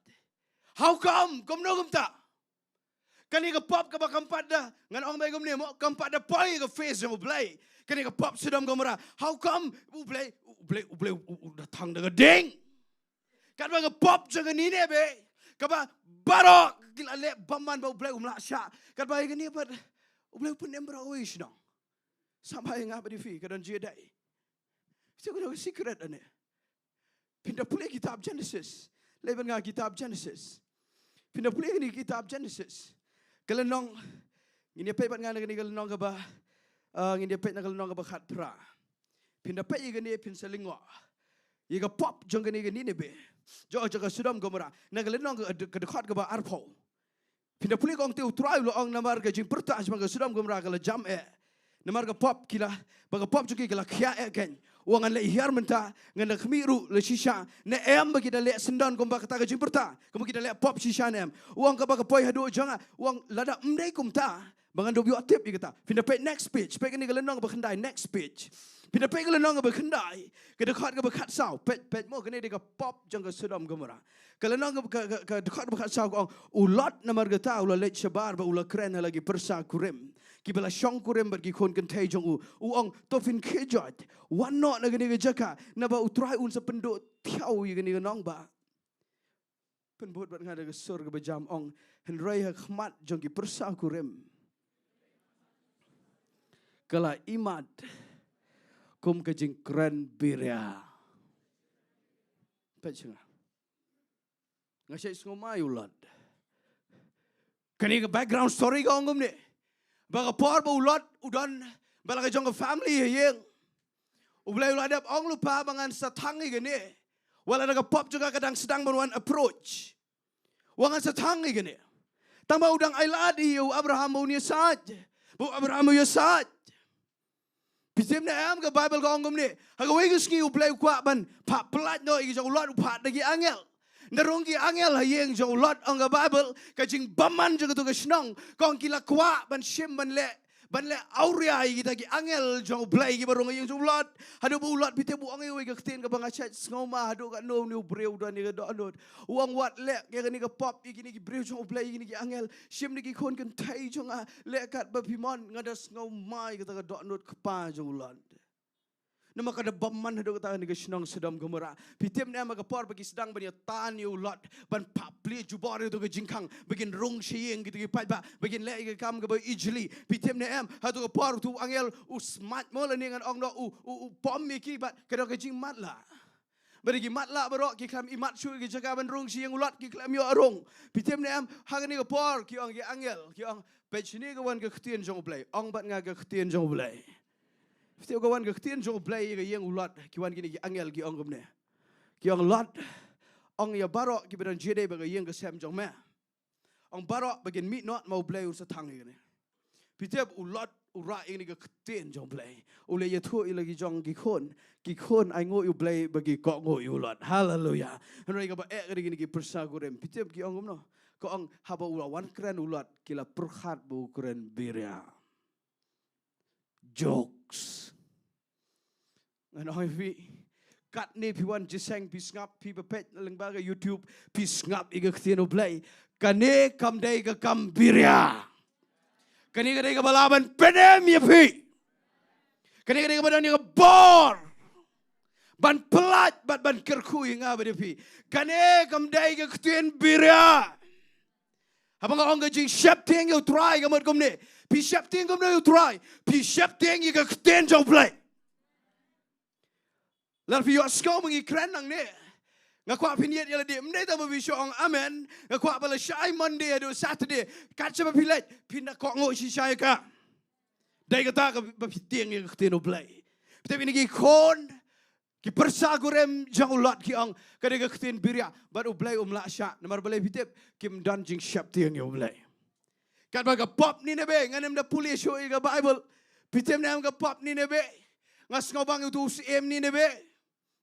How come? Kumno kumta? Kane ka pop kaba kam pat da, ngan ong beit kumne mo, kam pat da poi ka face jong U Blei. Kane ka pop Sodom Gomorrah. How come? U Blei, U Blei, U Blei u, u da thang da ka ding. Katba ka pop jong ka Nineveh, kaba baroh ki la leh bymman ba U Blei um lah shah. Katba ïa kane pat U Blei u pynim baroh kawei ka shnong. Sngap bha ïa nga bad ïa phi, ka don jingïadei. Phi tip ka secret ane. Phin da pule kitab Genesis. Leit bad nga kitab Genesis. Phin da pule kane kitab Genesis. Ka lynnong, ngin ïa peit bad nga na kane ka lynnong kaba, ah, ngin ïa peit na ka lynnong kaba khatphra. Phin da peit ïa kane, phin sa lyngngoh ïa ka pop jong kane ka Nineveh, jong, jong ka Sodom Gomorrah, na ka lynnong ka, ka dkhot kaba arphew. Phin da pule, ka ong, te U Trai u la ong, namar ka jingpyrta shaphang ka Sodom Gomorrah ka la jam eh, namar ka pop ki la, ba ka pop jong ki ka la khiah eh keiñ. U ong, ngan leit hiar mynta, ngan da khmih ruh la shisha. Ne em ba ki da leh syndon kumba kata ka jingpyrta, kumba ki da leh pop shisha ne em? U ong, kaba ka poi haduh jong nga. U ong, lada ym dei kumta, ba ngan da ïoh tip ïa kata. Phin da peit next page, peit kane ka lynnong ba khyndai, next page. Phin da peit ka lynnong ba khyndai, ka dkhot kaba khatsaw. Peit, peit mo, kane dei ka pop jong ka Sodom Gomorrah. Ka lynnong ka, ka, ka, ka dkhot kaba khatsaw ka ong, u Lot namar kata u la leit shabar bad u la kren ha la ki pyrsa kurim, kiba la shongkurim bad ki khun kynthei jong u. U ong, to phin khie joit, wan noh na kane ka jaka, naba U Trai un sa pynduh thiaw ïa kane ka nongbah. Pynbud bad nga da ka sur kaba jam, ong, hynrei ha khmat jong ki pyrsa kurim ka la imat kum ka jingkren biria. Peit sha nga. Nga shait sngewmai u Lot. Kane ka background story ka ong kumne. Ba ka por ba u Lot u don bad la ka jong ka family ha ïing, U Blei u la dep ong lypa ba ngan sa thang ïa kane. Wat la da ka pop jong ka ka dang sdang ban wan approach. Wat ngan sa thang ïa kane. Tangba u dang ailad ïa u Abraham ba un ïasaid. Ba u Abraham u ïasaid. Phi tip ne em, ka Baibl ka ong kumne. Ha kawei ka sngi U Blei u kwah ban phah pyllait noh ïa ki jong u Lot, u phah da ki angel. Na rung ki angel ha ïing jong u Lot, ong ka Baibl, ka jingbymman jong kato ka shnong, ka ong ki la kwah ban shim, ban leh, ban leh awria ïa kita ki angel jong U Blei kiba rung ha ïing jong u Lot. Haduh ba u Lot, phi tip, u ong ïa kawei ka ktien kaba nga shait sngewma, haduh katno une u briew u don ïa ka dohnud. U ong, wat leh ïa kane ka pop ïa kine ki briew jong U Blei, ïa kine ki angel. Shim da ki khun kynthei jong nga, leh katba phi mon. Nga da sngewma ïa kata ka dohnud kpa jong u Lot. Namar ka da bymman haduh katta kane ka shnong Sodom Gomorrah. Phi tip ne em, ha ka por ba ki sdang ban ïa tan ïa u Lot, ban phah plie jubor ïa kato ka jingkhang, ba kin rung sha ïing kito ki paidbah, ba kin leh ïa ka kam kaba ijli. Phi tip ne em, hato ka por uto u angel u smat mo, lane ngan ong noh u, u, u pom ïa ki bad ka don ka jingmatlah. Bad ki matlah baroh ki khlem i mat shuh ki jaka ban rung sha ïing u Lot, ki khlem ïoh rung. Phi tip ne em, ha kane ka por ki ong ki angel, ki ong, peit shane ka wan ka ktien jong U Blei, ong bad nga ka ktien jong U Blei. Phi tip ka wan ka ktien jong U Blei ïa ka ïing u Lot, ki wan kine ki angel ki ong kumne. Ki ong Lot, ong ïa baroh kiba don jingïadei bad ka ïing ka sem jong me. Ong baroh ba kin mih noh ma U Blei un sa thang ïa kane. Phi tip u Lot u rah ïa kane ka ktien jong U Blei. U leit ïathuh ïa la ki jong ki khun. Ki khun ai nguh ïa U Blei ba ki kohnguh ïa u Lot. Haleluya. Hynrei kaba eh ka dei kine ki pyrsa kurim. Phi tip ki ong kumno? Ka ong haba u la wan kren u Lot ki la pyrkhat ba u kren biria. Jokes. Ngan ong ïa phi. Katne phi wan jingïaseng phi sngap, phi ba peit na lyngba ka YouTube, phi sngap ïa ka ktien U Blei. Kane kam dei ka kam biria. Kane ka dei kaba lah ban pynim ïa phi. Kane ka dei kaba don ïa ka bor ban pyllait bad ban kyrkhu ïa nga bad ïa phi. Kane kam dei ka ktien biria. Haba nga ong ka jingsheptieng ïa U Trai ka mut kumne. Phi sheptieng kumno ïa U Trai? Phi sheptieng ïa ka ktien jong U Blei. Lada phi ïohsngew ma ngi kren nangne, nga kwah phin ïeit ïa lade. Ym dei tang ba phi shu ong amen. Nga kwah ba lashai Monday haduh Saturday, kat shaba phi leit, phin da kohnguh shisha ïa ka. Dei kata kaba phi tieng ïa ka ktien U Blei. Phi tip, kine ki khun, ki pyrsa kurim jong u Lot ki ong ka dei ka ktien biria, bad U Blei um lah shah. Namar balei phi tip? Kim don jingsheptieng ïa U Blei. Katba ka pop Nineveh, ngan ym da pule shuh ïa ka Baibl. Phi tip ne em ka pop Nineveh? Nga sngewbang ïa uto u syiem Nineveh.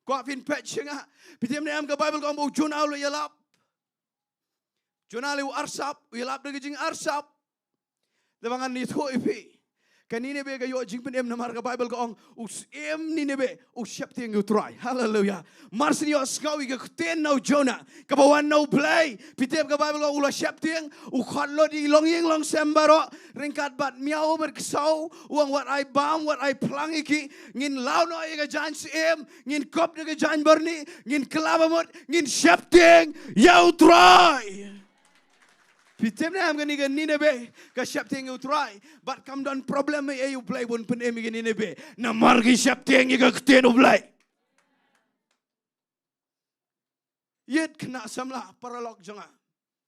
Kwah phin peit sha nga. Phi tip ne em ka Baibl ka ong ba u Jonah u la ïalap? Jonah lei u arsap, u ïalap da ka jingarsap. Te ba ngan ïathuh ïa phi, ka Nineveh ka ïoh jingpynim namar ka Baibl ka ong u syiem Nineveh u sheptieng ïa U Trai. Haleluya. Mar shen ïohsngew ïa ka ktien na u Jonah kaba wan na U Blei. Phi tip ka Baibl ka ong u la sheptieng, u khot lut ïa ki longïing longsem baroh, ryngkat bad miaw bad ksew, u ong wat ai bam, wat ai phlang ïa ki, ngin law noh ïa ka jaiñ syiem, ngin kop da ka jaiñ byrni, ngin kylla ba mut, ngin sheptieng ïa U Trai. Phi tip ne em kane ka Nineveh ka sheptieng ïa U Trai, bad kam don problem ei ei, U Blei bun pynim ïa ka Nineveh namar ki sheptieng ïa ka ktien U Blei. Ïeit khynnah samla paralok jong nga,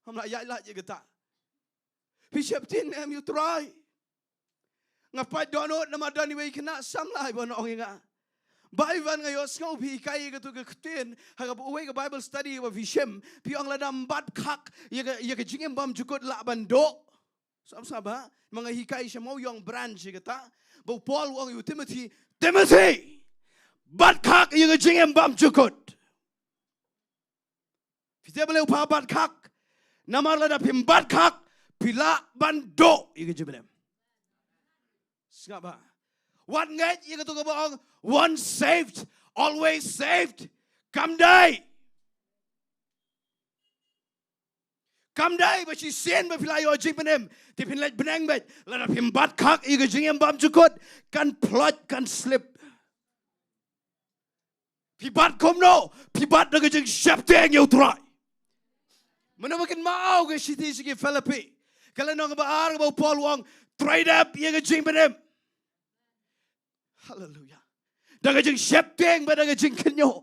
ham lah ïaid lait ïa kata. Phi sheptieng ne em ïa U Trai? Nga pait dohnud namar don iwei i khynnah samla iba ong ïa nga, Bai Van, nga ïohsngew phi hikai ïa kato ka ktien ha kawei ka Bible study ba phi shim, phi ong lada ym bat khak ïa ka, ïa ka jingim bymjukut lah ban duh. Sngap, sngap bha, ma nga hikai sha Mawïong branch ïa kata, ba u Paul u ong ïa u Timothy, Timothy, bat khak ïa ka jingim bymjukut. Phi tip balei u phah bat khak? Namar lada phim bat khak, phi lah ban duh ïa ka jingpynim. Sngap bha. Wat ngeit ïa kato kaba ong once saved, always saved. Kam dei. Kam dei ba shisien ba phi la ïoh jingpynim, te phin leit bneng beit. Lada phim bat khak ïa ka jingim bymjukut, kan ploit, kan slip. Phi bat kumno? Phi bat da ka jingsheptieng ïa U Trai. Mano ba kynmaw ka shithi sha ki Philippi, ka lynnong ba ar, kaba u Paul u ong, trei dep ïa ka jingpynim. Haleluya. Da ka jingsheptieng bad da ka jingkynñiuh.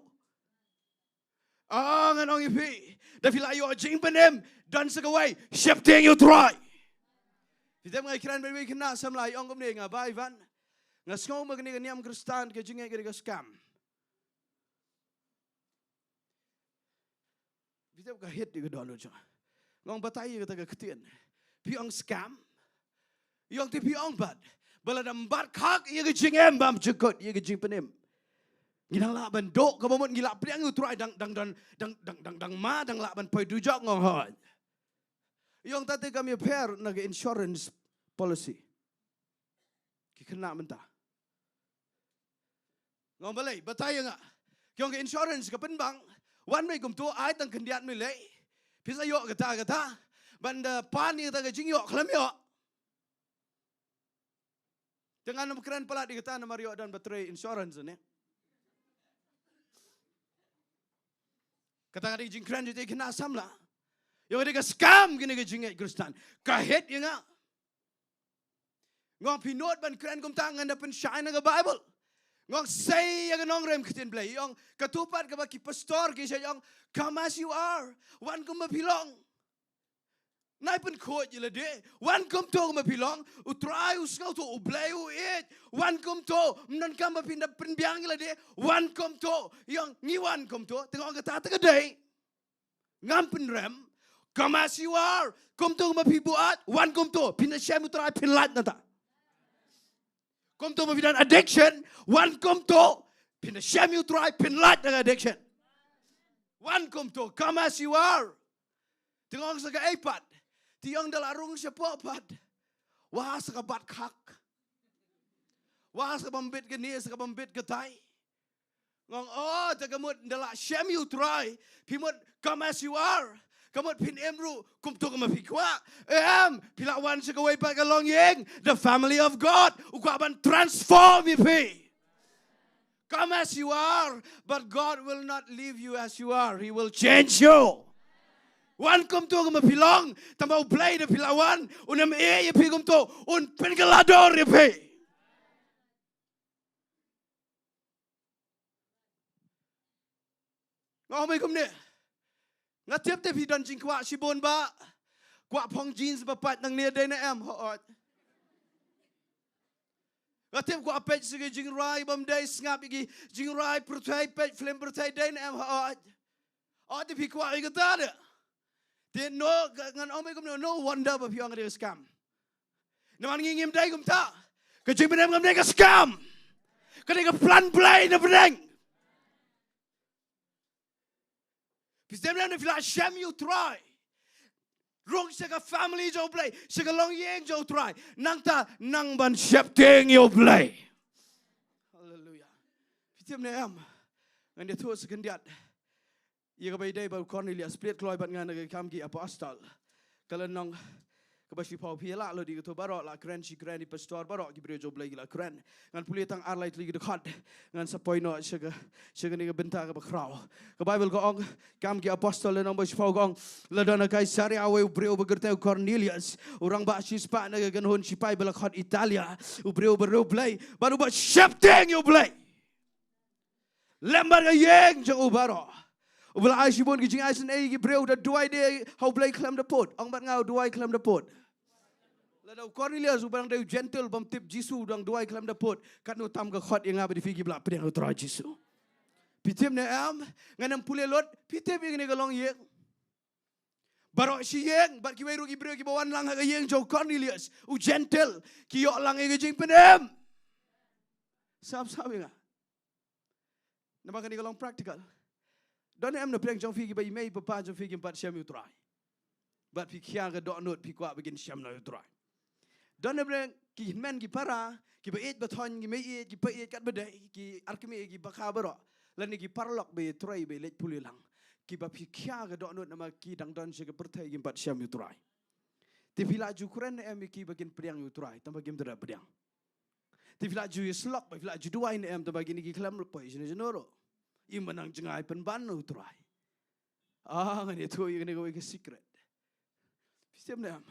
Ah, ngan ong ïa phi, da phi la ïoh jingpynim, don sa kawei, sheptieng ïa U Trai. Phi tip, nga kren bad iwei i khynnah samla, i ong kumne ïa nga, Bai Van, nga sngew ba kane ka niam Khristan ka jingngeit ka dei ka scam. Phi tip ka hit ïa ka dohnud jong nga. Nga ong batai ïa kata ka ktien. Phi ong scam? I ong te phi ong pat ba lada ym bat khak ïa ka jingim bymjukut, ïa ka jingpynim, ngi dang lah ban duh, kaba mut ngi lah pdiang ïa U Trai, dang, dang, dang, dang ma dang lah ban poi dujok, nga ong hooid. I ong ta te kam ïapher na ka insurance policy. Ki khynnah mynta. Nga ong balei, batai ïa nga. Ki ong ka insurance ka pynbang, wan mei kumto, ai tang khyndiat mei lei, phi sa ïoh kata kata. Ban da pan ïa kata ka jingïoh, khlem ïoh. Te ngan ym kren palat ïa kata namar ïoh don ba trei insurance ne. Kata ka dei jingkren jong ki khynnah samla. Ïoh ka dei ka scam kane ka jingngeit Khristan. Ka hit ïa nga. Nga ong phi nud ban kren kumta, ngan da pynshai na ka Baibl. Ngong sei ïa ka nongrim ktien Blei, ong, katto pat kaba ki pastor ki sa ong, "Come as you are, wan kumba phi long." Nai pynkhuid ïa lade, wan kumto kumba phi long, U Trai u sngewthuh, U Blei u ïeit, wan kumto, ym donkam ba phin da pynbiang ïa lade, wan kumto, ïa ngi wan kumto, te nga ong kata te ka dei. Ngam pynrem, come as you are, kumto kumba phi buaid, wan kumto, phin da shem U Trai phin lait nangta. Kumto ba phi don addiction, wan kumto, phin da shem U Trai phin lait na ka addiction. Wan kumto, come as you are. Te nga ong sa kaei pat, te ong da la rung shapoh pat. Wah sa ka bat khak. Wah sa ka bam bit kane, sa ka bam bit katai. Nga ong, oh, te ka mut da la shem ïa U Trai, phi mut come as you are. Ka mut phin im ruh kumto kumba phi kwah. Em, phi lah wan sha kawei pat ka longïing, the family of God. U kwah ban transform ïa phi. Come as you are, but God will not leave you as you are. He will change you. Wan kumto kumba phi long, tangba U Blei da phi lah wan, un ym ïeh ïa phi kumto, un pynkylla dor ïa phi. Nga ong kumne. Nga tip te phi don jingkwah shibun ba kwah phong jeans ba pait nangne, dei ne em, hooid. Nga tip kwah peit sha ki jingrwai bym dei, sngap ïa ki jingrwai pyrthei, peit film pyrthei, dei ne em, hooid. Oh, te phi kwah ïa kata de. Te no, ka, ngan ong kumne, no wonder ba phi ong ka dei ka scam. Namar ngi ngim dei kumta. Ka jingpynim kam dei ka scam. Ka dei ka plan Blei na pdeng. Phi tip ne em, phi lah shem ïa U Trai, rung sha ka family jong U Blei, sha ka longïing jong U Trai, nangta nang ban sheptieng ïa U Blei. Haleluya. Phi tip ne em, ngan ïathuh sa khyndiat ïa kaba ïadei bad u Cornelius, plie kloi bad nga na ka Kam ki Apostol. Ka lynnong kaba shiphew. Phi la lut ïa kato baroh, la kren shi kren, i pastor baroh ki briew jong U Blei ki la kren. Ngan pule tang ar lai tylli ki dkhot, ngan sa poi noh sha ka, sha kane ka bynta kaba khraw. Ka Baibl ka ong, Kam ki Apostol lynnong ba shiphew ka ong, la don ha Kaisaria uwei u briew uba kyrteng u Cornelius, u rangbah shispah na ka kynhun shipai ba la khot Italia, u briew uba riewblei bad uba sheptieng ïa U Blei. Lem bad ka ïing jong u baroh. Uba la ai shibun ki jingai sngewbha ïa ki briew, da duwai de ha U Blei khlem da pud. Ong bad nga, u duwai khlem da pud. Lada u Cornelius uba dang dei u Jentil bym tip Jisu u dang duwai khlem da pud, katno tam ka khot ïa nga bad ïa phi kiba la pdiang ïa U Trai Jisu. Phi tip ne em, ngan ym pule lut, phi tip ïa kane ka longïing. Baroh shi ïing, bad kiwei ruh ki briew kiba wan lang ha ka ïing jong u Cornelius, u Jentil, ki ïoh lang ïa ka jingpynim. Sngap sngap ïa nga. Namar kane ka long practical. Don ne em na pdeng jong phi kiba i mei i papa jong phi kim pat shem ïa U Trai? Bad phi khia ka dohnud, phi kwah ba kin shem noh ïa U Trai. Don ne em na pdeng ki hynmen ki para, kiba ïeit ba thoh, ki mei ïeit, ki pa ïeit, katba dei, ki arkmie, kiba kha baroh, lane ki paralok ba ïeit, trei ba ïeit, leit pule lang, kiba phi khia ka dohnud namar ki dang don sha ka pyrthei, kim pat shem ïa U Trai. Te phi la ju kren ne em ïa ki ba kin pdiang ïa U Trai, tangba kim da pdiang? Te phi la ju ïasyllok bad phi la ju duwai ne em, tangba kine ki khlem poi shano shano ruh? Im ba nang jngai pynban na U Trai. Ah, ngan ïathuh ïa kane kawei ka secret. Phi tip ne em,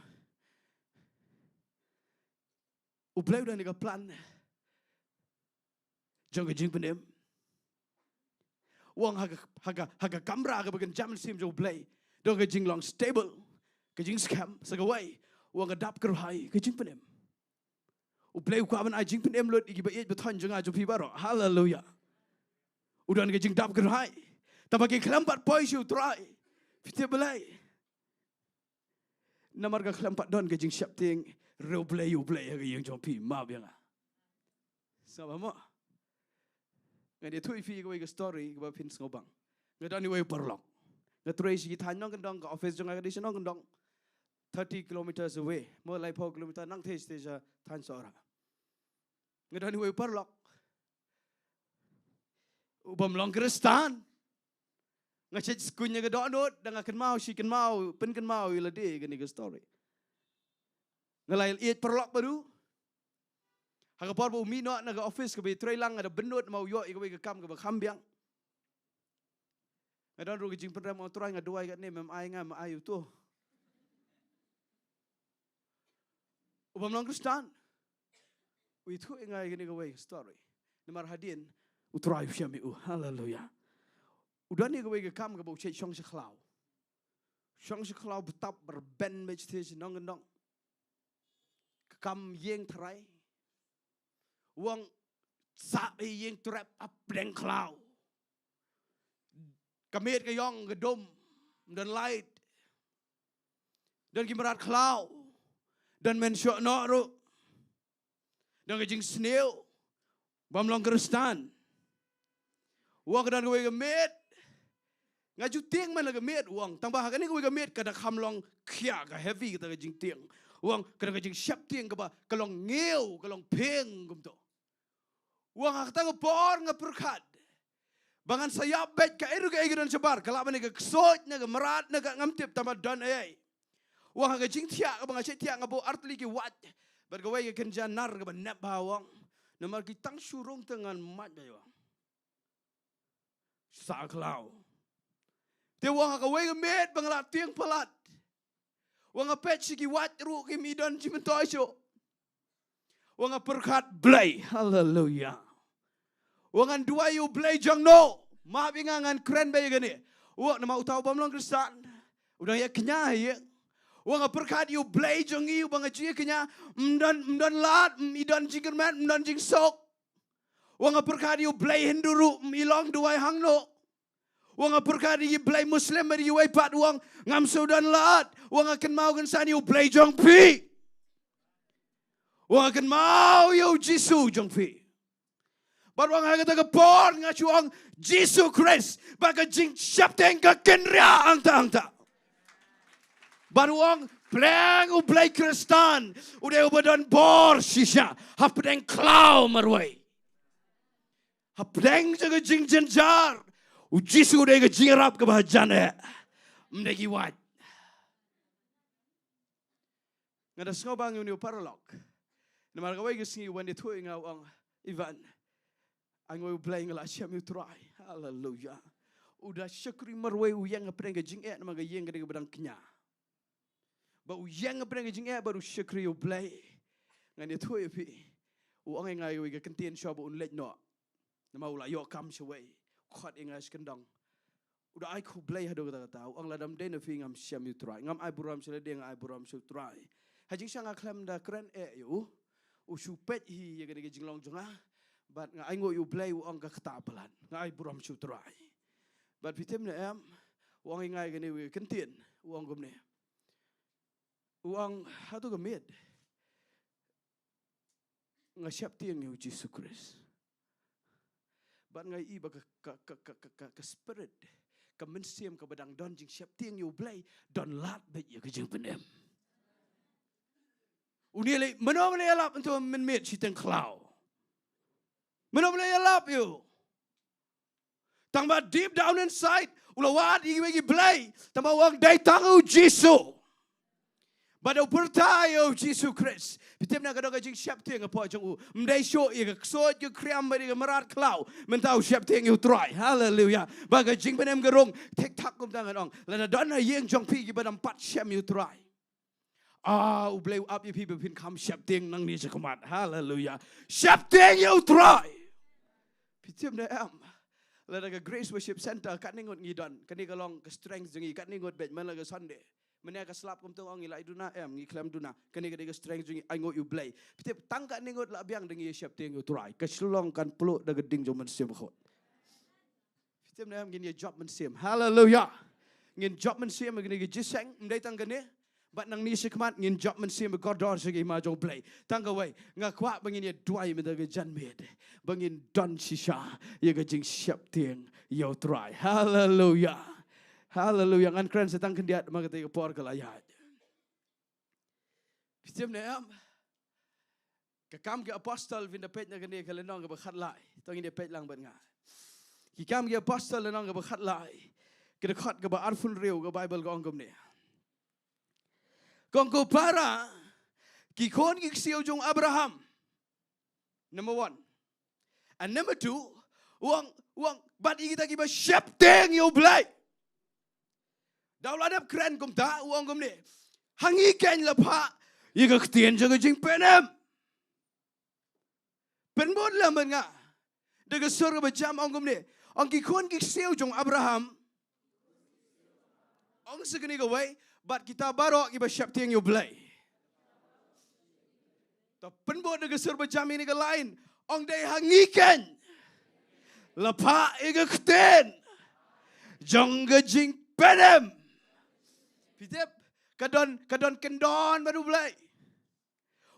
U Blei u don ïa ka plan jong ka jingpynim. U ong ha ka, ha ka, ha ka kamra kaba kynja mynsiem jong U Blei, don ka jinglong stable, ka jingskhem. Sa kawei, u ong ka dap kyrhai ka jingpynim. U Blei u kwah ban ai jingpynim lut ïa kiba ïeit ba thoh jong nga jong phi baroh. Haleluya. U don ka jingdap kyrhai. Tangba ki khlem pat poi sha U Trai. Phi tip balei? Namar ka khlem pat don ka jingsheptieng riewblei ïa U Blei ha ka ïing jong phi, map ïa nga. Sngap mo? Ngan ïathuh ïa phi kawei ka story kaba phin sngewbang. Nga don iwei u paralok. Nga trei sha ki thaiñ nongkyndong, ka office jong nga ka dei sha nongkyndong. Thirty kilometers away. Mo, laiphew kilometer nangta sha thaiñ Sohra. Nga don iwei u paralok u bym long Khristan. Nga shet skun ïa ka dohnud, da nga kynmaw shi kynmaw, pynkynmaw ïa lade kane ka story. Nga la ïeit paralok bad u. Ha ka por ba u mih noh na ka office kaba ïatrei lang, nga da bynnud namar u ïoh ïa kawei ka kam kaba kham biang. Nga don ruh ka jingpynrem, ong, Trai, nga duwai katne, mem ai nga, mem ai uto. U bym long Khristan u ïathuh ïa nga ïa kane kawei ka story. Namar hadien u Trai u shem ïa u. Haleluya. U don ïa kawei ka kam kaba u shait shong sha khlaw. Shong sha khlaw btap ba rben beit sha nong nong. Ka kam ïeng tharai. U ong sah ïeng trep hapdeng khlaw. Ka miet ka ïong ka dum. Don light. Don ki mrad khlaw. Don men shoh noh ruh. Don ka jingsniew. Bym long Khristan. U ong ka don kawei ka miet. Nga ju tieng man la ka miet u ong. Tang ba ha kane kawei ka miet ka da kham long khia ka heavy kata ka jingtieng. U ong ka don ka jingsheptieng kaba ka long ngiew, ka long ping kumto. U ong ha kata ka por nga pyrkhat ba ngan sa ïap beit kaei ruh kaei ka don shabar, ka lah ban ïa ka ksuid ne ka mrad ne ka ngam tip tang ba don ei. U ong ha ka jingthiah kaba nga shait thiah nga buh artylli ki wait bad kawei ka kynja nar kaba nep bha u ong. Namar ki tang shu rung te ngan mait bha u ong. Sah khlaw. Te u ong ha kawei ka miet ba nga la tieng palat. U ong nga peit sha ki wait ruh kim i don jingmyntoi shuh. U ong nga pyrkhat Blei. Haleluya. U ong ngan duwai ïa u Blei jong no. Map ïa nga ngan kren beit ïa kane. U ong namar uta u bym long Khristan. U dang ïa kñia ïa. U ong nga pyrkhat ïa u Blei jong ngi uba nga ju ïa kñia. Ym don, ym don lad, ym i don jingkyrmen, ym don jingsuk. U ong nga pyrkhat ïa u Blei Hindu ruh, ym i long duwai hangno. U ong nga pyrkhat ïa u Blei Muslim bad ïa uwei pat u ong ngam shu don lad. U ong nga kynmaw kynsan ïa u Blei jong phi. U ong nga kynmaw ïa u Jisu jong phi. Bad u ong ha kata ka por nga shu ong Jisu Khrist. Bad ka jingsheptieng ka kynriah hangta hangta. Bad u ong, pyrshang u Blei Khristan, u dei uba don bor shisha, hapdeng khlaw marwei. Hapdeng jong ka jingjynjar, u Jisu u dei ka jingïarap kaba hajan eh. Ym dei ki wait. Nga da sngew ba ngi une u paralok. Namar kawei ka sngi u wan ïathuh ïa nga u ong, Ivan, ai nguh ïa u Blei nga la shem ïa u Trai. Haleluya. U da shakri marwei u ïeng hapdeng ka jingeh namar ka ïeng ka dei kaba dang kñia. Ba u ïeng hapdeng ka jingeh bad u shakri ïa u Blei. Ngan ïathuh ïa phi. U ong ïa nga ïa kawei ka kyntien shuwa ba un leit noh. Namar u la ïoh kam shawei. Khot ïa nga sha kyndong. U da ai khublei haduh katta katta. U ong lada ym dei na phi ngam shem ïa u Trai. Ngam ai burom sha lade, nga ai burom sha u Trai. Ha jingshisha nga khlem da kren eh ïa u. U shu peit hi ïa kane ka jinglong jong nga. Bad nga ai nguh ïa u Blei u ong ka kata palat. Nga ai burom sha u Trai. Bad phi tip ne em, u ong ïa nga ïa kane ka kyntien. U ong kumne. U ong hato ka miet. Nga sheptieng ïa u Jisu Khrist. Bad nga i ba ka, ka, ka, ka, ka, ka, ka spirit, ka mynsiem kaba dang don jingsheptieng ïa u Blei, don lad beit ïa ka jingpynim. Une lei, mano mano ïalap hangto mynmiet shiteng khlaw. Mano mano ïalap ïa u. Tang ba deep down inside, u la wad ïa kiwei ki blei, tang ba u ong dei tang u Jisu. Bad u pyrta ïa u Jisu Khrist. Phi tip na ka dei ka jingsheptieng hapoh jong u. Ym dei shuh ïa ka ksuid ka khriam bad ïa ka mrad khlaw. Mynta u sheptieng ïa u Trai. Haleluya. Ba ka jingpynim ka rung. Thik thak kumta ngan ong. Lada don ha ïing jong phi kiba dang pat shem ïa u Trai. Ah, u Blei u ap ïa phi ba phin kham sheptieng nangne shakhmat. Haleluya. Sheptieng ïa u Trai. Phi tip ne em. Lada ka Grace Worship Center katne ngut ngi don. Kane ka long ka strength jong ngi katne ngut beit man la ka Sunday. Mynne ka slap kumto ong ngi la duna em ngi khlem duna. Kane ka dei ka strength jong ngi ai nguh ïa u Blei. Phi tip tang katne ngut la biang da ngi sheptieng ïa u Trai. Ka Shillong kan pluh da ka ding jong Mynsiem Bakhuid. Phi tip ne em ngin ïa jop mynsiem. Haleluya. Ngin jop mynsiem ïa kane ka jingïaseng, ym dei tang kane. Bad nangne shakhmat ngin jop mynsiem ïa kordor sha ka hima jong u Blei. Tang kawei, nga kwah ba ngin ïa duwai mynta ka janmiet. Ba ngin don shisha ïa ka jingsheptieng ïa u Trai. Haleluya. Haleluya. Ngan kren sa tang khyndiat ma kata ka por ka la ïaid. Phi tip ne em. Ka Kam ki Apostol phin da peit na kane ka lynnong kaba khatlai. To ngin da peit lang bad nga. Ki Kam ki Apostol lynnong kaba khatlai. Ka dkhot kaba arphew hynriew ka Baibl ka ong kumne. Ka ong ko para ki khun ki ksiew jong Abraham. Number one. And number two, u ong, u ong, bad ïa kita kiba sheptieng ïa u Blei. Da u la dep kren kumta, u ong kumne. Ha ngi keiñ la phah ïa ka ktien jong ka jingpynim. Pynbud lem bad nga. Da ka sur kaba jam ong kumne. Ong ki khun ki ksiew jong Abraham. Ong sa kane kawei, bad kita baroh kiba sheptieng ïa U Blei. To pynbud da ka sur ba jam ïa kane ka lain. Ong dei ha ngi keiñ la phah ïa ka ktien jong ka jingpynim. Phi tip, ka don, ka don kyndon bad U Blei.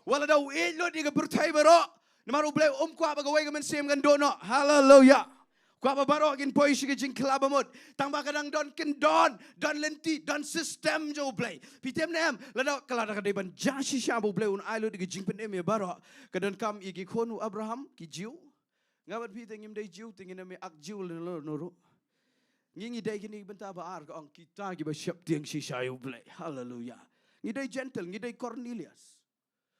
Wat la da u ïeit lut ïa ka pyrthei baroh, namar U Blei um kwah ba kawei ka mynsiem kan duh noh. Haleluya. Kwah ba baroh kin poi sha ka jingkylla bamut. Tang ba ka dang don kyndon, don lynti, don system jong U Blei. Phi tip ne em, lada ka, lada ka dei ban jia shisha ba U Blei un ai lut ïa ka jingpynim ïa baroh. Ka donkam ïa ki khun u Abraham, ki Jiw. Nga bad phi te ngim dei Jiw, te ngin ym ïa ak Jiw lano lano ruh. Ngi, ngi dei kine ki bynta ba ar, ka ong kita kiba sheptieng shisha ïa U Blei. Haleluya. Ngi dei Gentile, ngi dei Cornelius.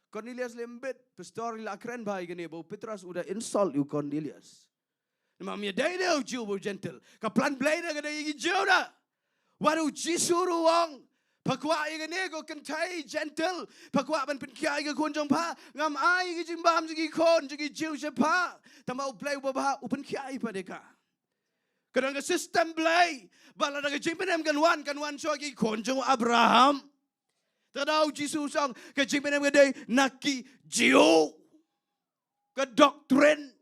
Cornelius leh ym bit, pastor i la kren bha ïa kane ba u Petros u da insult ïa u Cornelius. Namar ym ïadei de u Jiw bad u Gentile. Ka plan Blei de ka dei ïa ki Jiw de. Wat u Jisu ruh u ong, pha kwah ïa kane ko kynthei Gentile, pha kwah ban pynkhiah ïa ki khun jong pha, ngam ai ïa ki jingbam jong ki khun jong ki Jiw sha pha. Tangba U Blei uba bha u pynkhiah ïa pha de ka. Ka don ka system Blei, ba lada ka jingpynim kan wan, kan wan sha ki khun jong u Abraham. Te da u Jisu u ong, ka jingpynim ka dei na ki Jiw. Ka doctrine.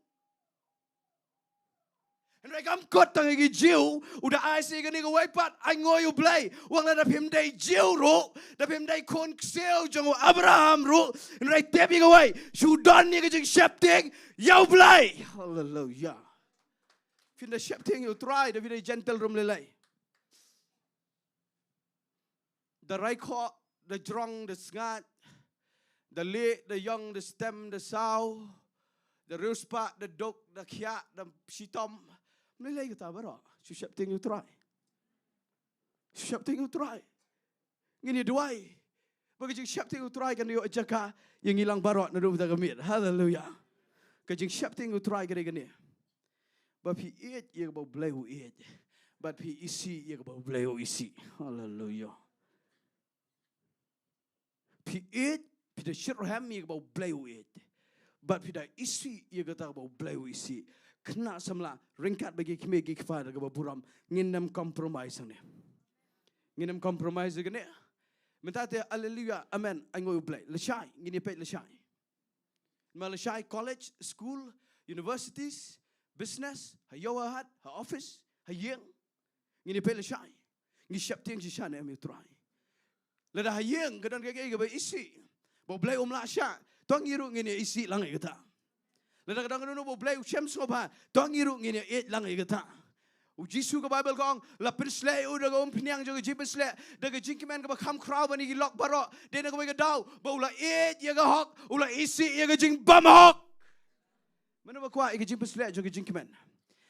Hynrei kam kut tang ïa ki Jiw, u da ai sa ïa kane kawei pat, ainguh ïa U Blei. U ong lada phim dei Jiw ruh, da phim dei khun ksiew jong u Abraham ruh. Hynrei tip ïa kawei, shu don ïa ka jingsheptieng ïa U Blei. Haleluya. Phin da sheptieng ïa U Trai, da phi dei Gentile ruh ym lei lei. Da rai khoh, da jrong, da sngaid, da lieh, da ïong, da stem, da saw, da riewspah, da duk, da khiah, da shitom. Ym lei lei kita baroh. Shu sheptieng ïa U Trai. Shu sheptieng ïa U Trai. Ngin ïa duwai ba ka jingsheptieng ïa U Trai kan ïoh jaka ïa ngi lang baroh naduh mynta ka miet. Haleluya. Ka jingsheptieng ïa U Trai ka dei kane. Ba phi ïeit ïa kaba U Blei u ïeit. Bad phi isih ïa kaba U Blei u isih. Haleluya. Phi ïeit, phi da shitrhem ïa kaba U Blei u ïeit. Bad phi da isih ïa kata kaba U Blei u isih. Khynnah samla, ryngkat bad ki kmie ki kpa da kaba burom, ngin ym compromise hangne. Ngin ym compromise hangne. Mynta te, haleluya, amen, ainguh ïa U Blei. Lashai, ngin ïa peit lashai. Namar lashai college, school, universities, business, ha ïew ha hat, ha office, ha ïing. Ngin ïa peit lashai. Ngi sheptieng shisha ne em ïa U Trai. Lada ha ïing ka don kaei kaei kaba isih, ba U Blei um lah shah, to ngi ruh ngin ïa isih lang ïa kata. Lada ka don kano kano ba U Blei u shem sngewbha, to ngi ruh ngin ïa ïeit lang ïa kata. U Jisu, ka Baibl ka ong, la pynsleh ïa u da ka umphniang jong ka jingpynsleh, da ka jingkmen kaba kham khraw ban ïa ki lok baroh. Dei na kawei ka daw ba u la ïeit ïa ka hok, u la isih ïa ka jingbymhok. Mano ba kwah ïa ka jingpynsleh jong ka jingkmen,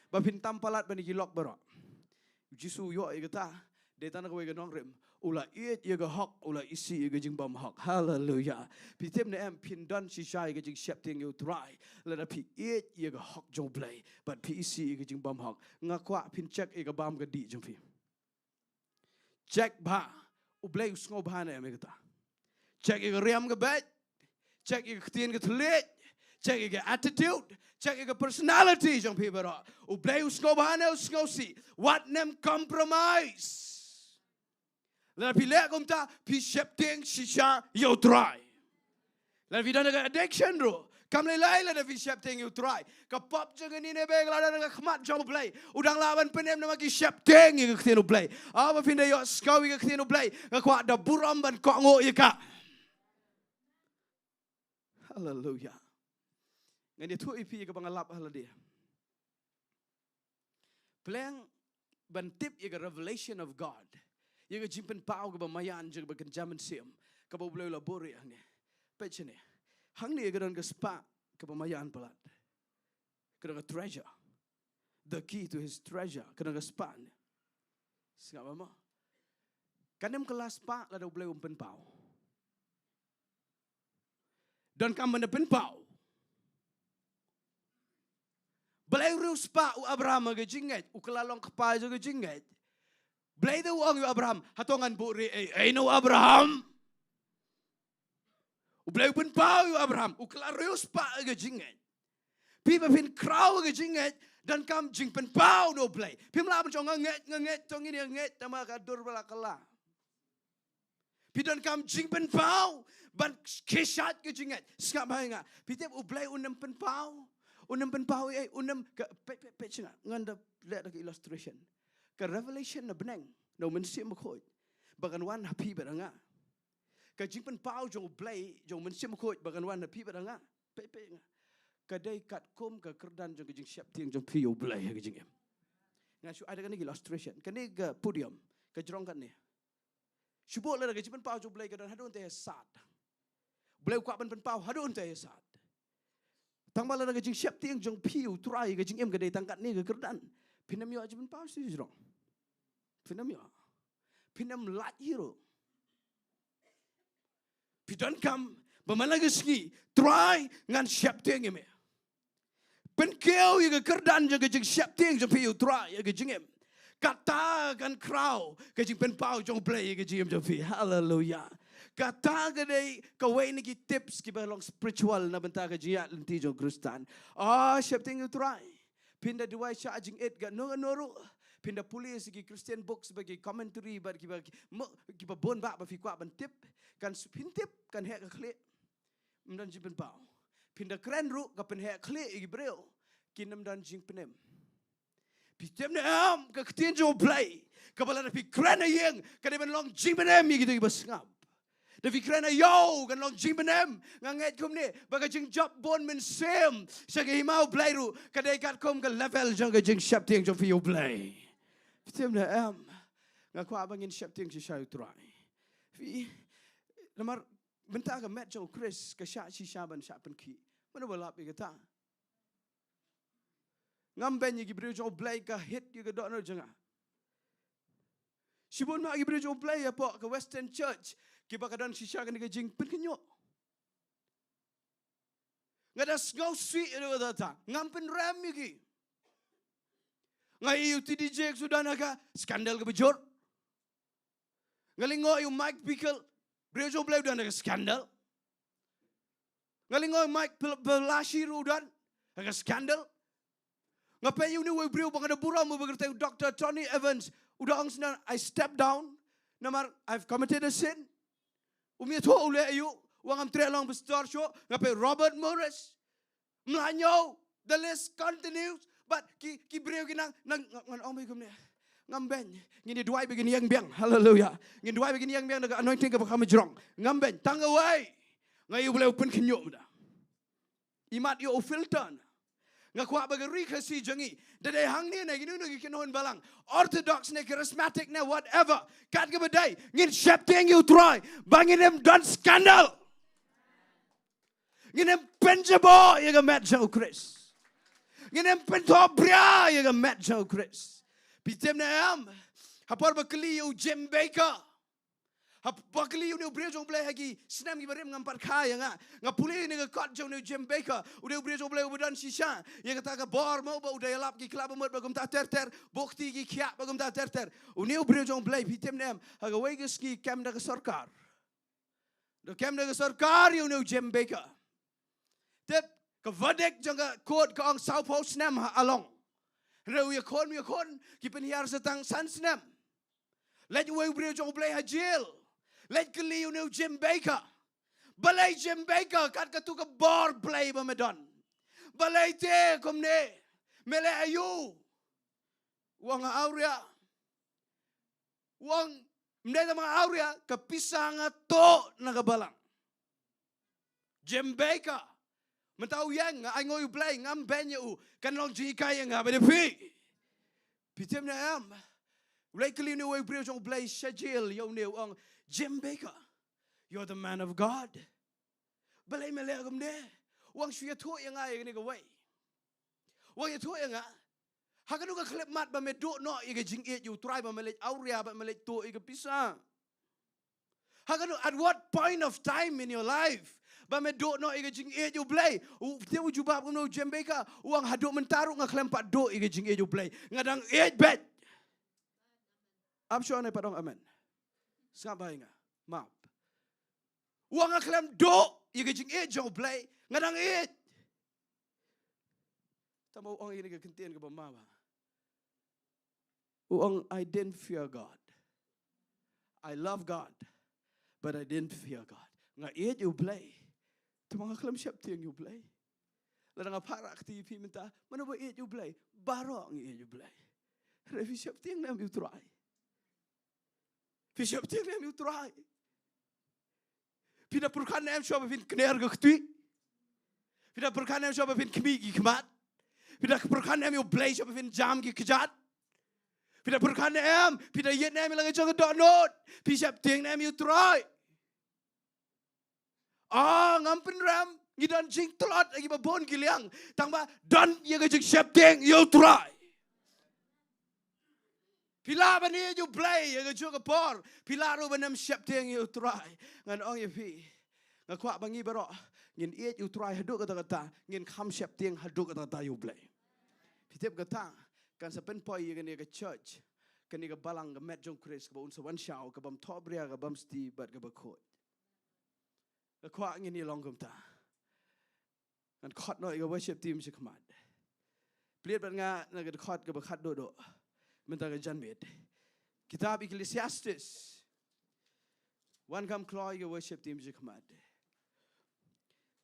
ba phin tam palat ban ïa ki lok baroh? U Jisu u ïoh ïa kata. Dei tang na kawei ka nongrim, u la ïeit ïa ka hok, u la isih ïa ka jingbymhok. Haleluya. Phi tip ne em, phin don shisha ïa ka jingsheptieng ïa U Trai lada phi ïeit ïa ka hok jong U Blei bad phi isih ïa ka jingbymhok. Nga kwah phin check ïa ka bam ka dih jong phi. Check bha, U Blei u sngewbha ne em ïa kata. Check ïa ka riam ka beit. Check ïa ka ktien ka thylliej. Check ïa ka attitude. Check ïa ka personality jong phi baroh. U Blei u sngewbha ne u sngewsih? Wat nym compromise. Lada phi leh kumta, phi sheptieng shisha ïa U Trai. Lada phi don ka addiction ruh, kam lei lei lada phi sheptieng ïa U Trai. Ka pop jong ka Nineveh ka la don ha ka khmat jong U Blei. U dang lah ban pynim namar ki sheptieng ïa ka ktien U Blei. Haba phin da ïohsngew ïa ka ktien U Blei, nga kwah da burom ban kohnguh ïa ka. Haleluya. Ngan ïathuh ïa phi ïa kaba nga lap ha lade. Pleng ban tip ïa ka revelation of God, ïa ka jingpynpaw kaba maïan jong kaba kynja mynsiem, kaba U Blei u la buhrieh hangne. Peit shane. Hangne ka don ka spah kaba maïan palat. Ka don ka treasure. The key to his treasure. Ka don ka spah ne. Sngap ba mo. Kan ym kylla spah lada U Blei um pynpaw. Donkam ban da pynpaw. Balei u riewspah u Abraham ha ka jingngeit, u kylla long kpa jong ka jingngeit? Balei te u ong ïa u Abraham, hato ngan buhrieh ei ei na u Abraham? U Blei u pynpaw ïa u Abraham, u kylla riewspah ha ka jingngeit. phi ba phin khraw ka jingngeit, donkam jingpynpaw na U Blei. Phim lah ban ong nga ngeit, nga ngeit, to ngin ïa ngeit, tang ba ka dur ba la kylla. Phi donkam jingpynpaw ban khie shad ka jingngeit. Sngap bha ïa nga. Phi tip U Blei un ym pynpaw. Un ym pynpaw ei, un ym ka, peit, peit, peit sha nga. Ngan da leh da ka illustration. Ka revelation na bneng na U Mynsiem Bakhuid ba kan wan ha phi bad ha nga. Ka jingpynpaw jong U Blei, jong U Mynsiem Bakhuid ba kan wan ha phi bad ha nga. Peit, peit nga. Ka dei katkum ka kyrdan jong ka jingsheptieng jong phi ïa U Blei ha ka jingim. Nga shu ai da kane ka illustration. Kane ka podium ka jrong katne. Shu bud lada ka jingpynpaw jong U Blei ka don haduh ynda ïa sad. U Blei u kwah ban pynpaw haduh ynda ïa sad. Tang ba lada ka jingsheptieng jong phi ïa U Trai ka jingim ka dei tang katne ka kyrdan, phin ym ïoh jingpynpaw shuh shuh ruh. Phin ym ïoh. Phin ym lait hi ruh. Phi donkam ba man la ka sngi, Trai ngan sheptieng ïa me. Pynkiew ïa ka kyrdan jong ka jingsheptieng jong phi ïa U Trai ïa ka jingim. Kata kan khraw ka jingpynpaw jong U Blei ïa ka jingim jong phi. Haleluia. Kata ka dei kawei na ki tips kiba long spiritual na bynta ka jingïaid lynti jong u Khristan. Ah, sheptieng ïa U Trai. Phin da duwai shah jingit kano kano ruh. Phin da pule sha ki Christian books bad ki commentary bad kiba, mo, kiba bun bah ba phi kwah ban tip. Kan s-, phin tip kan heh ka khlieh. Ym don jingpynpaw. Phin da kren ruh ka pynheh khlieh ïa ki briew. Kin ym don jingpynim. Phi tip ne em, ka ktien jong U Blei kaba lada phi kren ha ïing ka dei ban long jingpynim ïa kito kiba sngap. Da phi kren ha ïew kan long jingpynim. Nga ngeit kumne ba ka jingjop bun mynsiem sha ka hima U Blei ruh ka dei katkum ka level jong ka jingsheptieng jong phi ïa U Blei. Phi tip ne em, nga kwah ba ngin sheptieng shisha ïa U Trai. Phi, namar mynta ka met jong u Khrist ka shah shisha ban shah pynkhih. Mano ba lap ïa kata? Ngam beiñ ïa ki briew jong U Blei, ka hit ïa ka dohnud jong nga. Shibun ma ki briew jong U Blei hapoh ka Western Church kiba ka don shisha kane ka jingpynkhynñiuh. Nga da sngew sih ïa kata, ngam pynrem ïa ki. Nga ïohi u T D Jakes u don ha ka scandal kaba jur. Nga lyngngoh ïa u Mike Bickle, briew jong U Blei u don ha ka scandal. Nga lyngngoh ïa u Mike Pel-, Pelashi ruh u don ha ka scandal. Nga peit ïa une uwei u briew ba nga da burom uba kyrteng u Doctor Tony Evans, u da ong shisha, "I step down, namar I've committed a sin." Um ïathuh u leh aïu, u ong ngam treh long pastor shuh. Nga peit Robert Morris, Mla Ñiew, the list continues. But ki, ki briew ki nang, nang, ngan ong beit kumne. Ngam beiñ, ngin ïa duwai ba kin ïeng biang. Hallelujah. Ngin duwai ba kin ïeng biang da ka anointing kaba kham jrong. Ngam beiñ, tang kawei. Nga ïohi U Blei u pynkhynñiuh mynta. Imat ïoh u filter na. Nga kwah ba ka Ri Khasi jong ngi, da dei hangne ne kino kino ki kynhun balang, Orthodox ne, Charismatic ne, whatever, kat kaba dei, ngin sheptieng ïa U Trai ba ngin ym don scandal. Ngin ym pynjaboh ïa ka met jong u Khrist. Ngin ym pynthohbria ïa ka met jong u Khrist. Phi tip ne em, ha por ba kylli ïa u Jim Bakker, ha por ba kylli ïa une u briew jong U Blei ha ki snem kiba rim, ngam pat kha ïa nga, nga pule ïa une ka kot jong une u Jim Bakker, une u briew jong U Blei uba don shisha ïa kata ka bor mo ba u da ïalap ki khlabamut ba kumta ter ter, buh kti ki khiah ba kumta ter ter. Une u briew jong U Blei, phi tip ne em, ha kawei ka sngi kem da ka sorkar. Da kem da ka sorkar ïa une u Jim Bakker. Tip, ka verdict jong ka court ka ong sawphew snem ha long. Hynrei u ïakhun, u ïakhun, ki pynhiar sa tang san snem. Leit uwei u briew jong U Blei ha jail. Leit kylli une u Jim Bakker. Balei Jim Bakker, kat katu ka bor Blei ba me don, balei te kumne? Me leh aïu? U ong nga awria. U ong, ym dei tang ba nga awria, ka pisa nga tuh na ka balang. Jim Bakker. Mynta u ïeng, nga ainguh ïa U Blei, ngam beiñ ïa u, kan long jinghikai ïa nga bad ïa phi. Phi tip ne em, U Blei kylli une uwei u briew jong U Blei sha jail ïa une, u ong, "Jim Bakker, you're the man of God. Balei me leh kumne?" U ong, "Shu ïathuh ïa nga ïa kane kawei." U ong, "Ïathuh ïa nga, ha kano ka khyllipmat ba me duh noh ïa ka jingïeit ïa U Trai ba me leit awria, ba me leit tuh ïa ka pisa? Ha kano, at what point of time in your life ba me duh noh ïa ka jingïeit ïa U Blei?" U, te u jubab kumno u Jim Bakker? U ong, "Haduh mynta ruh nga khlem pat duh ïa ka jingïeit ïa U Blei. Nga dang ïeit beit." Ap shuwa ne pat ong amen. Sngap bha ïa nga. Map. U ong, "Nga khlem duh ïa ka jingïeit jong U Blei. Nga dang ïeit." Tang ba u ong ïa kane ka kyntien kaba ma ba, u ong, "I didn't fear God. I love God, but I didn't fear God." Nga ïeit ïa U Blei, tang ba nga khlem sheptieng ïa U Blei. Lada nga phah rah kti ïa phi mynta, mano ba ïeit ïa U Blei? Baroh ngi ïeit ïa U Blei. Hynrei phi sheptieng ne em ïa U Trai? Phi sheptieng ne em ïa U Trai? Phi da pyrkhat ne em shuwa ba phin kner ka kti? Phi da pyrkhat ne em shuwa ba phin khmih ki khmat? Phi da pyrkhat ne em ïa U Blei shuwa ba phin jam ki kjat? Phi da pyrkhat ne em, phi da ïeit ne em ïa la ka jong ka dohnud? Phi sheptieng ne em ïa U Trai? Ah, ngam pynrem, ngi don jingtlot ha kiba bun ki liang, tang ba don ïa ka jingsheptieng ïa U Trai. Phi lah ban ïeit ïa U Blei ïa ka juh ka por, phi lah ruh ban ym sheptieng ïa U Trai. Ngan ong ïa phi, nga kwah ba ngi baroh ngin ïeit ïa U Trai haduh katta katta, ngin kham sheptieng haduh katta katta ïa U Blei. Phi tip kata kan sa pynpoi ïa kane ka church, kane ka balang ka met jong U Khrist kaba un sa wan shaw, kabym thohbria, kabym sti bad kaba khuid. Nga kwah ngin ïa long kumta. Ngan khot noh ïa ka worship team sha khmat. Plie bad nga na ka dkhot kaba khatduh duh mynta ka janmiet. Kitab Ecclesiastes. Wan kham kloi ïa ka worship team sha khmat.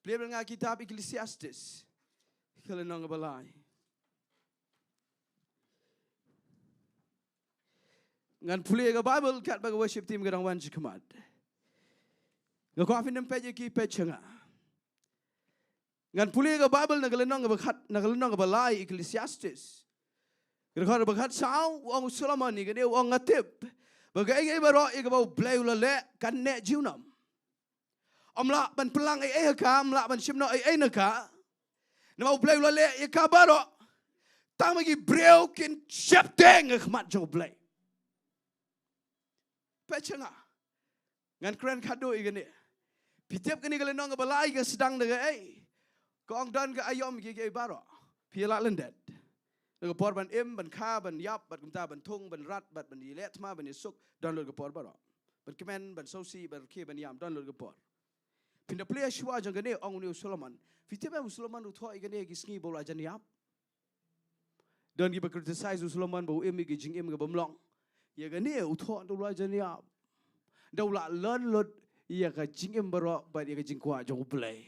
Plie bad nga kitab Ecclesiastes, ka lynnong kaba lai. Ngan pule ïa ka Bible katba ka worship team ka dang wan sha khmat. Nga kwah phin ym peit ïa ki, peit sha nga. Ngan pule ïa ka Bible na ka lynnong kaba khat, na ka lynnong kaba lai, Ecclesiastes. Ka dkhot kaba khatsaw, u ong u Solomon ïa kane, u ong, nga tip ba kaei kaei baroh ïa kaba U Blei u la leh kan neh junom. Ym lah ban pynlang ei ei ha ka, ym lah ban shim noh ei ei na ka. Namar U Blei u la leh ïa ka baroh tang ba ki briew kin sheptieng ha khmat jong U Blei. Peit sha nga. Ngan kren khatduh ïa kane. Phi tip kane ka lynnong kaba lai ka sdang da kaei? Ka ong don ka aïom kiei kiei baroh. Phi lah lyndet. Na ka por ban im, ban kha, ban ïap, bad kumta ban thung, ban rat, bad ban ïaleh thma, ban ïasuk, don lut ka por baroh. Ban kmen, ban sngewsih, ban rkhie, ban ïam, don lut ka por. Phin da plie shuwa jong kane, ong une u Solomon. Phi tip em u Solomon u thoh ïa kane ha ki sngi ba u la jan ïap? Don kiba criticize u Solomon ba u im ïa ka jingim kaba ym long. Ïa kane u thoh da u la jan ïap. Da u la learn lut ïa ka jingim baroh bad ïa ka jingkwah jong U Blei.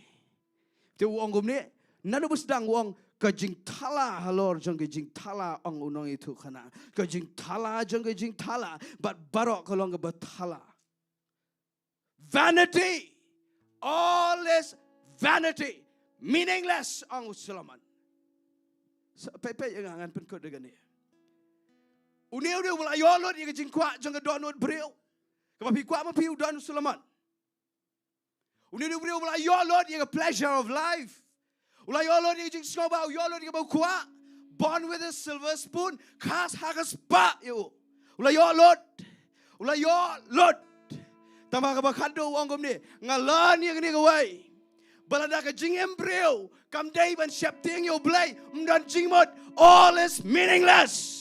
Te u ong kumne, naduh ba sdang u ong, ka jingthala halor jong ka jingthala, ong u nongïathuhkhana. Ka jingthala jong ka jingthala, bad baroh ka long kaba thala. Vanity. All is vanity. Meaningless, ong u Solomon. Sa, peit, peit, nga, ngan pynkut da kane. Une, une u la ïoh lut ïa ka jingkwah jong ka dohnud briew. Kaba phi kwah ma phi, u don u Solomon. Une, une u briew u la ïoh lut ïa ka pleasure of life. U la ïoh lut ïa ka jingsngewbha, u ïoh lut ïa kaba u kwah. Born with a silver spoon, khas ha ka spah ïa u. U la ïoh lut. U la ïoh lut. Tang ba kaba khatduh u ong kumne, nga learn ïa kane kawei. Ba lada ka jingim briew kam dei ban sheptieng ïa U Blei, ym don jingmut, all is meaningless.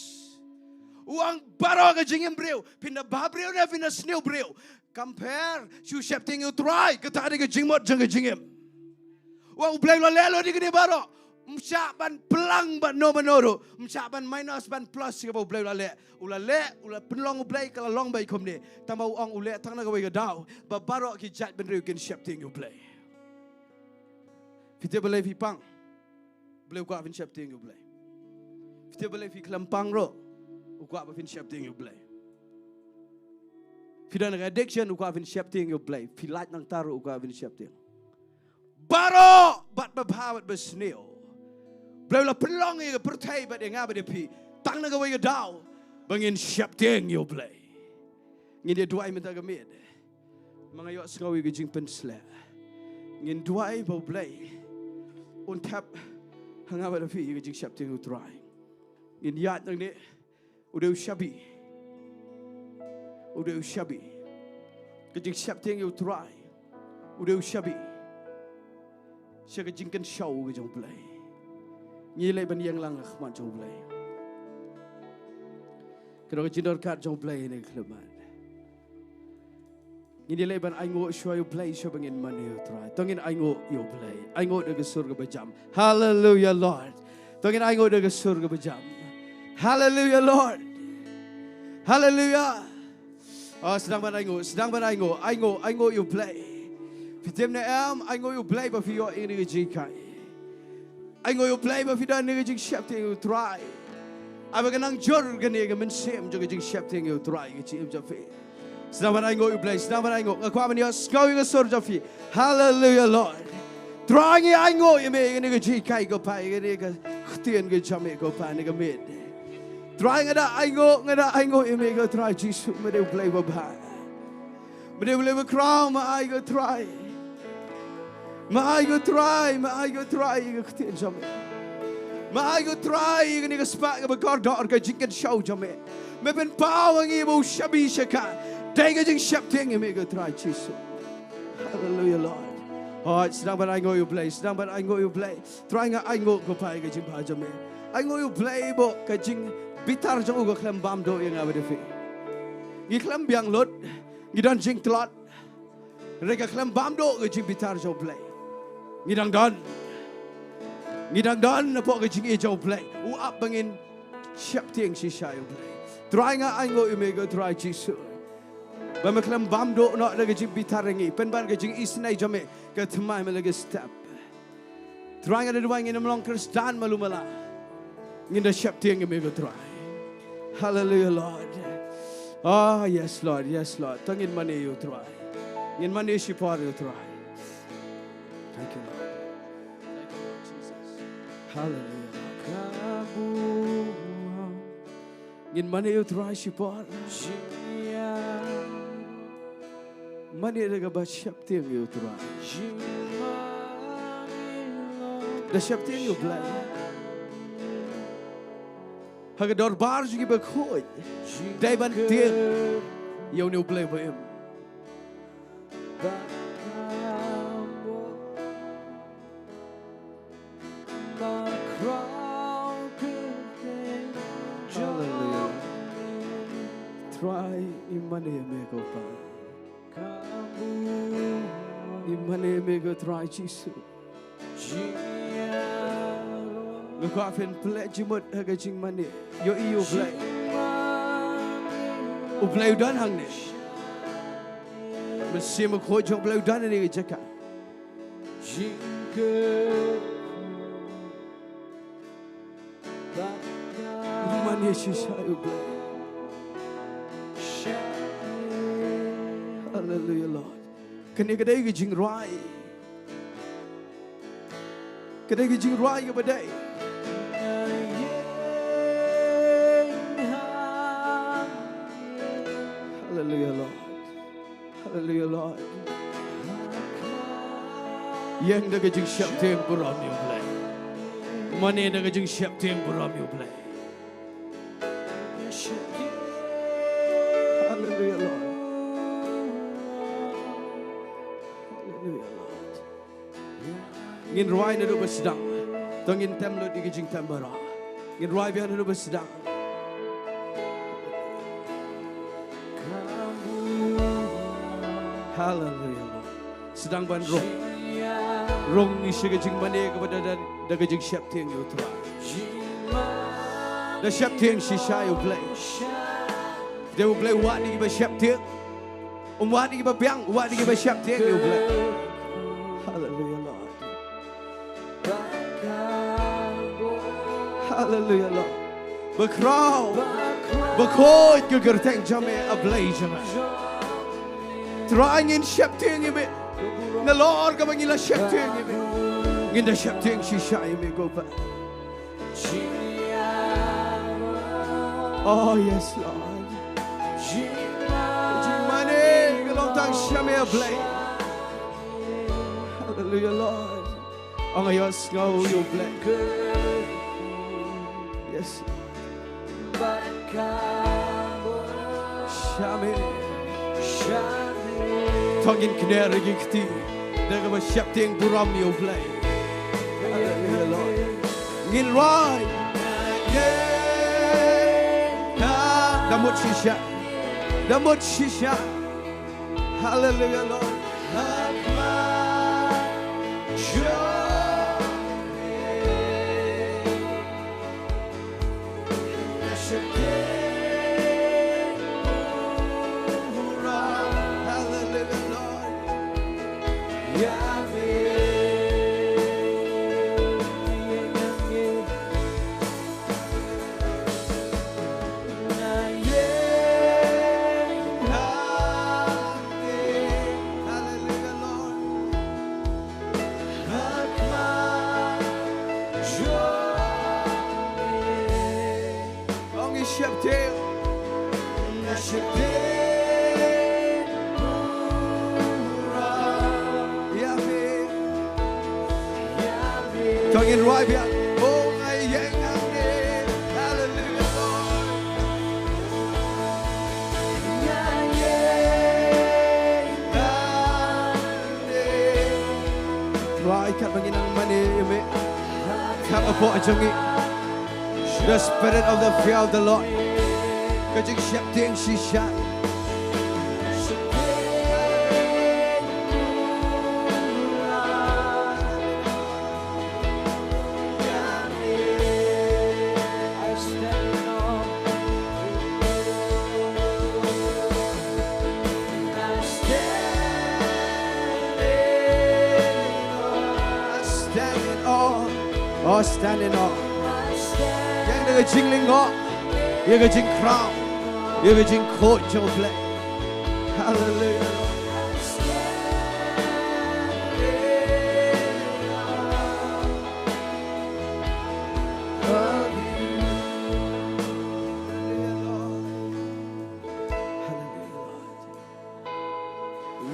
U ong baroh ka jingim briew, phin da bha briew ne phin da sniew briew, kam pher sha u sheptieng ïa U Trai, kata dei ka jingmut jong ka jingim. U ong U Blei u la leh lut ïa kine baroh, ym shah ban pynlang bad no mano ruh, ym shah ban minus ban plus ïa kaba U Blei u la leh. U la leh, u la pynlong U Blei, ka la long beit kumne. Tang ba u ong u leh tang na kawei ka daw ba baroh ki jaitbynriew kin sheptieng ïa U Blei. Phi tip balei phi pang? U Blei u kwah phin sheptieng ïa U Blei. Phi tip balei phi khlem pang ruh? U kwah ba phin sheptieng ïa U Blei. Phi don ka addiction, u kwah phin sheptieng ïa U Blei. Phi lait nangta ruh, u kwah phin sheptieng. Baroh, bad ba bha bad ba sniew, U Blei u la pynlong ïa ka pyrthei bad ïa nga bad ïa phi tang na kawei ka daw ba ngin sheptieng ïa U Blei. Ngin ïa duwai mynta ka miet. Ma nga ïohsngew ïa ka jingpynsleh. Ngin duwai ba U Blei un thep ha nga bad ha phi ïa ka jingsheptieng ïa U Trai. Ngin ïaid nangne. U dei u shabi. U dei u shabi. Ka jingsheptieng ïa U Trai u dei u shabi sha ka jingkynshew ka jong U Blei. Ngi leit ban ïeng lang ha khmat jong U Blei. Ka dei ka jingdonkam jong U Blei ha kane ka khyllipmat. Ngin ïaleh ban ainguh shuwa ïa U Blei shuwa ba ngin mane ïa U Trai. To ngin ainguh ïa U Blei. Ainguh da ka sur kaba jam. Hallelujah, Lord. To ngin ainguh da ka sur kaba jam. Hallelujah, Lord. Hallelujah. Oh, sdang ban ainguh, sdang ban ainguh, ainguh, ainguh ïa U Blei. Phi tip ne em, ainguh ïa U Blei ba phi ïoh ïa kane ka jinghikai. Ainguh ïa U Blei ba phi don ïa ka jingsheptieng ïa U Trai. Ai ba kan nang jur kane ka mynsiem jong ka jingsheptieng ïa U Trai ha ka jingim jong phi. Sdang ban ainguh ïa U Blei, sdang ban ainguh. Nga kwah ban ïohsngew ïa ka sur jong phi. Hallelujah, Lord. Trai, ngi ainguh ïa me ïa kane ka jinghikai ko Pa, ïa kane ka ktien ka jong me ko Pa, ïa kane ka miet. Trai, nga da ainguh, nga da ainguh ïa me ko Trai Jisu, me dei U Blei babha. Me dei U Blei bakhraw, me ai ko Trai. Me ai ko Trai, me ai ko Trai ïa ka ktien jong me. Me ai ko Trai ïa kane ka spah kaba kordor, ka jingkynshew jong me. Me pynpaw ha ngi ba u shabi shaka dei ka jingsheptieng ïa me ko Trai Jisu. Hallelujah, Lord. Hooid, sdang ban ainguh ïa U Blei, sdang ban ainguh ïa U Blei. Trai, nga ainguh ko Pa ïa ka jingbha jong me. Ainguh ïa U Blei ba ka jingbitar jong u ka khlem bam duh ïa nga bad ïa phi. Ngi khlem biang lut, ngi don jingtlot. Hynrei ka khlem bam duh ka jingbitar jong U Blei. Ngi dang don. Ngi dang don hapoh ka jingïeit jong U Blei. U ap ba ngin sheptieng shisha ïa U Blei. Trai, nga ainguh ïa me ko Trai Jisu ba me khlem bam duh noh da ka jingbitar ïa ngi. Pynban ka jingisynei jong me ka thymmai me la ka step. Trai, nga da duwai ngin ym long Khristan malu mala. Ngin da sheptieng ïa me ko Trai. Hallelujah, Lord. Ah, yes, Lord. Yes, Lord. To ngin mane ïa U Trai. Ngin mane shipor ïa U Trai. Thank you, Lord. Thank you, Lord Jesus. Hallelujah, Lord. Ngin mane ïa U Trai shipor. Mane da kaba sheptieng ïa U Trai. Da sheptieng ïa U Blei. Ha ka dorbar jong ki bakhuid. Dei ban tieng ïa une U Blei ba im. Hallelujah. Trai, ngi mane ïa me ko Pa. Ngi mane ïa me ko Trai Jisu. Nga kwah phin pynleit jingmut ha ka jingmane. Ïohi ïa U Blei. U Blei u don hangne. Mynsiem Bakhuid jong U Blei u don hangne ha ka jaka. Mane shisha ïa U Blei. Hallelujah, Lord. Kane ka dei ka jingrwai. Ka dei ka jingrwai kaba dei. Hallelujah, Lord. Hallelujah, Lord. Ïeng da ka jingsheptieng burom ïa U Blei. Mane da ka jingsheptieng burom ïa U Blei. Hallelujah, Lord. Hallelujah, Lord. Ngin rwai naduh ba sdang. To ngin tem lut ïa ki jingtem baroh. Ngin rwai biang naduh ba sdang. Hallelujah, Lord. Sdang ban rung. Rung ïa shi ka jingmane kaba da, da, da ka jingsheptieng ïa U Trai. Da sheptieng shisha ïa U Blei. Dei U Blei u wad ïa kiba sheptieng. Um wad ïa kiba biang, u wad ïa kiba sheptieng ïa U Blei. Hallelujah, Lord. Hallelujah, Lord. Bakhraw, bakhuid ka kyrteng jong me, A Blei jong nga. Trai, ngin sheptieng ïa me. Nalor kaba ngi la sheptieng ïa me, ngin da sheptieng shisha ïa me ko Pa. Oh, yes, Lord. Jingmane ka long tang sha me, A Blei. Hallelujah, Lord. Ong ïa u sngew ïa U Blei. Yes. Sha me. To ngin kner ïa ki kti da kaba sheptieng burom ïa U Blei. Hallelujah, Lord. Ngin rwai. Da mut shisha. Da mut shisha. Hallelujah, Lord. Sheptieng. Nga sheptieng. Ïa me. To ngin rwai biang. Oh, nga ïeng hangne. Hallelujah, Lord. Nga ïeng hangne. Rwai katba ngi nang mane ïa me. Kham hapoh jong ngi. The spirit of the fear of the Lord. Ka jingsheptieng shisha. Stand in awe. Oh, stand in awe. Ïeng da ka jinglyngngoh. Ïa ka jingkhraw. Ïa ka jingkhuid jong U Blei. Hallelujah. Hallelujah, Lord.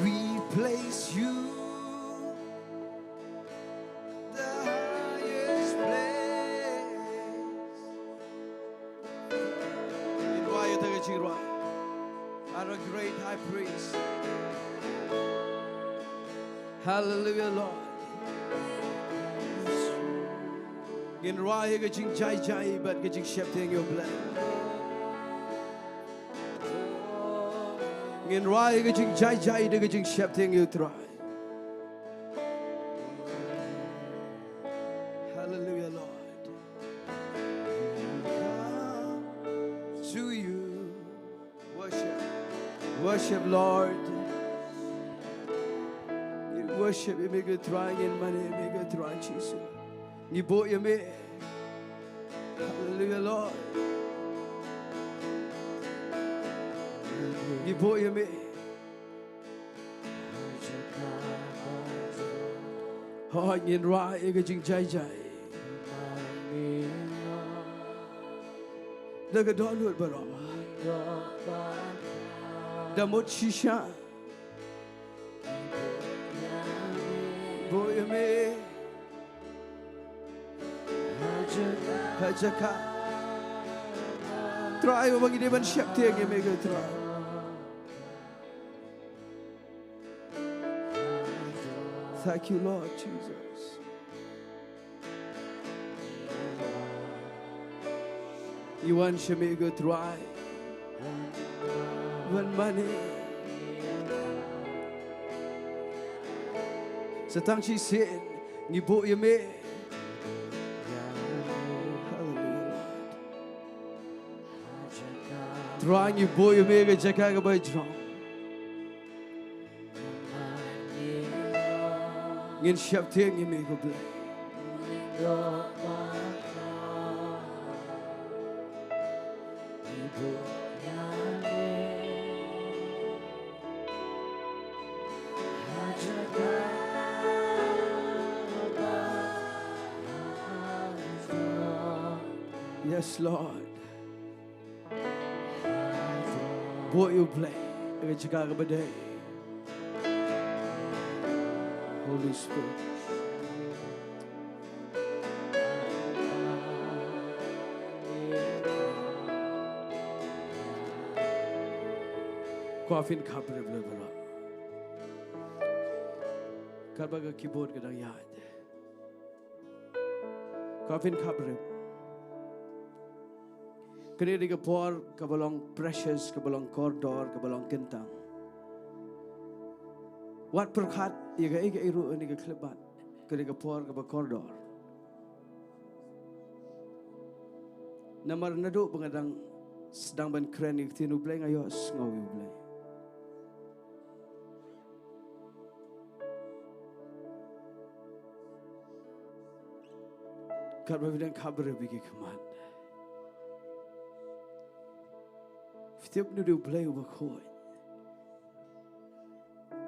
We place you the highest place. Ngin rwai ïa ka jingrwai. Our great high priest. Hallelujah, Lord. Ngin rwai ïa ka jingjai jai bad ka jingsheptieng ïa U Blei. Ngin rwai ïa ka jingjai jai da ka jingsheptieng ïa U Trai. Hallelujah, Lord. Come to you. Worship. Worship, Lord. Ngin worship ïa me ko Trai, ngin mane ïa me ko Trai Jisu. Ngi buh ïa me. Hallelujah, Lord. Ngi buh ïa me. Hooid, ngin rwai ïa ka jingjai jai. Da ka dohnud baroh. Da mut shisha. Buh ïa me. Ha jaka. Trai, ba ngi dei ban sheptieng ïa me ko Trai. Thank you, Lord Jesus. Ngi wan sha me ko Trai. Wan mane. Sa tang shisien ngi buh ïa me. Hallelujah, Lord. Trai, ngi buh ïa me ka jaka kaba jrong. Ngin sheptieng ïa me ko Blei. Yes, Lord. Buh ïa U Blei ha ka jaka kaba dei. Holy Spirit. Kwah phin khapbriew lei baroh. Katba ka keyboard ka dang ïaid. Kwah phin khapbriew. Kane dei ka por kaba long precious, kaba long kordor, kaba long kyntang. Wat pyrkhat ïa kaei kaei ruh ha kane ka khyllipmat. Kane ka por kaba kordor. Namar naduh ba nga dang sdang ban kren ïa ka ktien U Blei, nga ïohsngew ïa U Blei. Katba phi dang khapbriew, phi khmih. Phi tip uno uno U Blei uba khuid.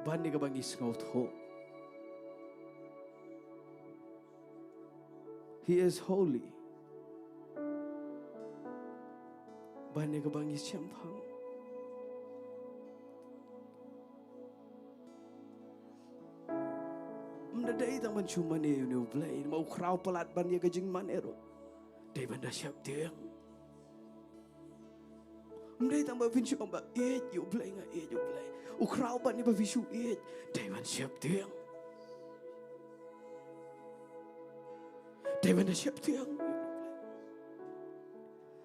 Ban ïa kaba ngi sngewthuh. He is holy. ban ïa kaba ngi shemphang. Ym da dei tang ban shu mane ïa une U Blei, namar u khraw palat ban ïa ka jingmane ruh dei ban da sheptieng. Ym dei tang ba phin shu ong ba ïeit ïa U Blei, nga ïeit ïa U Blei. U khraw ban ïa ba phi shu ïeit dei ban sheptieng. Dei ban da sheptieng.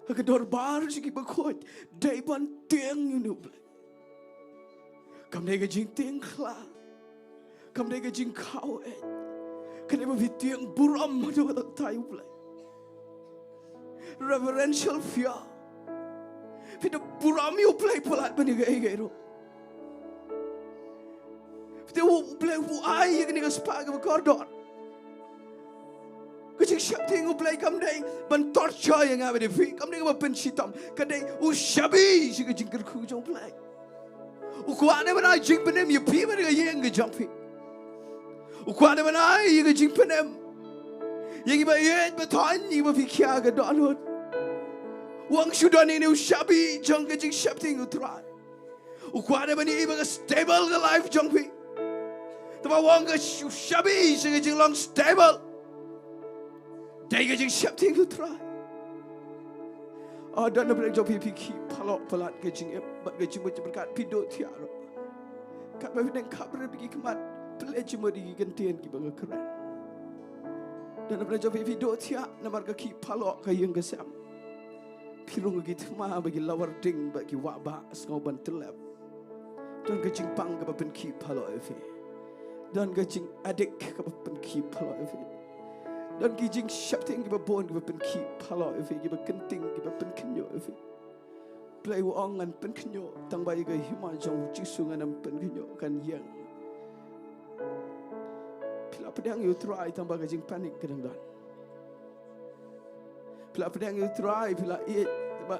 Ha ka dorbar jong ki bakhuid dei ban tieng ïa une U Blei. Kam dei ka jingtieng khla, kam dei ka jingkhaw eh. Ka dei ba phi tieng burom haduh katta katta ïa U Blei. Reverential fear. Phi da burom ïa U Blei palat ban ïa kaei kaei ruh. Phi da, U Blei u ai ïa kane ka spah kaba kordor. Ka jingsheptieng U Blei kam dei ban torture ïa nga bad ïa phi, kam dei kaba pynshitom, ka dei u shabi sha ka jingkyrkhu jong U Blei. U kwah dei ban ai jingpynim ïa phi bad ïa ka ïing ka jong phi. U kwah dei ban ai ïa ka jingpynim ïa kiba ïeit ba thon, ïa kiba phi khia ka dohnud. U ong shu don ïa une u shabi jong ka jingsheptieng U Trai. U kwah dei ban ïohi ba ka stable ka life jong phi. Te ba u ong ka shu shabi sha ka jinglong stable dei ka jingsheptieng U Trai. O don na pdeng jong phi, phi khih phalok palat ka jingim bad ka jingmut jingpyrkhat, phi duh thiah ruh. Katba phi dang khapbrip ïa ki khmat, phi leh jingmut ïa ki kyntien kiba nga kren. Don na pdeng jong phi, phi duh thiah namar ka khih phalok ka ïing ka sem. Phi rung ki thma ba ki lawar ding bad ki wah bah sngew ban tyllep. Don ka jingpang kaba pynkhih phalok ïa phi. Don ka jing addict kaba pynkhih phalok ïa phi. Don ki jingsheptieng kiba bun kiba pynkhih phalok ïa phi, kiba kynting, kiba pynkhynñiuh ïa phi. Blei u ong ngan pynkhynñiuh, tang ba ïa ka hima jong U Jisu ngan ym pynkhynñiuh, kan ïeng. Phi la pdiang ïa U Trai tang ba ka jingpanik ka dang don. Phi la pdiang ïa U Trai, phi la ïeit, ba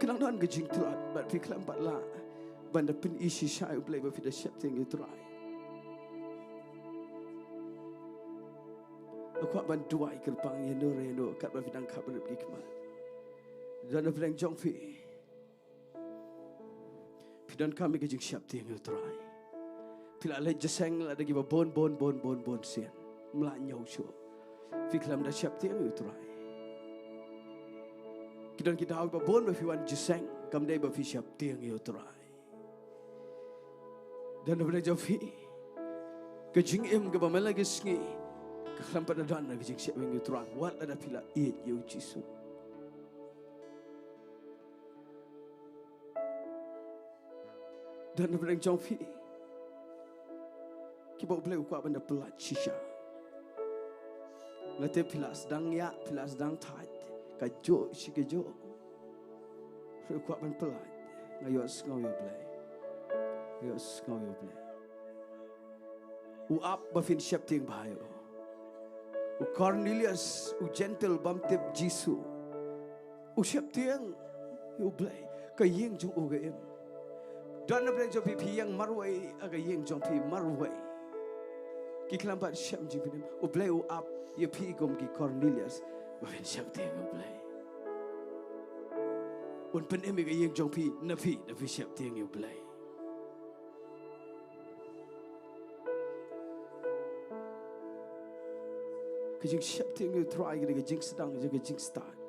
ka dang don ka jingtlot, bad phi khlem pat lah ban da pyni shisha ïa U Blei ba phi da sheptieng ïa U Trai. Nga kwah ban duwai kyrpang ïano re ïano katba phi dang khapbrip ki khmat. Don na pdeng jong phi, phi donkam ïa ka jingsheptieng ïa U Trai. Phi la leit jingïaseng lada kiba bun bun bun bun bun sien, ym lah ñiew shuh. Phi khlem da sheptieng ïa U Trai. Ki don ki daw kiba bun ba phi wan jingïaseng, kam dei ba phi sheptieng ïa U Trai. Don na pdeng jong phi, ka jingim kaba man la ka sngi ka khlem pat da don ka jingsheptieng ïa U Trai, wat lada phi la ïeit ïa U Jisu. Don na pdeng jong phi kiba U Blei u kwah ban da pyllait shisha. Nga tip phi la sdang ïa, phi la sdang thait, kajuh shi kajuh. Hynrei u kwah ban pyllait. Nga ïohsngew ïa U Blei. Nga ïohsngew ïa U Blei. U ap ba phin sheptieng bha ïa u. U Cornelius, u Gentile bym tip Jisu, u sheptieng ïa U Blei. Ka ïing jong u ka im. Don na pdeng jong phi, phi ïeng marwei ha ka ïing jong phi marwei. Ki khlem pat shem jingpynim. U Blei u ap ïa phi kum ki Cornelius ba phin sheptieng ïa U Blei. Un pynim ïa ka ïing jong phi na phi da phi sheptieng ïa U Blei. Ka jingsheptieng ïa U Trai ka dei ka jingsdang, ka jingstad.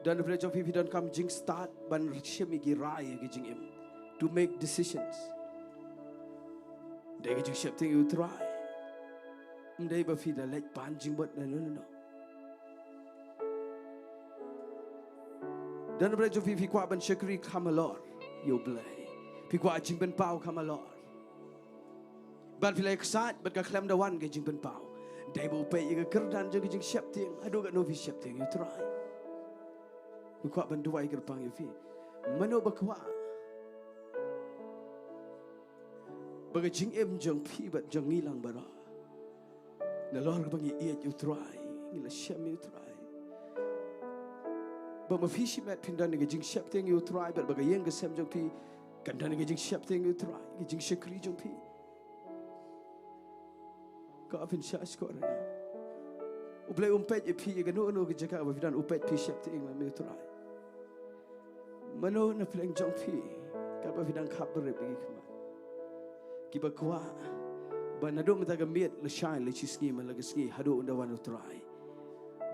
Don na pdeng jong phi, phi donkam jingstad ban shim ïa ki rai ha ka jingim. To make decisions. Dei ka jingsheptieng ïa U Trai. Ym dei ba phi da leit pan jingmut na no no no. Don na pdeng jong phi, phi kwah ban shakri kham halor ïa U Blei. Phi kwah jingpynpaw kham halor. Bad phi la ïaksaid bad ka khlem da wan ka jingpynpaw. Dei ba u peit ïa ka kyrdan jong ka jingsheptieng haduh katno phi sheptieng ïa U Trai. Nga kwah ban duwai kyrpang ïa phi. Mano ba kwah ba ka jingim jong phi bad jong ngi lang baroh, nalor kaba ngi ïeit ïa U Trai, ngi la shem ïa U Trai, ba ma phi shimet phin don ïa ka jingsheptieng ïa U Trai bad ba ka ïing ka sem jong phi kan don ïa ka jingsheptieng ïa U Trai, ka jingshakri jong phi. Ka phin shah shkor ïa nga. U Blei um peit ïa phi ïa kano kano ka jaka ba phi don, u peit phi sheptieng ïa me u Trai. Mano na pdeng jong phi kaba phi dang khap barit ïa ki khmat, kiba kwah ba naduh mynta ka miet la shai la shi sngi man la ka sngi haduh ynda wan u Trai,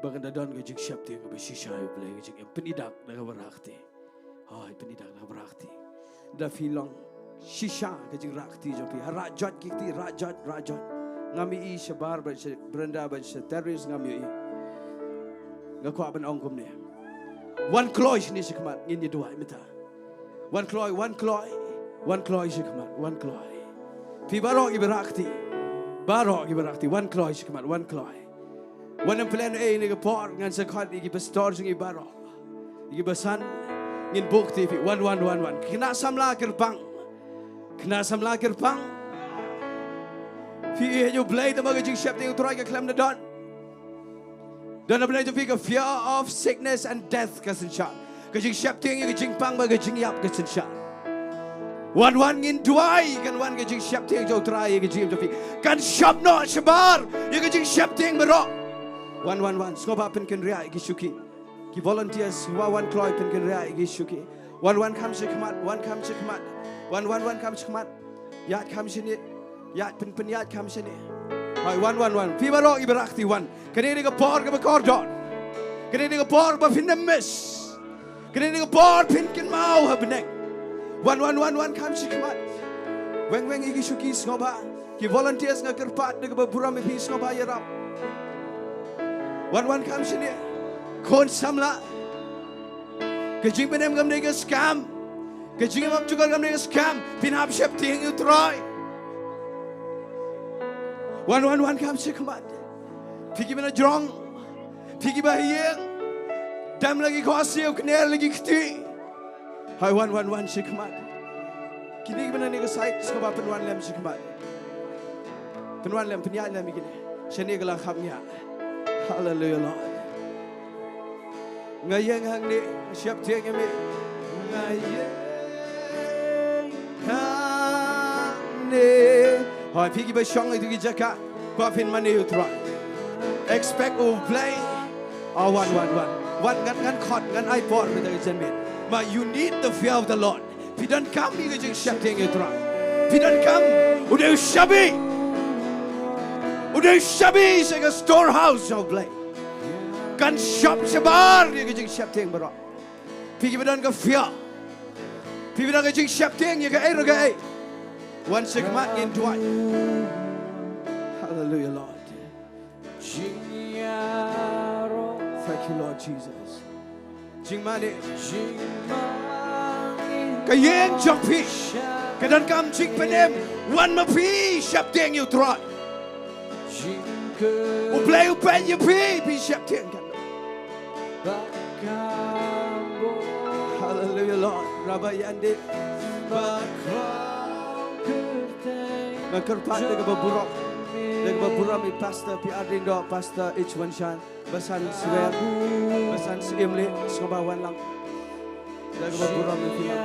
ba kan da don ka jingsheptieng kaba shisha ïa u Blei ka jingim. Pyni dak da kaba rah kti. Hoi, pyni dak da kaba rah kti. Da phi long shisha ka jingrah kti jong phi. Ha rah jot ki kti, rah jot, rah jot. Ngam ïohi shabar bad sha Brenda bad sha Terence, ngam ïohi. Nga kwah ban ong kumne. Wan kloi shane shakhmat, ngin ïa duwai mynta. Wan kloi, wan kloi. Wan kloi shakhmat, wan kloi. Phi baroh kiba rah kti. Baroh kiba rah kti, wan kloi shakhmat, wan kloi. Wan ym plan ei ne ka por, ngan sa khot ïa ki pastor jong ngi baroh. Ïa ki basan, ngin buh kti phi. Wan, wan, wan, wan. Khynnah samla kyrpang. Khynnah samla kyrpang. Phi ïeit ïa u Blei, tangba ka jingsheptieng u Trai ka khlem da don. Don ha pdeng jong phi ka fear of sickness and death ka synshar. Ka jingsheptieng ïa ka jingpang bad ka jingïap ka synshar. Wan, wan, ngin duwai, kan wan ka jingsheptieng jong u Trai ïa ka jingim jong phi. Kan shop noh shabar ïa ka jingsheptieng baroh. Wan, wan, wan, sngewbha pynkynriah ïa ki shuki. Ki volunteers, sngewbha wan kloi pynkynriah ïa ki shuki. Wan, wan, kham shakhmat, wan, kham shakhmat. Wan, wan, wan, kham shakhmat. Ïaid kham shane. Ïaid, pyn, pynïaid kham shane. Hoi, wan, wan, wan. Phi baroh kiba rah kti, wan. Kane dei ka por kaba kordor. Kane dei ka por ba phin ym miss. Kane dei ka por phin kynmaw ha bneng. Wan, wan, wan, wan, kham shakhmat. Weng, weng ïa ki shuki, sngewbha. Ki volunteers, nga kyrpad da kaba burom ïa phi, sngewbha ïarap. Wan, wan, kham shane. Khun samla. Ka jingpynim kam dei ka scam. Ka jingim bymjukut kam dei ka scam. Phin hap sheptieng ïa u Trai. Wan, wan, wan, kham shakhmat. Phi kiba na jrong. Phi kiba ha ïing. Dem la ki khohsiew, kner la ki kti. Hoi, wan, wan, wan shakhmat. Kine kiba na kane ka side, sngewbha pynwan lem shakhmat. Pynwan lem, pynïaid lem ïa kine. Shane ka la kham ïa. Hallelujah, Lord. Nga ïeng hangne, sheptieng ïa me. Nga ïeng hangne. Hoi, phi kiba shong ha kito ki jaka, kwah phin mane ïa u Trai. Expect u Blei. Oh, wan, wan, wan. Wan, ngan, ngan khot, ngan ai por mynta ka janmiet. Ma, you need the fear of the Lord. Phi donkam ïa ka jingsheptieng ïa u Trai. Phi donkam. U dei u shabi. U dei u shabi sha ka storehouse jong u Blei. Kan shop shabar ïa ka jingsheptieng baroh. Phi kiba don ka fear. Phi kiba don ka jingsheptieng ïa kaei ruh kaei. Wan shakhmat, ngin duwai. Hallelujah, Lord. Thank you, Lord Jesus. Jingmane. Ka ïing jong phi ka donkam jingpynim. Wan ma phi sheptieng ïa u Trai. U Blei u peit ïa phi, phi sheptieng kan. Hallelujah, Lord. Rabba ïa ande. Nga kyrpad da kaba burom, da kaba burom ïa Pastor P R Diengdoh, Pastor H Wanshan, basan swer, basan siem leh, sngewbha wan lang. Da kaba burom ïa phi lang.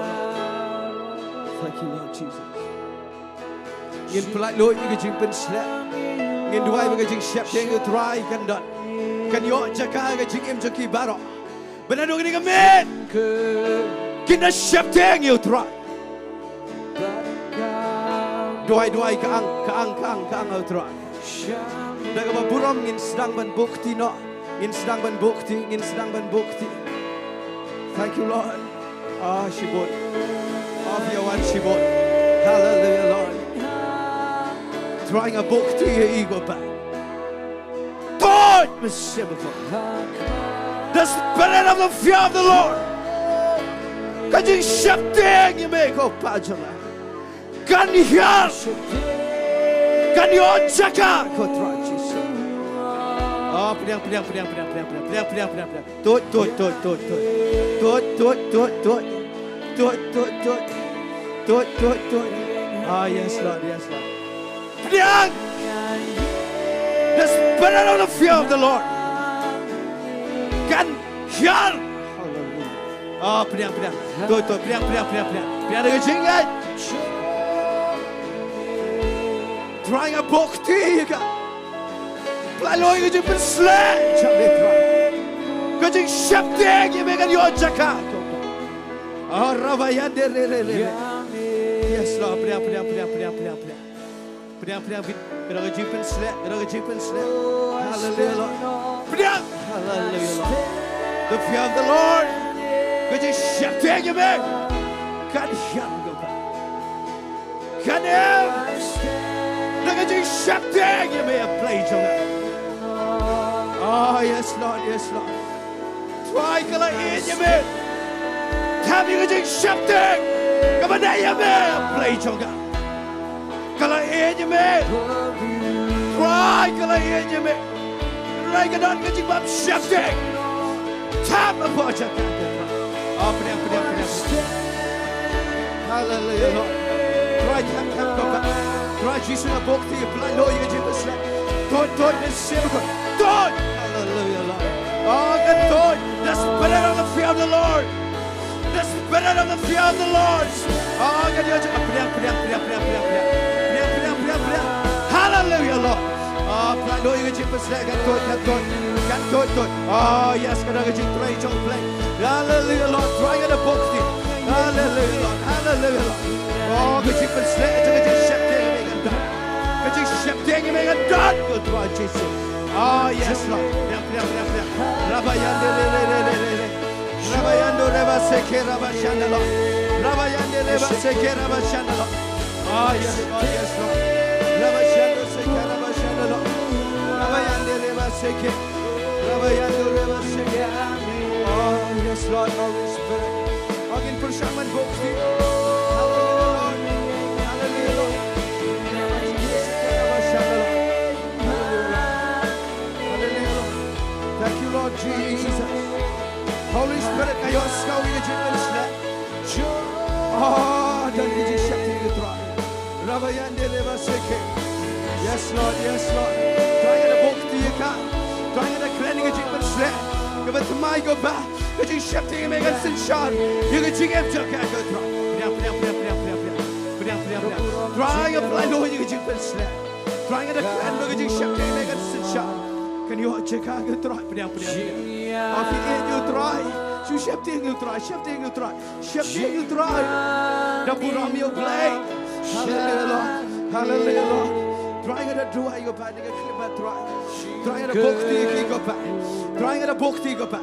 Thank you, Lord Jesus. Ngin pyllait luid ïa ka jingpynshlur. Ngin duwai ba ka jingsheptieng ïa u Trai kan don, kan ïoh jaka ha ka jingim jong ki baroh. Ba naduh kane ka miet kin da sheptieng ïa u Trai. Duwai, duwai, ka ang, ka ang, ka ang, ka ang ha u Trai. Da kaba burom ngin sdang ban buh kti noh. Ngin sdang ban buh kti, ngin sdang ban buh kti. Thank you, Lord. Ah, shibun. Ah, phi ïa wan shibun. Hallelujah, Lord. Trai, nga buh kti ïa i ko Pa. Toit mynsiem ko. The spirit of the fear of the Lord. Ka jingsheptieng ïa me ko Pa jong nga. Kan hiar. Kan ïoh jaka ko Trai Jisu. Oh, pdiang, pdiang, pdiang. Toit, toit, toit, toit, toit. Toit, toit, toit, toit. Toit, toit, toit, toit. Ah, yes, Lord, yes, Lord. Pdiang. The spirit of the fear of the Lord. Kan hiar. Hallelujah. Ah, pdiang, pdiang. Toit, toit, pdiang, pdiang, pdiang, pdiang. Pdiang da ka jingngeit. Trai, nga buh kti ïa ka. Pynlong ïa ka jingpynshlur jong me Trai. Ka jingsheptieng ïa me kan ïoh jaka. Oh, Rabayande re re re re. Yes, Lord. Pdiang, pdiang, pdiang, pdiang, pdiang, pdiang. Pdiang, pdiang, pdiang. Ka dei ka jingpynshlur, ka dei ka jingpynshlur. Hallelujah, Lord. Pdiang. Hallelujah, Lord. The fear of the Lord. Ka jingsheptieng ïa me kan ïaid ïa me. Kan ïaid da ka jingsheptieng ïa me, A Blei jong nga. Oh, yes, Lord, yes, Lord. Trai ka la ïeit ïa me. Tap ïa ka jingsheptieng kaba dei ïa me, A Blei jong nga. Ka la ïeit ïa me. Trai ka la ïeit ïa me. Trai ka don ka jingbym sheptieng. Tap hapoh jaka. Ah, pdiang, pdiang, pdiang. Hallelujah, Lord. Trai, tap, tap, tap, tap. Trai Jisu, nga buh ïa phi, pynlong ïa ka jingpynshlur. Tuid, tuid, tuid, tuid. Hallelujah, Lord. Oh, ka tuid. The spirit of the fear of the Lord. The spirit of the fear of the Lord. Oh, ka tuid. Pdiang, pdiang, pdiang, pdiang, pdiang, pdiang. Pdiang, pdiang, pdiang, pdiang. Hallelujah, Lord. Ah, pynlong ïa ka jingpynshlur, ka tuid, ka tuid. Ka tuid, tuid. Oh, yes, ka dei ka jingtrei jong U Blei. Hallelujah, Lord. Trai nga da buh ïa phi. Hallelujah, Lord. Hallelujah, Lord. Oh, ka jingpynshlur, ka jingsheptieng ïa me kan don. Ka jingsheptieng ïa me kan don, ko Trai Jisu. Oh, yes, Lord. Pdiang, pdiang, pdiang, pdiang. Rabayande re re re re re re. Rabayando reba seke rabashanda, Lord. Rabayande reba seke rabashanda, Lord. Ah, yes, Lord, yes, Lord. Rabashando seke rabashanda, Lord. Rabayande reba seke. Rabayando reba seke. Oh, yes, Lord, Holy Spirit. Ngin pyrshang ban buh ïa phi. Hallelujah, Lord. Hallelujah, Lord. Rabashando seke rabashanda, Lord. Hallelujah, Lord. Hallelujah, Lord. Thank you, Lord Jesus. Holy Spirit, nga ïohsngew ïa ka jingpynshlur. Oh, don ka jingsheptieng ïa U Trai. Rabayande reba seke. Yes, Lord, yes, Lord. Trai nga da buh ïa ka. Trai nga da kren ïa ka jingpynshlur. Kaba thymmai, ko Pa. Ka jingsheptieng ïa me kan synshar ïa ka jingim jong ka, ko Trai. Pdiang, pdiang, pdiang, pdiang, pdiang, pdiang. Pdiang, pdiang, pdiang. Trai nga pynlong ïa ka jingpynshlur. Trai nga da kren ba ka jingsheptieng ïa me kan synshar. Kan ïoh jaka, ko Trai. Pdiang, pdiang, pdiang. Ah, phi ïeit ïa U Trai. Shu sheptieng ïa U Trai, sheptieng ïa U Trai. Sheptieng ïa U Trai. Da burom ïa U Blei. Hallelujah, Lord. Hallelujah, Lord. Trai nga da duwai, ko Pa, ïa ka khyllipmat, Trai. Trai nga da buh ïa ki, ko Pa. Trai nga da buh ïa ki, ko Pa.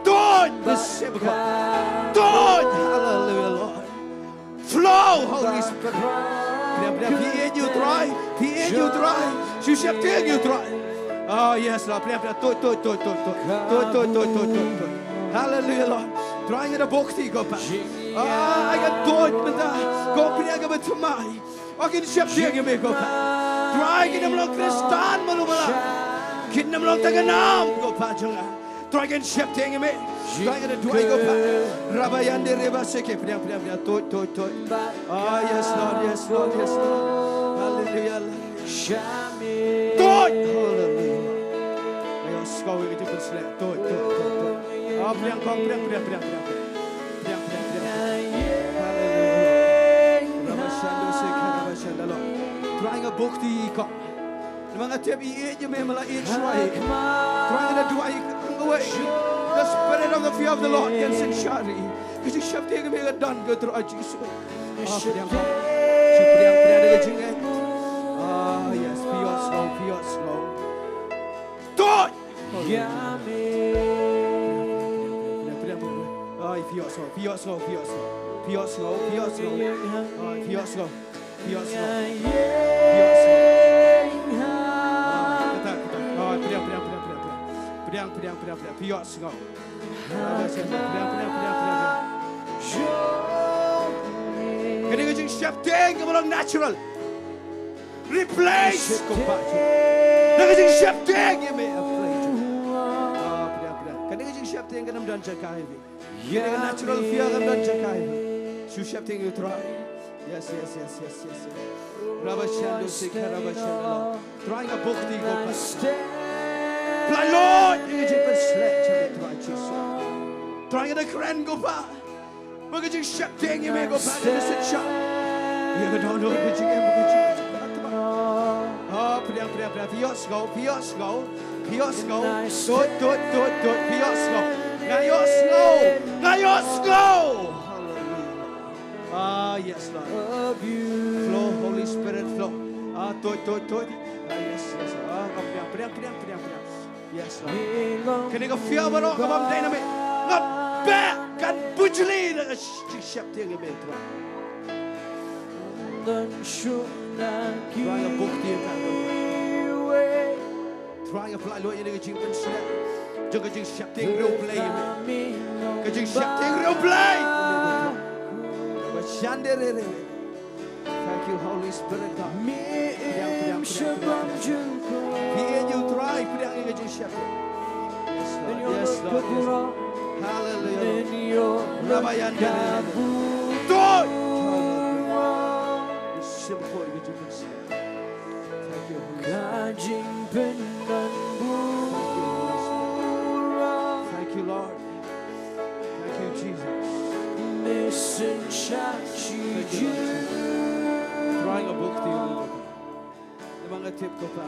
Tuid, Mynsiem Bakhuid. Tuid, hallelujah, Lord. Flow, Holy Spirit. Pdiang, pdiang, phi ïeit ïa U Trai, phi ïeit ïa U Trai. Shu sheptieng ïa U Trai. Oh, yes, Lord. Pdiang, pdiang, tuid, tuid, tuid, tuid, tuid. Tuid, tuid, tuid, tuid, tuid, tuid. Hallelujah, Lord. Trai nga da buh ïa ki, ko Pa. Ah, ai ka tuid mynta. Ko pdiang kaba thymmai. Oh, kin sheptieng ïa me, ko Pa. Trai kin ym long Khristan malu mala. Kin ym long tang ka nam, ko Pa jong nga. Trai kin sheptieng ïa me. Trai nga da duwai, ko Pa. Rabayande reba seke, pdiang, pdiang, pdiang. Tuid, tuid, tuid. Ah, yes, Lord, yes, Lord, yes, Lord. Hallelujah, hallelujah. Tuid, hallelujah. Ayo, sngap ïa ka jingpynshlur. Tuid, tuid, tuid, tuid. Ah, pdiang, kong, pdiang, pdiang, pdiang, pdiang. Pdiang, pdiang, pdiang. Hallelujah. Rabashando seke, rabashando, Lord. Trai nga buh ïa ki, ko. Namar nga tip phi ïeit ïa me, me la ïeit shuwa hi. Trai nga da duwai, kawei. The spirit of the fear of the Lord kan synshar hi. Ka jingsheptieng ïa me kan don, ko Trai Jisu. Ah, pdiang, pdiang, pdiang, pdiang, pdiang. Ah, yes, phi ïohsngew, phi ïohsngew. Tuid! Ai, phi ïohsngew, phi ïohsngew, phi ïohsngew. Phi ïohsngew, phi ïohsngew. Ai, phi ïohsngew. Phi ïohsngew. Phi ïohsngew. Ah, kata, kata. Ai, pdiang, pdiang, pdiang, pdiang, pdiang. Pdiang, pdiang, pdiang, pdiang. Phi ïohsngew. Pdiang, pdiang, pdiang, pdiang, pdiang, pdiang. Kane ka jingsheptieng kaba long natural. Replace, ko Pa. Da ka jingsheptieng ïa me, A Blei jong nga. Ah, pdiang, pdiang. Kane ka jingsheptieng kan ym don jaka ha phi. Kane ka natural fear kan ym don jaka ha phi. Shu sheptieng ïa U Trai. Yes, yes, yes, yes, yes, yes. Rabashando seke, rabashando. Trai nga buh ïa ki, ko Pa. Pynlong ïa ka jingpynshlur jong me, Trai Jisu. Trai nga da kren, ko Pa. Ba ka jingsheptieng ïa me, ko Pa, kan synshar ïa ka dohnud ka jingim, ka jingim. Ah, Pdiang, pdiang, pdiang. Phi ïohsngew, phi ïohsngew, phi ïohsngew. Tuid, tuid, tuid, tuid. Phi ïohsngew. Nga ïohsngew. Nga ïohsngew. Haleluya. Ah, yes, Lord. Flow, Holy Spirit, flow. Ah, tuid, tuid, tuid. Ah, yes, yes. Ah, pdiang, pdiang, pdiang, pdiang, pdiang. Yes, Lord. Kane ka fia baroh ka bym dei na me. Nga beh kan bujli da ka sh-, sheptieng ïa me, Trai. Trai, nga buk ïa ka. Trai, nga pynlut ïa ka jingpynshlur jong ka jingsheptieng riewblei ïa me. Ka jingsheptieng riewblei. Ba shan de re re. Thank you, Holy Spirit God. Pdiang, pdiang, pdiang, pdiang. Phi ïeit ïa u Trai, pdiang ïa ka jingsheptieng. Yes, Lord. Yes, Lord. Yes, Lord. Hallelujah, Lord. Rabba yanda. Tuid. Hallelujah. Shim ko ïa ka jingsheptieng. Thank you, Holy Spirit. Thank you, Lord. Thank you, Jesus. Thank you, Lord Jesus. Trai, nga buk ïa u. Namar nga tip ko Pa.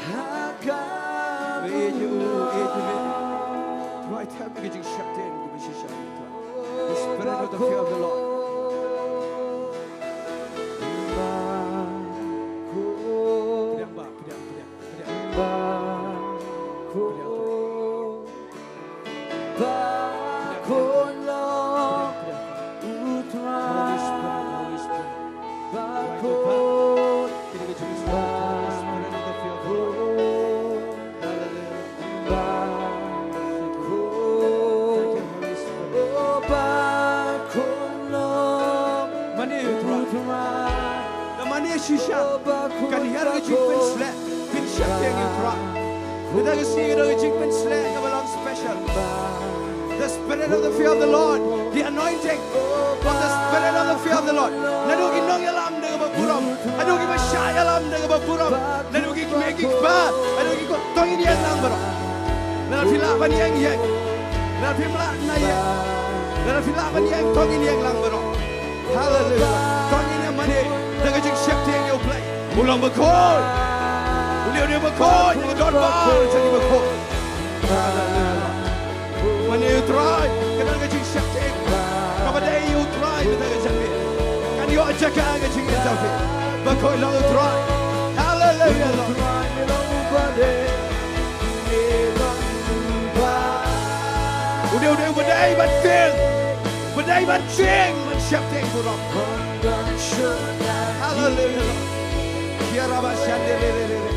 Nga ïeit ïa u, ïeit ïa me. Trai, tap ïa ka jingsheptieng kaba shisha, Trai. The Spirit of the fear of the Lord. Pdiang, Bah, pdiang, pdiang, pdiang. Pdiang, pdiang. Ba khun long u Trai. Ba khun, ba khun, ba khun, oh, ba khun long u Trai. Mane shisha kan ïar ka jingpynshlur, pynsheptieng ïa u Trai. Kata ka sngi ka don ka jingpynshlur kaba long special. The spirit of the fear of the Lord, the anointing of the spirit of the fear of the Lord. Naduh ki nongïalam da kaba burom, naduh kiba shah ïalam da kaba burom, naduh ki kmie ki kpa, naduh ki khun, to ngin ïeng lang baroh. Lada phi lah ban ïeng, ïeng. Lada phim lah, na ïeng. Lada phi lah ban ïeng, to ngin ïeng lang baroh. Haleluya. To ngin ïa mane da ka jingsheptieng ïa U Blei. U long bakhuid. Une u dei bakhuid, u don bor jong ki bakhuid. Haleluya. Mane ïa U Trai, ka don ka jingsheptieng kaba dei ïa U Trai mynta ka janmiet. Kan ïoh jaka ha ka jingim jong phi. Bakhuid long U Trai. Haleluya, Lord. U dei, u dei, u dei uba dei ban tieng. Uba dei ban tieng, ban sheptieng burom. Haleluya. Kia raba shande re re re re.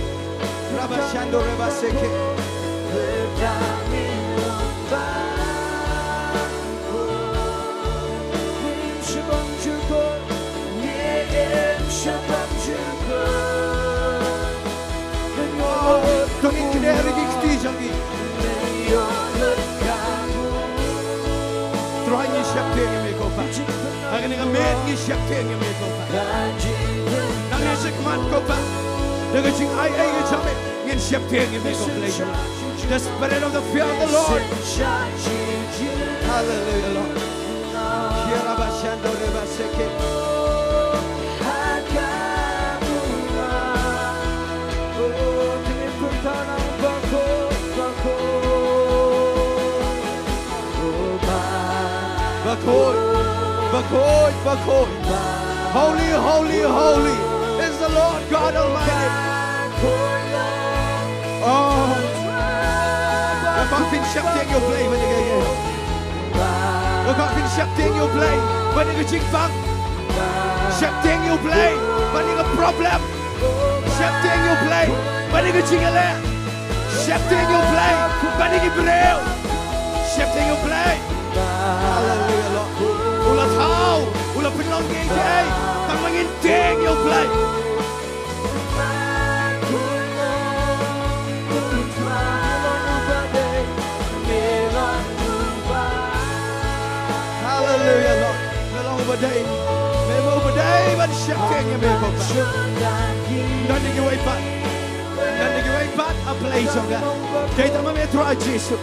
Raba shando reba seke. To ngin kynnoh ïa ki kti jong ngi. Trai, ngi sheptieng ïa me ko Pa. Ha kane ka miet ngi sheptieng ïa me ko Pa. Nangne shakhmat ko Pa, da ka jingai ei ka jong me ngin sheptieng ïa me ko Blei. The spirit of the fear of the Lord. Hallelujah, Lord. Bakhuid, bakhuid, bakhuid. Holy, holy, holy is the Lord God Almighty. Oh. Ko Pa, phin sheptieng ïa U Blei ban ïa ka ïa. Ko Pa, phin sheptieng ïa U Blei ban ïa ka jingpang. Sheptieng ïa U Blei ban ïa ka problem. Sheptieng ïa U Blei ban ïa ka jingïaleh. Sheptieng ïa U Blei ban ïa ki briew. Sheptieng ïa U Blei. Haleluya, Lord. U la thaw, u la pynlong kiei kiei. Tang ba ngin tieng ïa U Blei. Haleluya, Lord. Me long uba dei. Me long uba dei ban sheptieng ïa me ko Pa. Don ïa kiwei pat. Don ïa kiwei pat ha Blei jong nga. Dei tang ma me Trai Jisu.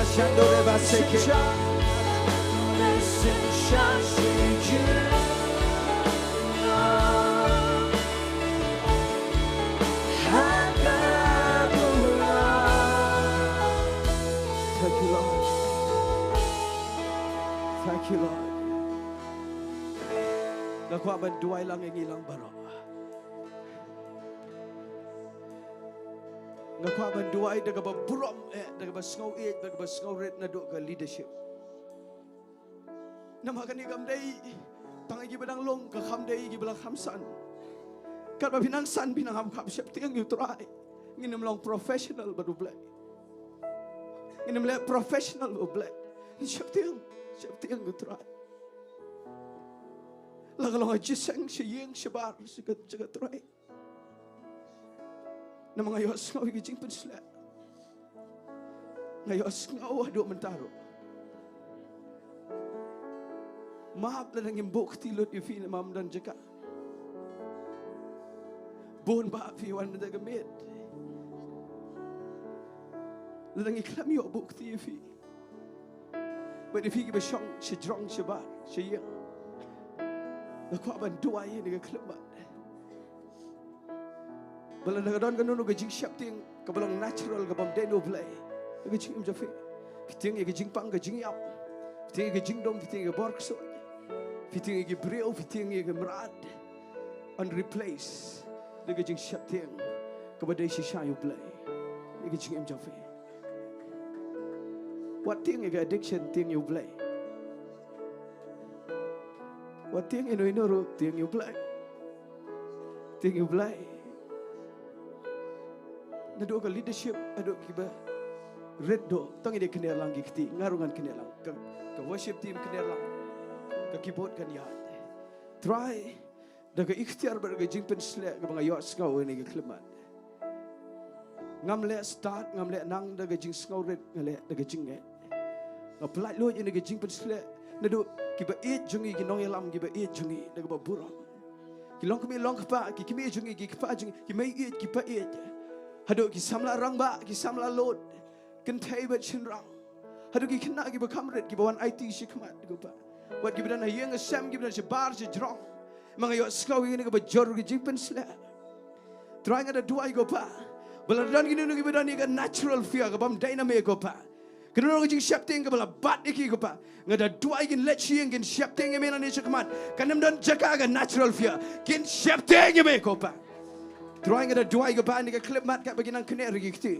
Thank you, Lord. Thank you, Lord. Nga kwah ban duwai lang ïa ngi lang baroh. Nga kwah ban duwai da kaba burom eh, da kaba sngew ïeit, da kaba sngew rit naduh ka leadership. Namar kane kam dei tang ïa kiba dang long, ka kam dei ïa kiba la kham san. Katba phi nang san, phi nang kham kham, sheptieng ïa u Trai. Ngin ym long professional bad U Blei. Ngin ym leh professional bad U Blei. Sheptieng, sheptieng ïa u Trai. La ka long ha jingïaseng, sha ïing, shabar, sha ka, sha ka trai. Namar nga ïohsngew ïa ka jingpynshlur. Nga ïohsngew haduh mynta ruh. Map lada ngim buh kti lut ïa phi namar ym don jaka. Bun bah phi wan mynta ka miet. Lada ngi khlem ïoh buh kti ïa phi. Bad ïa phi kiba shong shajrong shabar sha ïing, nga kwah ban duwai ïa kane ka khyllipmat. Ba lada ka don kano kano ka jingsheptieng kaba long natural, kaba ym dei na U Blei ha ka jingim jong phi, phi tieng ïa ka jingpang ka jingïap, phi tieng ïa ka jingdum, phi tieng ïa ka bor ksuid, phi tieng ïa ki briew, phi tieng ïa ka mrad, yn replace da ka jingsheptieng kaba dei shisha ïa U Blei ha ka jingim jong phi. Wat tieng ïa ka addiction, tieng ïa U Blei. Wat tieng ïa ino ino ruh, tieng ïa U Blei. Tieng ïa U Blei. Naduh ka leadership haduh kiba rit duh, tang ïa dei kner lang ki kti, nga ruh ngan kner lang. Ka, ka worship team kner lang. Ka keyboard kan ïaid. Trai, da ka iktiar bad ka jingpynshlur kaba nga ïohsngew ha kane ka khyllipmat. Ngam leh start, ngam leh nang da ka jingsngewrit, nga leh da ka jingngeit. Nga pyllait lut ïa kane ka jingpynshlur naduh kiba ïeit jong ngi, ki nongïalam kiba ïeit jong ngi, da kaba burom. Ki longkmie longkpa, ki kmie jong ngi, ki kpa jong ngi, ki mei ïeit, ki pa ïeit. Haduh ki samla rangbah, ki samla lud, kynthei bad shynrang. Haduh ki khynnah kiba kham rit, kiba wan aiti shakhmat, ko Pa. Wat kiba don ha ïing ha sem, kiba don shabar shajrong. Ma nga ïohsngew ïa kane kaba jur ka jingpynshlur. Trai, nga da duwai, ko Pa, ba lada don kino kino kiba don ïa ka natural fear kaba ym dei na me, ko Pa, kano kano ka jingsheptieng kaba la bat ïa ki, ko Pa, nga da duwai kin leit sha ïing, kin sheptieng ïa me nangne shakhmat. Kan ym don jaka ka natural fear. Kin sheptieng ïa me, ko Pa. Trai, nga da duwai, ko Pa, ha kane ka khyllipmat katba ki nang kner ïa ki kti.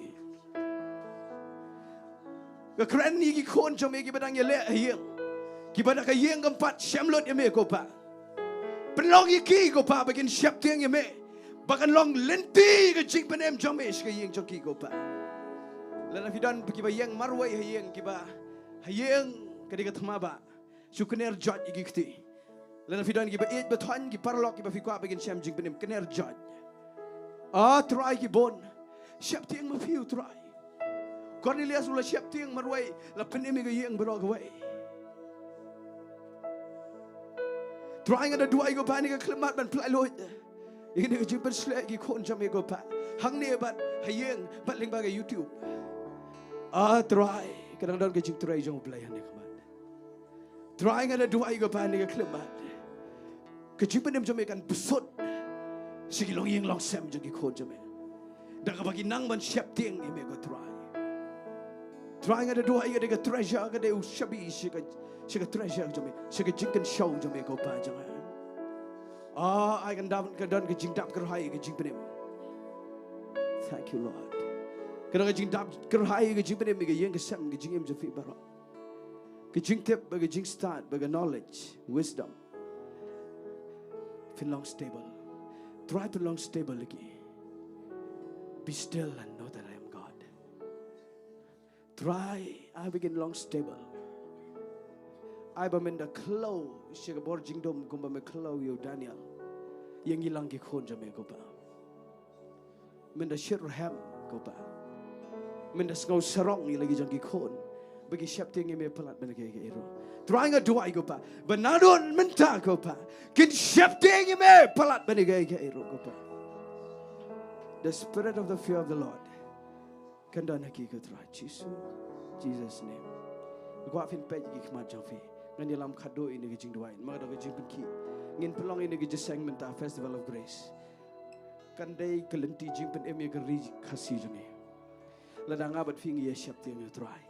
Nga kren ïa ki khun jong me kiba dang ïaleh ha ïing, kiba da ka ïing kam pat shem lut ïa me, ko Pa. Pynlong ïa ki, ko Pa, ba kin sheptieng ïa me, ba kan long lynti ka jingpynim jong me sha ka ïing jong ki, ko Pa. Lada phi don kiba ïeng marwei ha ïing, kiba ha ïing ka dei ka thma ba, shu kner joit ïa ki kti. Lada phi don kiba ïeit ba thoiñ, ki paralok kiba phi kwah ba kin shem jingpynim, kner joit. Ah, Trai, ki bun. Sheptieng ma phi, U Trai. Cornelius u la sheptieng marwei, la pynim ïa ka ïing baroh kawei. Trai, nga da duwai, ko Pa, ha kane ka khyllipmat ban pyllait lut ïa kane ka jingpynshlur ïa ki khun jong me, ko Pa, hangne bad ha ïing bad lyngba ka YouTube. Ah, Trai, ka dang don ka jingtrei jong U Blei hangne, ko Pa. Trai, nga da duwai, ko Pa, ha kane ka khyllipmat, ka jingpynim jong me kan bsut sha ki longïing longsem jong ki khun jong me, da kaba kin nang ban sheptieng ïa me, ko Trai. Trai, nga da duwai, ka dei ka treasure, ka dei u shabi sha ka, sha ka treasure jong me, sha ka jingkynshew jong me, ko Pa jong nga. Ah, ai kan dap, kan don ka jingdap kyrhai ka jingpynim. Thank you, Lord. Ka don ka jingdap kyrhai ka jingpynim ha ka ïing ka sem, ka jingim jong phi baroh. Ka jingtip bad ka jingstad bad ka knowledge, wisdom. Pynlong stable. Trai, pynlong stable ïa ki. Be still and know that I am God. Trai, ai ba kin long stable. Ai ba men da khlaw sha ka bor jingdum kumba me khlaw ïa u Daniel. Ïa ngi lang ki khun jong me, ko Pa. Men da shitrhem, ko Pa. Men da sngew sarong ïa la ki jong ki khun, ba kin sheptieng ïa me palat ban ïa kiei kiei ruh. Trai, nga duwai, ko Pa, ba naduh mynta, ko Pa, kin sheptieng ïa me palat ban ïa kiei kiei ruh, ko Pa. The spirit of the fear of the Lord kan don ha ki, ko Trai Jisu. Jesus' name. Nga kwah phin peit ki khmat jong phi. Ngan ïalam khatduh ïa kane ka jingduwai. Namar ka dei ka jingpynkhih. Ngin pynlong ïa kane ka jingïaseng mynta Festival of Grace. Kan dei ka lynti jingpynim ïa ka ri Khasi jong ngi. Lada nga bad phi ngi ïa sheptieng ïa u Trai.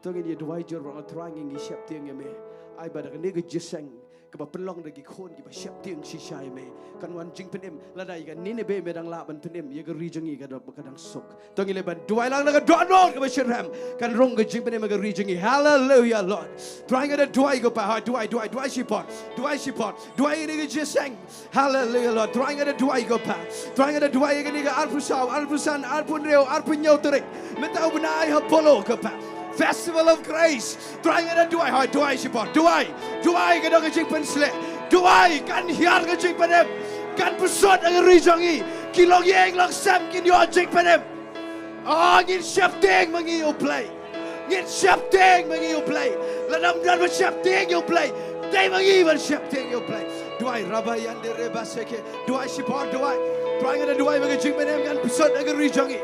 To ngin ïa duwai jur bad nga, Trai ngi ngi sheptieng ïa me. Ai ba da kane ka jingïaseng kaba pynlong da ki khun kiba sheptieng shisha ïa me, kan wan jingpynim. Lada ïa ka Nineveh me dang lah ban pynim, ïa ka ri jong ngi ka dang, ka dang suk. To ngin leit ban duwai lang da ka dohnud kaba shitrhem. Kan rung ka jingpynim ïa ka ri jong ngi. Hallelujah, Lord. Trai nga da duwai ko Pa, ha, duwai, duwai, duwai shipor. Duwai shipor. Duwai ïa kane ka jingïaseng. Hallelujah, Lord. Trai nga da duwai ko Pa. Trai nga da duwai ïa kane ka arphew saw, arphew san, arphew hynriew, arphew hynñiew tarik. Mynta u bnai ha Polo ko Pa. Festival of Grace. Trai nga da duwai, hoi, duwai shipor. Duwai. Duwai ka dei ka jingpynshlur. Duwai kan hiar ka jingpynim. Kan pynsut ïa ka ri jong ngi. Ki longïing longsem kin ïoh jingpynim. Oh, ngin sheptieng ma ngi, oh Blei. Ngin sheptieng ma ngi, oh Blei. Lada ym don ban sheptieng, oh Blei. Dei ma ngi ban sheptieng, oh Blei. Duwai, Rabba Yande Reba Seke. Duwai shipor, duwai. Trai nga da duwai ba ka jingpynim kan pynsut ïa ka ri jong ngi.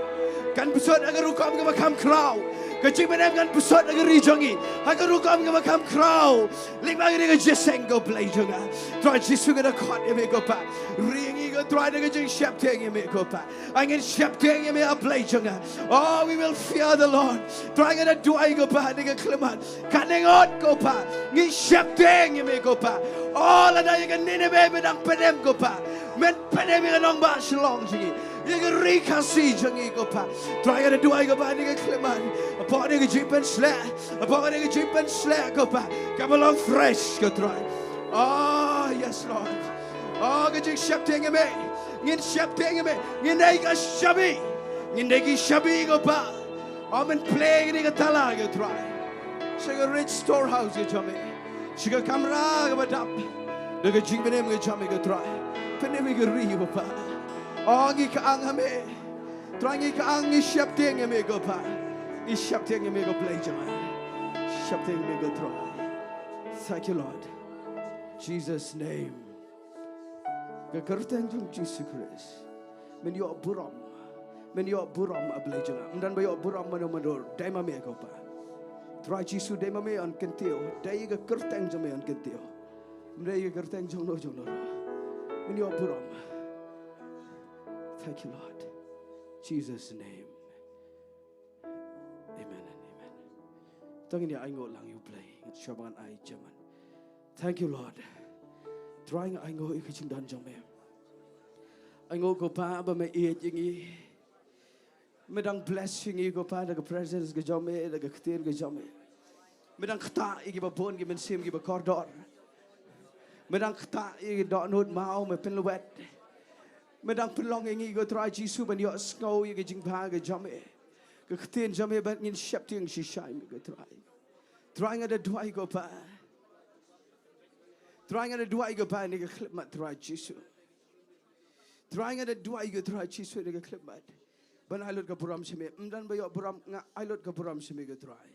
Kan pynsut ïa ka rukom kaba kham khraw. Ka jingpynim kan pynsut ïa ka ri jong ngi ha ka rukom kaba kham khraw. Lyngba kane ka jingïaseng ko Blei jong nga. Trai Jisu nga da khot ïa me ko Pa. Ri ngi ko Trai da ka jingsheptieng ïa me ko Pa. Ngin sheptieng ïa me, ah Blei jong nga. Oh, we will fear the Lord. Trai nga da duwai ko Pa, ha kane ka khyllipmat. Kane ngut ko Pa. Ngin sheptieng ïa me ko Pa. Oh, lada ïa ka Nineveh me dang pynim ko Pa. Men pynim ïa ka nongbah Shillong jong ngi. Ïa ka ri Khasi jong ngi ko Pa. Trai nga da duwai ko Pa, ha kane ka khyllipmat. Hapoh kane ka jingpynshlur. Hapoh kane ka jingpynshlur ko Pa. Kaba long fresh ko Trai. Oh, yes, Lord. Oh, ka jingsheptieng ïa me. Ngin sheptieng ïa me. Ngin dei ka shabi. Ngin dei ki shabi ko Pa. Oh, men plie ïa kane ka tala ko Trai. Sha ka rich storehouse ka jong me. Sha ka kamra kaba dap. Da ka jingpynim ka jong me ko Trai. Pynim ïa ka ri ko Pa. Oh, ngi kyang ha me. Trai ngi kyang, ngi sheptieng ïa me ko Pa. Ngi sheptieng ïa me ko Blei jong nga. Sheptieng ïa me ko Trai. Thank you, Lord. Jesus' name. Ka kyrteng jong Jisu Khrist. Men ïoh burom. Men ïoh burom, ah Blei jong nga. Ym don ba ïoh burom mano mano. Dei ma me ko Pa. Trai Jisu, dei ma me yn kyntiew. Dei ka kyrteng jong me yn kyntiew. Ym dei ka kyrteng jong no jong no. Men ïoh burom. Thank you, Lord. Jesus' name. Amen and amen. To ngin ïa ainguh lang ïa u Blei. Shuwa ba ngan ai jingman. Thank you, Lord. Trai nga ainguh ïa ka jingdon jong me. Ainguh ko Pa ba me ïeit ïa ngi. Me dang bless ïa ngi ko Pa da ka presence ka jong me, da ka ktien ka jong me. Me dang ktah ïa kiba bun ki mynsiem kiba kordor. Me dang ktah ïa ki dohnud maw me pynlwet. Me dang pynlong ïa ngi ko Trai Jisu ban ïohsngew ïa ka jingbha ka jong me. Ka ktien jong me ba ngin sheptieng shisha ïa me ko Trai. Trai nga da duwai ko Pa. Trai nga da duwai ko Pa ïa kane ka khyllipmat Trai Jisu. Trai nga da duwai ko Trai Jisu ïa kane ka khyllipmat. Ban ai lut ka burom sha me. Ym don ba ïoh burom, nga ai lut ka burom sha me ko Trai.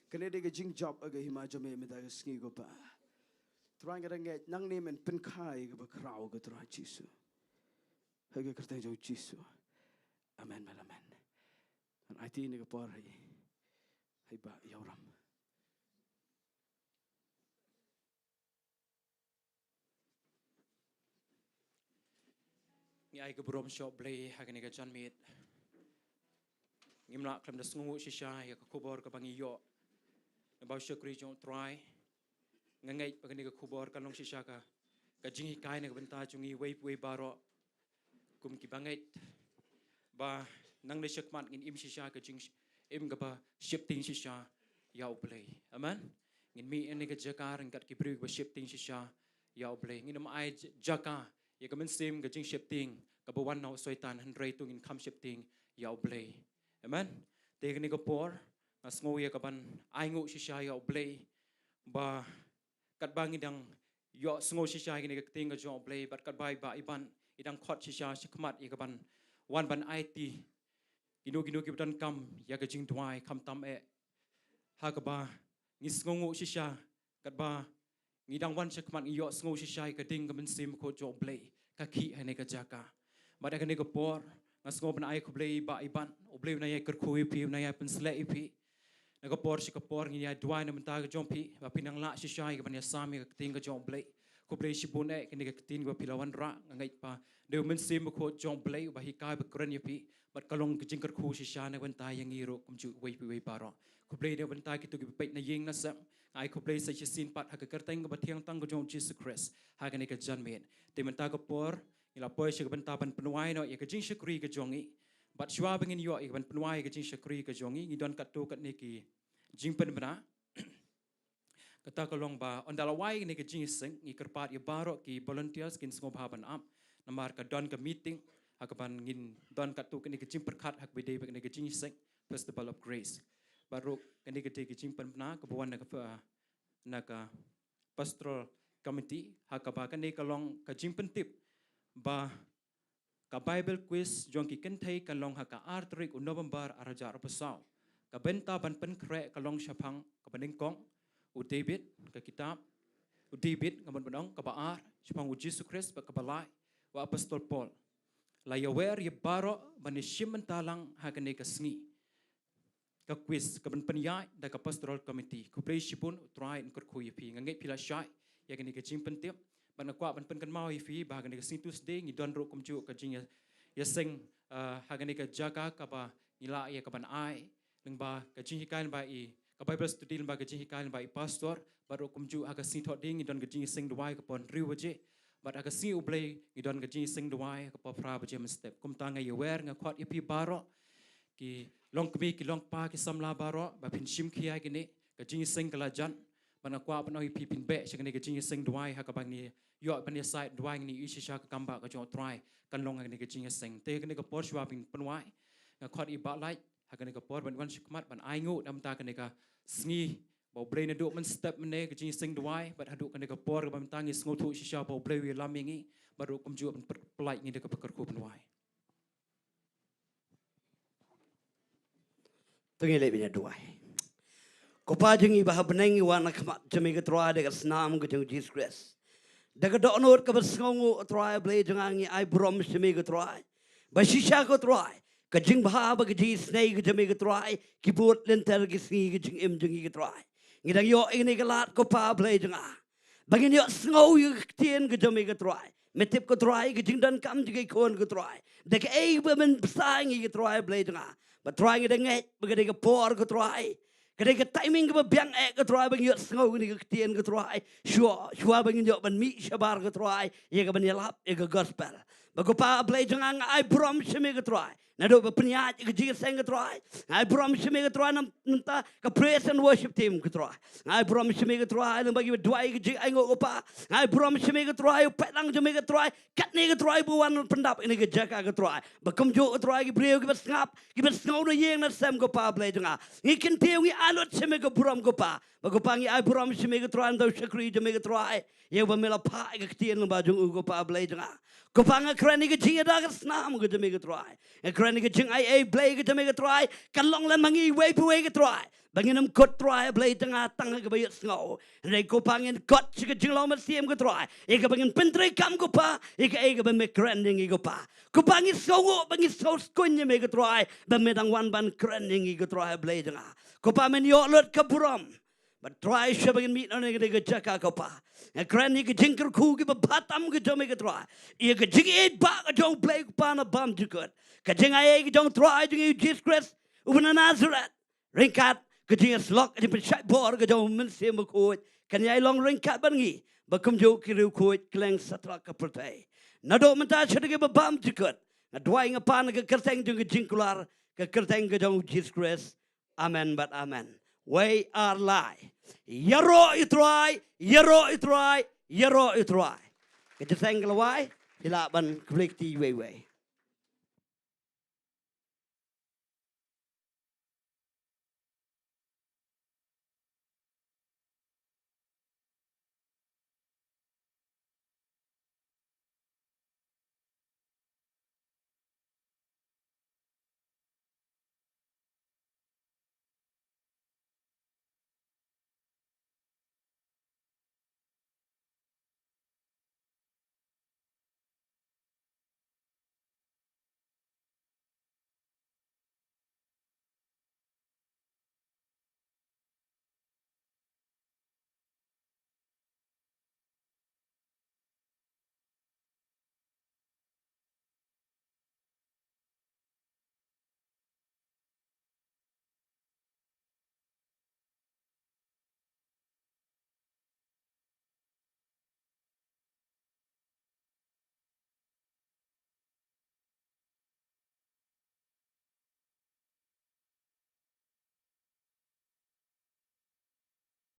Kane dei ka jingjop ha ka hima jong me mynta ka sngi ko Pa. Trai nga da ngeit nangne men pynkha ïa kaba khraw ko Trai Jisu. Ha ka kyrteng jong Jisu. Amen, amen, amen. Ngan aiti ïa kane ka por ha i, ha i Bah Ïawram. Ngi ai ka burom sha u Blei ha kane ka janmiet. Ngim lah khlem da sngewnguh shisha ïa ka khubor kaba ngi ïoh na ba u shakri jong u Trai. Nga ngeit ba kane ka khubor kan long shisha ka, ka jinghikai na ka bynta jong ngi uwei pa uwei baroh. Kum ki bangeit ba nangne shakhmat ngin im shisha ka jingim kaba sheptieng shisha ïa u Blei. Amen. Ngin mih na kane ka jaka ryngkat ki briew ba sheptieng shisha ïa u Blei. Ngin ym ai j-, jaka ïa ka mynsiem ka jingsheptieng kaba wan na u Soitan, hynrei to ngin kham sheptieng ïa u Blei. Amen. Te kane ka por nga sngew ïa kaban ainguh shisha ïa u Blei ba katba ngi dang ïohsngew shisha ïa kane ka ktien ka jong u Blei, bad katba i Bah Iban i dang khot shisha shakhmat ïa kaban wan ban aiti kino kino kiba donkam ïa ka jingduwai, khamtam eh ha kaba ngi sngewnguh shisha katba ngi dang wan shakhmat ngi ïohsngew shisha ïa ka ding ka mynsiem bakhuid jong u Blei ka khih ha kane ka jaka. Bad ha kane ka por nga sngew ban ai khublei Bah Iban, u Blei un ïai kyrkhu ïa phi, un ïai pynsleh ïa phi. Na ka por sha ka por ngin ïa duwai na ka bynta ka jong phi, ba phin nang lah shisha ïa kaban ïasam ïa ka ktien ka jong U Blei. Khublei shibun eh kane ka ktien kaba phi la wanrah, nga ngeit ba dei U Mynsiem Bakhuid jong U Blei uba hikai bakren ïa phi, bad ka long ka jingkyrkhu shisha na ka bynta ïa ngi ruh kumjuh iwei pa iwei baroh. Khublei na ka bynta kito kiba peit na ïing na sem. Nga ai khublei sa shisien pat ha ka kyrteng kaba thiang tang ka jong U Jisu Khrist ha kane ka janmiet. Te mynta ka por ngi la poi sha ka bynta ban pynwai noh ïa ka jingshakri ka jong ngi. Bad shuwa ba ngin ïoh ïa ka ban pynwai ïa ka jingshakri ka jong ngi, ngi don katto katne ki jingpynbna. Kata ka long ba ynda la wai kane ka jingïaseng, ngi kyrpad ïa baroh ki volunteers kin sngewbha ban ap. Namar ka don ka meeting ha kaban ngin don katto kane ka jingpyrkhat ha kaba ïadei bad kane ka jingïaseng Festival of Grace. Bad ruh kane ka dei ka jingpynbna kaba wan na ka, na ka Pastoral Committee, ha kaba kane ka long ka jingpyntip ba ka Bible quiz jong ki kynthei kan long ha ka ar tarik u November ar hajar arphew saw. Ka bynta ban pynkhreh ka long shaphang kaba nyngkong, u David, ka kitab u David, nga mut ban ong, kaba ar shaphang U Jisu Khrist, bad kaba lai, u Apostol Paul. La ïawer ïa baroh ban ïashim bynta lang ha kane ka sngi ka quiz kaban pynïaid da ka Pastoral Committee. Khublei shibun, U Trai un kyrkhu ïa phi. Nga ngeit phi la shai ïa kane ka jingpyntip. Bad nga kwah ban pynkynmaw ïa phi ba ha kane ka sngi Tuesday ngi don ruh kumjuh ka jingïa, ïaseng, ah, ha kane ka jaka kaba ngi lah ïa kaban ai lyngba ka jinghikai lyngba i, ka Bible study lyngba ka jinghikai lyngba i pastor. Bad ruh kumjuh ha ka sngi Thohdieng ngi don ka jingïaseng duwai ka por hynriew baje. Bad ha ka sngi U Blei ngi don ka jingïaseng duwai ka por phra baje mynstep. Kumta nga ïawer, nga khot ïa phi baroh, ki longkmie, ki longkpa, ki samla baroh, ba phin shim khia ïa kane ka jingïaseng ka la jan. Bad nga kwah ban ong ïa phi phin beh sha kane ka jingïaseng duwai ha kaba ngin ïoh ban ïasaid duwai, ngin ïohi shisha ka kam ba ka jong U Trai kan long ha kane ka jingïaseng. Te ha kane ka por shuwa ban pynwai, nga khot i Bah Lait ha kane ka por ban wan sha khmat ban ai nguh na ka bynta kane ka sngi ba U Blei naduh mynstep mynne ka jingïaseng duwai bad haduh kane ka por kaba mynta ngi sngewthuh shisha ba U Blei u ïalam ïa ngi, bad ruh kumjuh ban pyllait ngi da kaba kyrkhu pynwai. To ngin leit ban ïa duwai. Ko Pa jong ngi ba ha bneng, ngi wan ha khmat jong me ko Trai da ka snam ka jong U Jisu Khrist. Da ka dohnud kaba sngewnguh ko Trai Blei jong nga, ngi ai burom sha me ko Trai ba shisha ko Trai, ka jingbha bad ka jingisynei ka jong me ko Trai ki bud lynter ki sngi ka jingim jong ngi ko Trai. Ngi dang ïoh ïa kane ka lad ko Pa Blei jong nga ba ngin ïohsngew ïa ka ktien ka jong me ko Trai. Me tip ko Trai ka jingdonkam jong ki khun ko Trai, da kaei ba men bsa ïa ngi ko Trai Blei jong nga. Bad Trai ngi dang ngeit ba ka dei ka por ko Trai, ka dei ka timing kaba biang eh ko Trai ba ngin ïohsngew ïa kane ka ktien ko Trai. Shuwa, shuwa ba ngin ïoh ban mih shabar ko Trai ïa kaban ïalap ïa ka gospel. Bad ko Pa Blei jong nga, nga ai burom sha me ko Trai naduh ba pynïaid ïa ka jingïaseng ko Trai. Nga ai burom sha me ko Trai na ka bynta ka praise and worship team ko Trai. Nga ai burom sha me ko Trai lyngba kiba duwai ïa ka jingainguh ko Pa. Nga ai burom sha me ko Trai u paidlang jong me ko Trai, katne ko Trai ba wan pyndap ïa kane ka jaka ko Trai. Bad kumjuh ko Trai ki briew kiba sngap, kiba sngew na ïing na sem ko Pa Blei jong nga, ngi kyntiew, ngi ai lut sha me ka burom ko Pa. Bad ko Pa ngi ai burom sha me ko Trai na ka bynta u shakri jong me ko Trai, ïa uba me la phah ïa ka ktien lyngba jong u ko Pa Blei jong nga. Ko Pa nga kren ïa ka jingïada ka snam ka jong me ko Trai. Nga kren ïa ka jingaiei Blei ka jong me ko Trai, kan long lem ma ngi iwei pa iwei ko Trai ba ngin ym kut Trai Blei jong nga tang ha kaba ïohsngew. Hynrei ko Pa ngin kut sha ka jinglong mynsiem ko Trai, ïa kaba ngin pyntreikam ko Pa ïa kaei kaba me kren ïa ngi ko Pa. Ko Pa ngi sngewnguh ba ngi sngew skun ïa me ko Trai ba me dang wan ban kren ïa ngi ko Trai Blei jong nga. Ko Pa men ïoh lut ka burom. Bad Trai shuwa ba ngin mih na kane ka jaka ko Pa, nga kren ïa ka jingkyrkhu kaba bha tam ka jong me ko Trai, ïa ka jingïeit ba ka jong u Blei ko Pa na bymjukut, ka jingaiei ka jong u Trai jong ngi u Jisu Khrist uba na Nasareth. Ryngkat ka jingïasyllok, ka jingpynshait bor ka jong u Mynsiem Bakhuid kan ïai long ryngkat bad ngi bad kumjuh ki riewkhuid kylleng satlak ka pyrthei. Naduh mynta sha kaba bymjukut, nga duwai nga pan ha ka kyrteng jong ka jingkular, ka kyrteng ka jong u Jisu Khrist. Amen bad amen. Wei ar lai. Ïaroh ïa u Trai, ïaroh ïa u Trai, ïaroh ïa u Trai. Ka jingïaseng ka la wai, phi lah ban khublei kti wei wei.